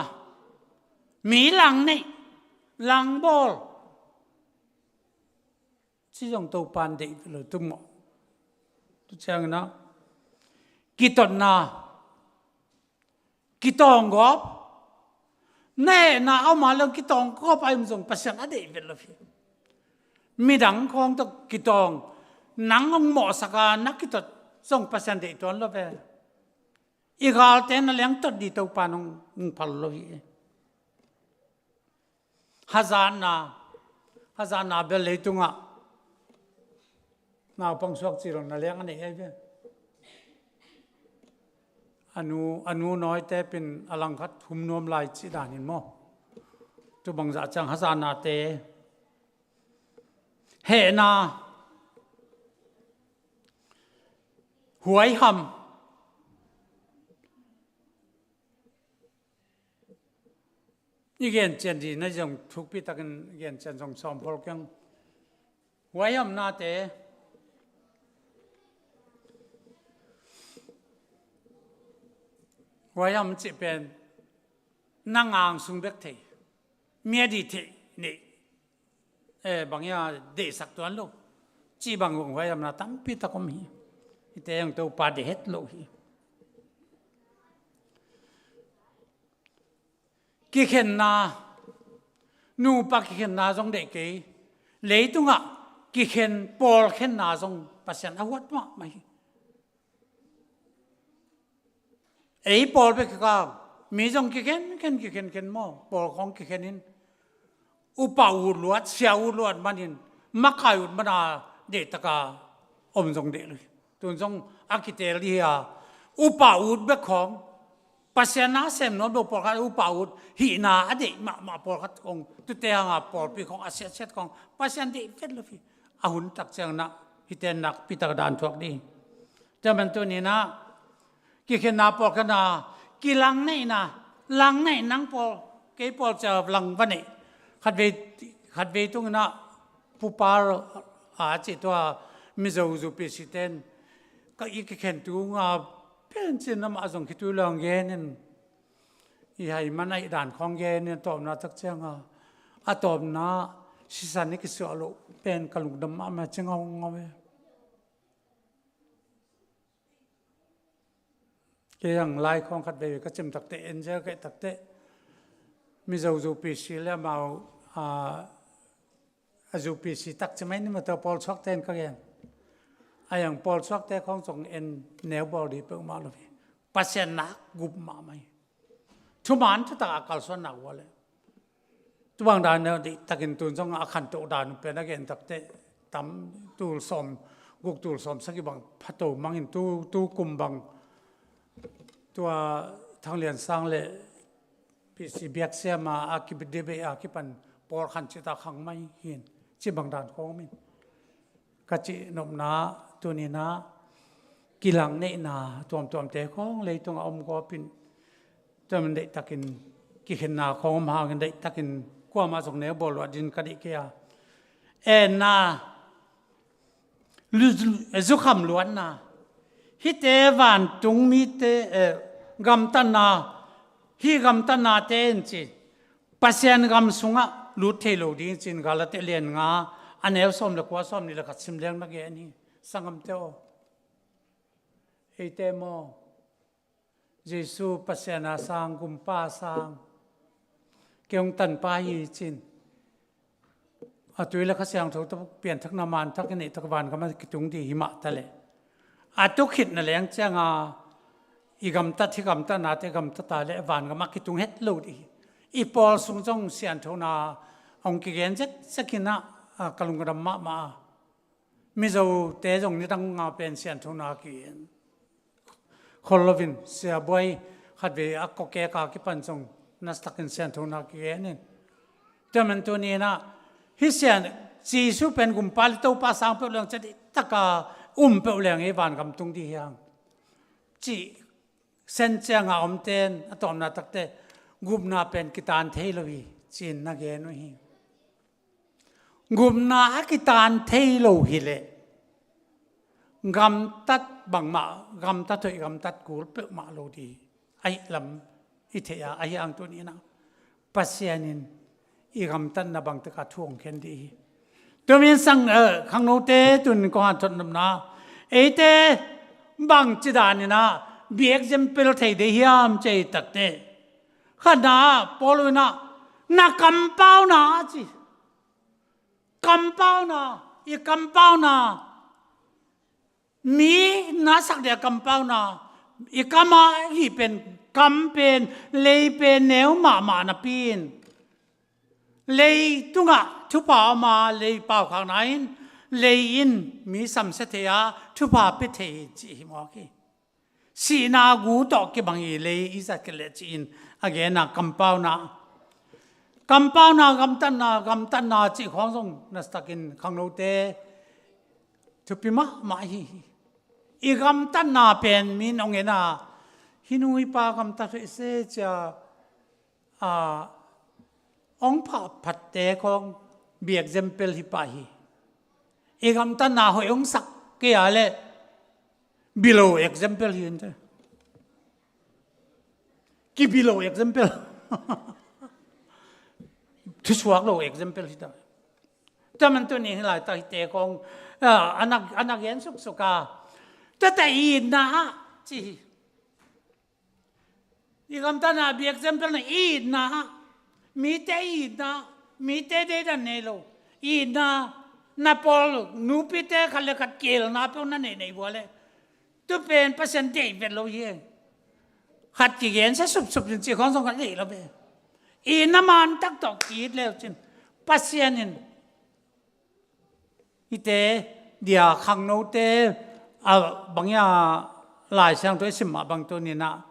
mi lang neih, langbawl, ci zong Topa'n deih lo tu maw? Tu ciangin ah, kitotna, kitawng gawp, na hehna a om a leh kitawng gawp a om zong Pasian a deih vet lo hi. Midang khawng tawh kitawng, nang hong mawhsak a na kitot zong Pasian deih tuan lo ve. I galte na leng tot ding Topa'n hong, hong phal lo hi. Hazatna, hazatna bel leitungah naupang suak ci lo na leng a nei ahi ve. A nu, a nu nawite pen a langkhat hum nuam lai cih dan in maw? Tu bangzah ciang hazatnate, hehna, Huaiham. I gen cian dih na zong thukpi takin gen cian zong sawm pawl kiang. Huaihamnate, huaiham cih pen na ngang sung bek thei, mi a dih theih neih, eh, bang ia deihsak tuan lo cih bang huaihamna tampi tak om hi. Hite ang Topa deih het lo hi. Kikhenna, nupa kikhenna zong deih kei. Leitungah kikhen, pawl khenna zong Pasian a huat mahmah hi. Ei pawl bek kikal, mi zong kikhen khen, kikhen khen maw, pawl khawng kikhen in. Upa ut luat, sia ut luat manin, makai ut mana deihtaka om zong deih lo hi. Tun zong a kitel dih hi a, upa ut bek khawng, Pasian na sem nuam lo pawlkhat upa ut hihna a deih mahmah pawlkhat khawng, tute hanga pawlpi khawng a siatsiat khawng Pasian deih vet lo hi. A hun tak ciangin ah hite nakpi tak dan thuak dih. Tua man tuni-in ah kikhenna, pawlkhenna, kilangneihna, langneih nang pawl, kei pawl cia lang va neih. Khatvei, khatvei tungin ah pupal a cih tua Mizo zupisi ten ka i kikhen tunga pen cin amah zong khitui luang genin i hai man aih dan khawng genin a tawpna tak cianga a tawpna sisan i kisuah loh pen ka lungdam mahmah ci ngaungau e. Kei ang lai khawng khatvei ka cim takteh, en zel kei takteh, Mizo zupisi le amau a, a zupisi tak ci mai ni maw, tua pawlsuakte in ka gen. A iang pawlsuakte khawng zong en neu bawl dih peuhmah lo hi. Pasian nak gup mahmah hi. Thuman thutak a kalsuanna uh a leh tubang dan a deihtakin tun zong a khantoh dan uh pen a gen takteh tam, tul sawm guk, tul sawm sagih bang phato mangin tu, tu kum bang tua Thang Lian Sang le P C biak siama a kibit debate a kipan pawl khan cita khang mai hin ci bang dan khawng min. Ka cih nopna tuni-in ah kilangneihna tuamtuamte khawng leitungah om gawpin, tua man deihtakin kikhenna khawng om hangin deihtakin kuamah zong neu bawl luat dingin ka deih kei a. Enna, lu-, lu-, zukham luatna, hihte vantung mite, eh, gamtatna, hih gamtatnate in ci Pasian gam sungah lut thei lo ding ci-in Galati lian nga a neu sawm le kua, sawm nih le khat sim leng na gen hi. Sanggamte aw, eite maw, Jesu Pasian a sang, Gumpa a sang, kei hong tanpa hi ci-in a tui le Kha Siangtho tawh pianthakna manthak i neih tak vangam a kitung dih hi mah ta leh, a tu khit na leng cianga i gamtat, hih gamtatnate gamtat a leh vangam a kitung het lo dih hi. I pawl sung zong sianthona hong kigen zekzek in ah, a, ka lungdam mahmah a. Mizote zong nidang nga pen sianthona kigen khol loin, siabuai khatvei a kawkek a kipan zong nasatak in sianthona kigen in. Tua man tuni-in ah hih sian, Jesu pen Gumpa le Topa sang peuh leng, cia dihtaka um peuh leng i vangam tung dih hi hang cih sen cianga omte in a tawpna takteh gupna pen kitan thei lo hi ci-in na gen uh hi. Gupna a kitan thei lo hileh gamtat bangmah, gamtat hoih gamtat kul peuhmah lo dih hi. Ahi lam i theih a, ahi hang tuni-in ah Pasian in i gamtatna bangtaka thu hong khen dih hi. Tua man sang, eh, khangnote tun kong hanthot nopna, eite bangci danin ah biak zempel thei dih hiam ci takteh, khatna ah Paul in ah na kampauna a ci. Kampauna, i kampauna, mi na sak dia kampauna, i kam a hih pen, kam pen, lei pen neu mahmah napi in, leitungah thupha om a, lei paukhakna in, lei in mi samsia thei a, thupha pia thei hi cih hi mawk hi. Sihna gu tawh kibang hi, lei i zat kei leh ci-in a gen a, kampauna. Kampauna, gamtatna, gamtatna cih khawng zong nasatakin khangnote thupi mahmah hi. I gamtatna pen min hong en a, hih nu hih pa gamtat hoih se cia, a, hong phaphatte khawng bi example hi pah hi. I gamtatna hoih hong sak kei a leh, bi lo example hi inteh. Kibi lo example. Thusuak lo example hi ta. Tua man tuni hih laitak hihte khawng, a, a na, a na gen suksuk a. Tuate itna ah ci hi. I gamtatna bi example na itna ah. Mite itna, mite deidan nei lo. Itna, na pawl nupite khat le khat kielna peuh na neih neih uh a leh, tu pen Pasian deih vet lo hi. Khat kigen sia supsup in cih khawng zong khat deih lo ve. Itna man tak tawh ki-it le uh cin, Pasian in hihte dia khangnote, a, bang hia, Lai Siangtho i sim mah bang tuni-in ah,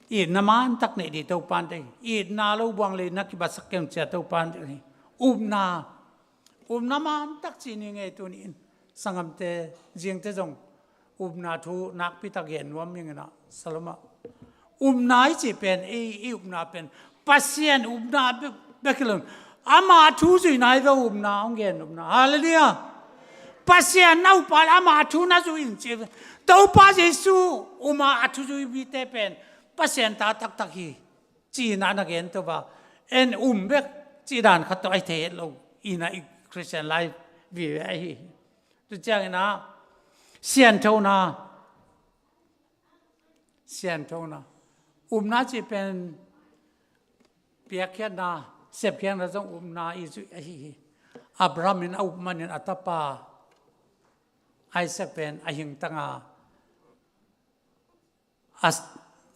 itna man tak neih ding Topa'n deih hi. Itna lo buang le itna kibatsak kei un ci-a Topa'n deih hi. Upna, upna man tak ci ni ngei tuni-in. Sanggamte, zingte zong upna thu nakpi tak gen nuam ing in ah, Salom ah. Upna i cih pen, i, i upna pen Pasian upna bek, bek hi lo. Ama thu zui nai ve, upna hong gen, upna. Halleluiah. Pasian na up a leh ama thu na zui in ci ve. Topa Jesu um a, a thu zui mite pen Pasian ta taktak hi ci-in ah na gen to va. En um bek cih dan khat tawh a hi thei het lo. Itna i Christian life vive ahi hi. Tua ciangin ah sianthona, sianthona. Upna cih pen piakkhiatna, sepkhiatna zong upna i zuih ahi hi. Abraham in a up manin a tapa Isaac pen a hingtang a, a,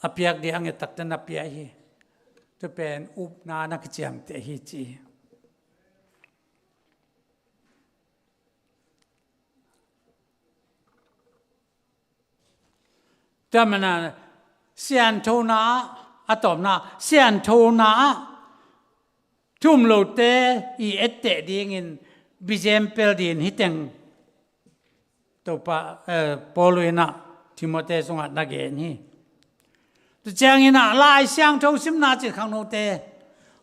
a piak ding a nget takte na pia hi. Tua pen upna na kiciamteh hi ci hi. Tua manin ah sianthona, a tawpna, sianthona ah thu um lote i etteh dingin bi example dingin hih teng Topa, eh, Paul in ah Timothy sungah na gen hi. Tua ciangin ah Lai Siangtho simna cih khangnote,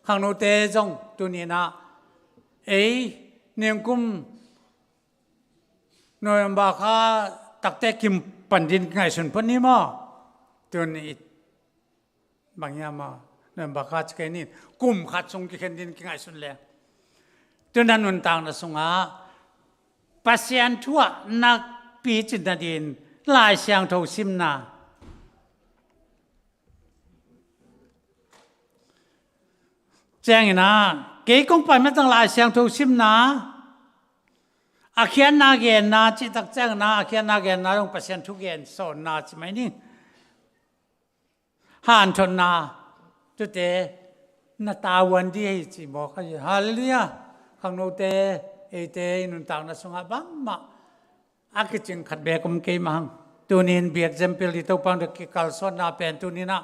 khangnote zong tuni-in ah ei ningkum November kha takte kim pan ding kingaihsun phot ni maw? Tun i bang hiam maw? November kha ci kei ni, kum khat sung kikhen ding kingaihsun leng. Tun a nuntakna sungah Pasian thu ah na picin nading Lai Siangtho simna. Ciangin ah kei kong pai matang Lai Siangtho simna, a khiatna genna cih tak ciangin ah a khiatna genna zong Pasian thu gen sawnna ci mai ni. Hanthotna, tuate na tavuan ding hi ci mawk ahi hi. Halleluiah. Khangnote, eite i nuntakna sungah bangmah a kicing khat beek om kei mah hang. Tuni-in bi example ding Topa hong deih, kikalsuanna pen tuni-in ah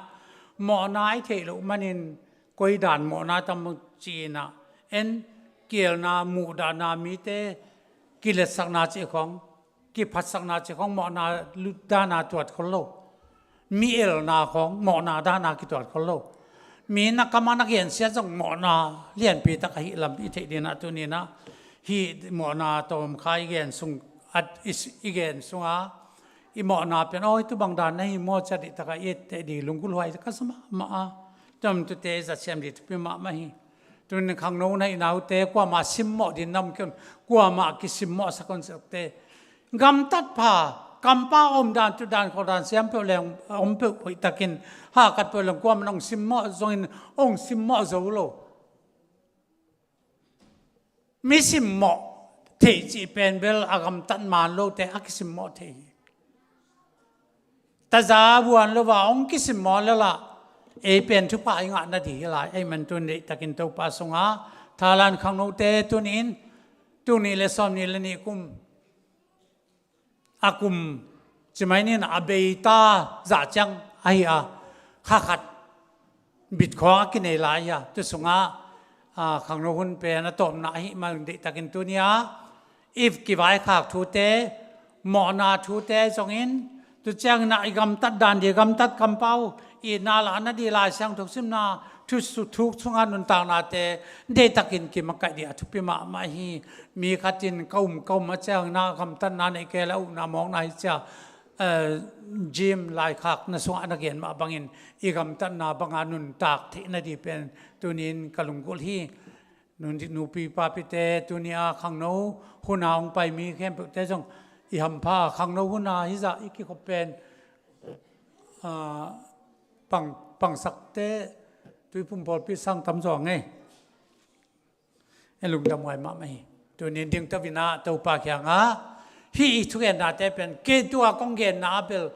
mawhna i theih loh manin koi dan mawhna tam ci-in ah, en kielna, muhdahna, mite kiletsakna cih khawng, kiphatsakna cih khawng mawhna lut dan a tuat khol lo. Mi elna khawng mawhna dan a kituat khol lo. Mi na kam a na gensiat zong mawhna lianpi tak ahih lam i theih ding ah tuni-in ah hih mawhna tawmkha i gen sung, at, i, i gen sung a, i mawhna pen, aw, hih tu bang dan na hi maw ci-a dih tak a i etteh ding lunggulhhuai ka sa mahmah a. Tua manin tute i zatsiam ding thupi mahmah hi. Tun khangno na hihna uh te kuamah simmawh ding na om kei un, kuamah kisimmawhsak un, sak te. Gamtat pha, kampau omdan, tutdan, khawldan siam peuh leng om peuh hoih takin, hahkat peuh leng kuamah hong simmawh zongin hong simmawh zo lo. Mi simmawh theih cih pen bel a gamtat man lote a kisimmawh thei hi. Taza vuan lo a hong kisimmawh lel a, ei pen thupha i ngah nading hi lai. Ahih manin tun deihtakin Topa sungah thalan khangnote tuni-in, tul nih le sawmnih le nih kum, a kum ci mai ni, a bei ta zah ciang ahi a, kha khat bit khawng a kinei lai hi a. Tu sungah, a, khangno hun pen a tawpna ahih manin deihtakin tuni-a i kivaikhak thute mawhna thute zongin, tu ciangin ah i gamtat dan di, gamtat kampau, itna lahna di, Lai Siangtho simna, thu su-, thu sunga nuntaknate deihtakin kimakaih di a thupi mahmah hi. Mi khat in ka um, ka um a ciangin ah gamtatna neih kei leh a ukna mawkna hi cia, eh, gym laikhakna sungah na gen mah bangin i gamtatna banga nuntak theihna di pen tuni-in ka lunggulh hi. Nun-, nupi papite, tuni a khangno huna hong pai mi khempeuhte zong i hampha a, khangno huna hizah i kikhop pen, ah, pang, pangsakte Tuiphum pawlpi sang tam zaw ngei. E lungdam huai mahmah hi. Tuni ding tawh vinah Topa kiangah hih i thugennate pen kei tua kong genna a bel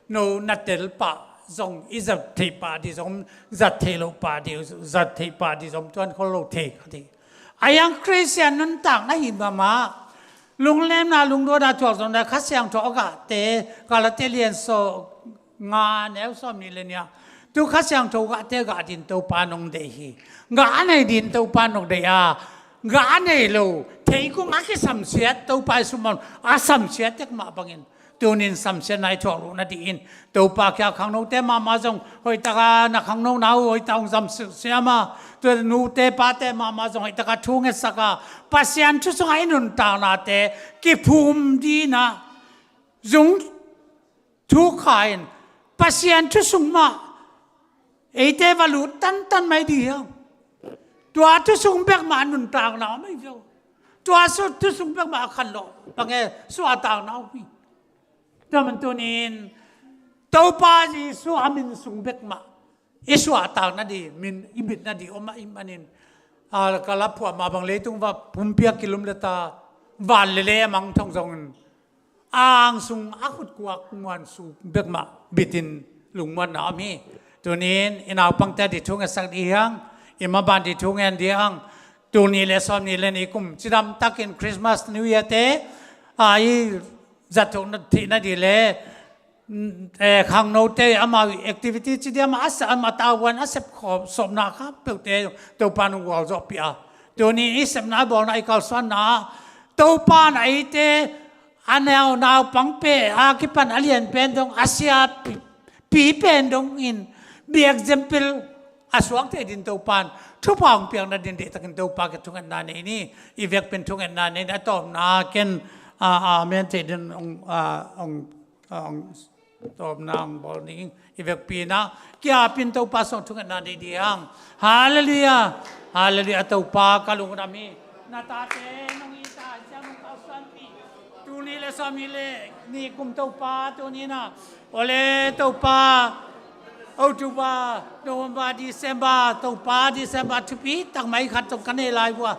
no na tel pah zong i zat theih pah di zong, zat theih loh pah di, zat theih pah di zong tuan khol lo thei kha di. A yang Khristian nuntakna hi mahmah. Lunglemna, lungduana thuak zong na Kha Siangtho a gahte, Galati lian sawm nga neu sawm nih le nih ah, tu Kha Siangtho gahte gah din Topa nong deih hi. Gah a nei din Topa nong deih a, gah a nei lo, theikung a kisamsiat, Topa i sumon a samsiat tek mah bangin tunin samsiatna i thuak loh nadingin Topa kia khangnote mahmah zong hoihtaka na khangnona uh hoihtaka hong zam siam a, tua nute pate mahmah zong hoihtaka thu ngetsak a, Pasian thu sungah i nuntaknate kiphum dinah zung thu kha in Pasian thu sung mah eite va lut tantan mai di hiam? Tua thu sung bek mah nuntakna om hi zo. Tua su-, thu sung bek mah a khan lo, bang e, suahtakna om hi. Tua man tunin Topa Jesu a min sung bek mah i suahtakna di, min i bitna di om ahih manin, a, ka laphuah mah bang leitung va pumpi a kilum le ta, van le lei a mang thong zongin ang sung a khutkuak muan su bek mah bitin lungmuanna om hi. Tunin i naupangte di thu ngetsak di hiang, i maban di thu ngen di hiang, tul nih le sawm nih le nih kum cidam takin Christmas, New Year te, a, i zat thokna theihna di le, mm, eh, khangnote amau activity ci di amau a sa-, amau tavuan a sep khawm sawpna kha peuhte Topa nong gualzawhpih a, tuni i sepna bawlna i kalsuanna Topa na eite a neu naupang pen a kipan a lian pen dong a sia pi, pi pen dongin be example a suak thei din Topan thupha hong piakna din deihtakin Topa kiang thungetna nei ni. I vekpi-in thungetna nei ni. A tawpna ken, a, amen thei din hong, a, hong, a, hong tawpna hong bawl ning. I vekpi-in ah kiapin Topa sung thungetna nei ding hang. Halleluiah. Halleluiah. Topa ka lungdam hi. Na tate nong it a, ciang nong kalsuanpih. Tul nih le sawm nih le nih kum Topa tuni-in ah, ole Topa, October, November, December, Topa December thupi tak mai khat zong ka nei lai uh a,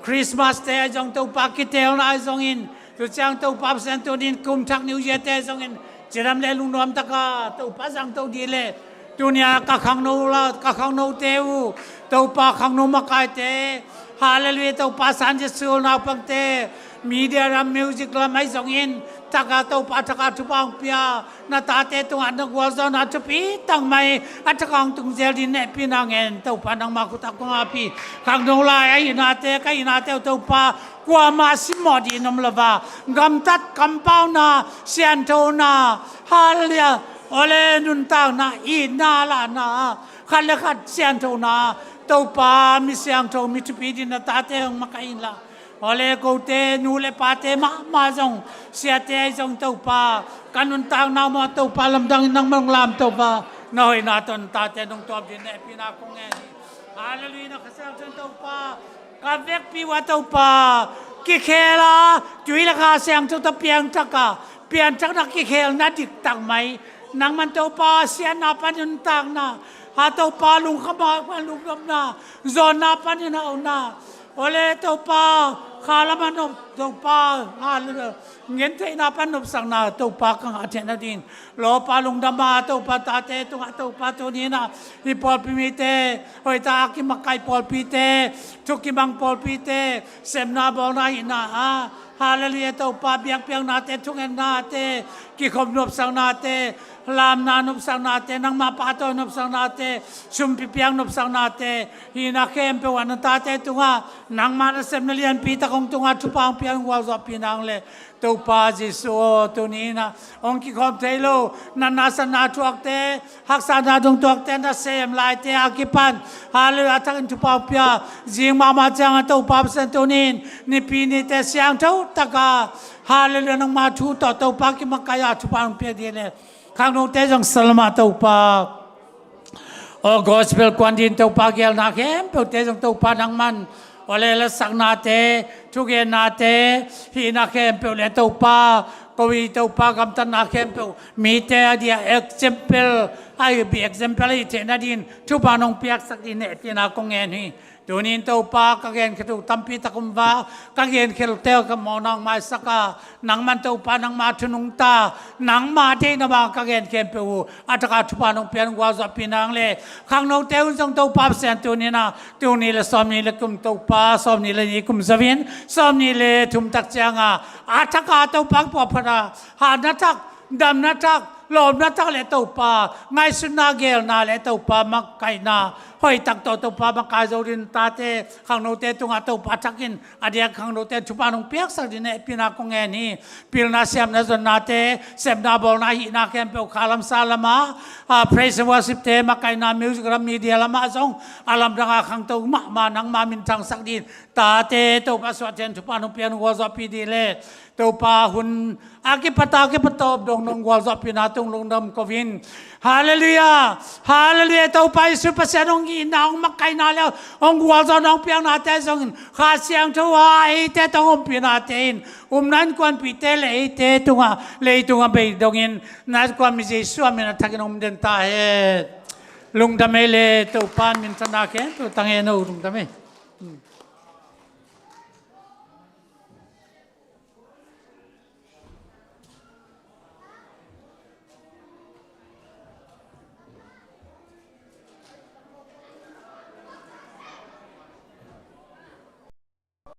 Christmas te ahi zong Topa kiteelna ahi zongin, tu ciang Topa Pasian tunin kum thak New Year te ahi zongin cidam le lungnuam taka Topa zangto di le, tuni a ka khangno la, ka khangnote uh, Topa khangno makaite, halleluiah, Topa Sunday school naupangte, media lam, music lam ahi zongin, taka Topa thakhat thupha hong pia, na tate tungah na gualzawhna thupi tak mai a thakhat hong tung zel din hehpihna ngen, Topa nangma khut ah kong ap hi. Khangno lai ahihnate, ka hihnate uh Topa kuamah simmawh ding om lo a, gamtat kampauna, sianthona, halleluiah, ole nuntakna, itna lahna, khat le khat sianthona, Topa mi siangtho mi thupi din na tate hong makaih inla, ole kote nu le pate mahmah zong, siate ahi zong Topa, ka nuntakna mawh Topa lamdangin nangmah hong lamto a, na hoihna tawh na tate nong tawp din hehpihna kong ngen hi. Halleluiah, na Kha Siangtho in Topa ka vekpi uh a Topa, kikhel a, tui le Kha Siangtho tawh piangthak a, piangthakna kikhelna diktak mai, nangman Topa siatna pan nuntakna, a Topa lungkham a pan lungkhamna, zawnna panin hauna, ole Topa, kha lam a nop Topa, a, gentheihna pan nopsakna Topa ka ngah theihna dingin, lawpa lungdam a Topa tate tungah Topa tuni-in ah, hih pawlpi mite, hoihtak a kimakaih pawlpite, thu kimang pawlpite, sepna bawlna hihna a, halleluiah Topa, biakpiaknate, thungetnate, kikhop nopsaknate, lamna nopsaknate, nangmah pahtawi nopsaknate, sumpi piak nopsaknate, hihna khempeuh ah na tate tungah nangmah nasepna lianpi tak hong tungah thupha hong piak, hong gualzawhpih nang leh Topa Jesuh aw, tuni in ah hong kikhawm thei lo natna satna thuakte, haksatna dong thuakte, nasem laite a kipan, Halleluiah, a thakin thupha hong pia. Zing mahmah ciangah Topa Pasian, tuni in nipi nite siangtho taka, Halleluiah, nangma thu tawh Topa kimakaih a thupha hong pia dih leh khangnote zong salamah Topa. Aw gospel kuan ding Topa, geelna khempeuhte zong Topa nangman, aw le lasaknate, thugennate, hihna khempeuh le Topa, ko i Topa gamtatna khempeuh mite a dia example ahi, bi example ahi theihna dingin thupha nong piaksak ding hehpihna kong ngen hi. Tuni in Topa, ka genkhiat uh tampi tak om va, ka genkhiatte ka mawhna hong maisak a, nangman Topa nangma thu nungta, nangma deihna bang ka gen khempeuh uh a thak a thupha nong pia, hong gualzawhpih nang leh khangnote un zong Topa Pasian, tuni in ah, tuni le sawmnih le kum Topa, sawmnih le nih kum zo in sawmnih le thum tak ciangah a thak a Topa puahphat a, hatna thak, damna thak, lawpna thak le Topa ngaihsutna, geelna le Topa makaihna hoih tak tawh Topa makai zo ding tate, khangnote tungah Topa thakin a diak khangnote thupha nong piaksak ding hehpihna kong ngen hi. Pilna, siamna, zonnate, sepna, bawlna, hihna khempeuh kha lam sa lamah, ah, praise and worship-te makaihna, music lam, media lamah zong a lamdang a khangto mahmah nangma minthangsak ding tate Topa suahten thupha nong pia, hong gualzawhpih dih leh Topa, hun a kipat a kipat tawp dong nong gualzawhpihna tung lungdam ko in. Halleluiah. Halleluiah. Topa Jesuh Pasian hong itna, hong makaihna le hong gualzawhna, hong piaknate zongin Kha Siangtho a eite tawh hong ompihnate in upna innkuanpihte le eite tungah, leitungah bei dongin na innkuanpih Jesuh a min a thakin hong om den ta hen. Lungdam ei le Topa in minthanna khempeuh tang hen aw, lungdam ei.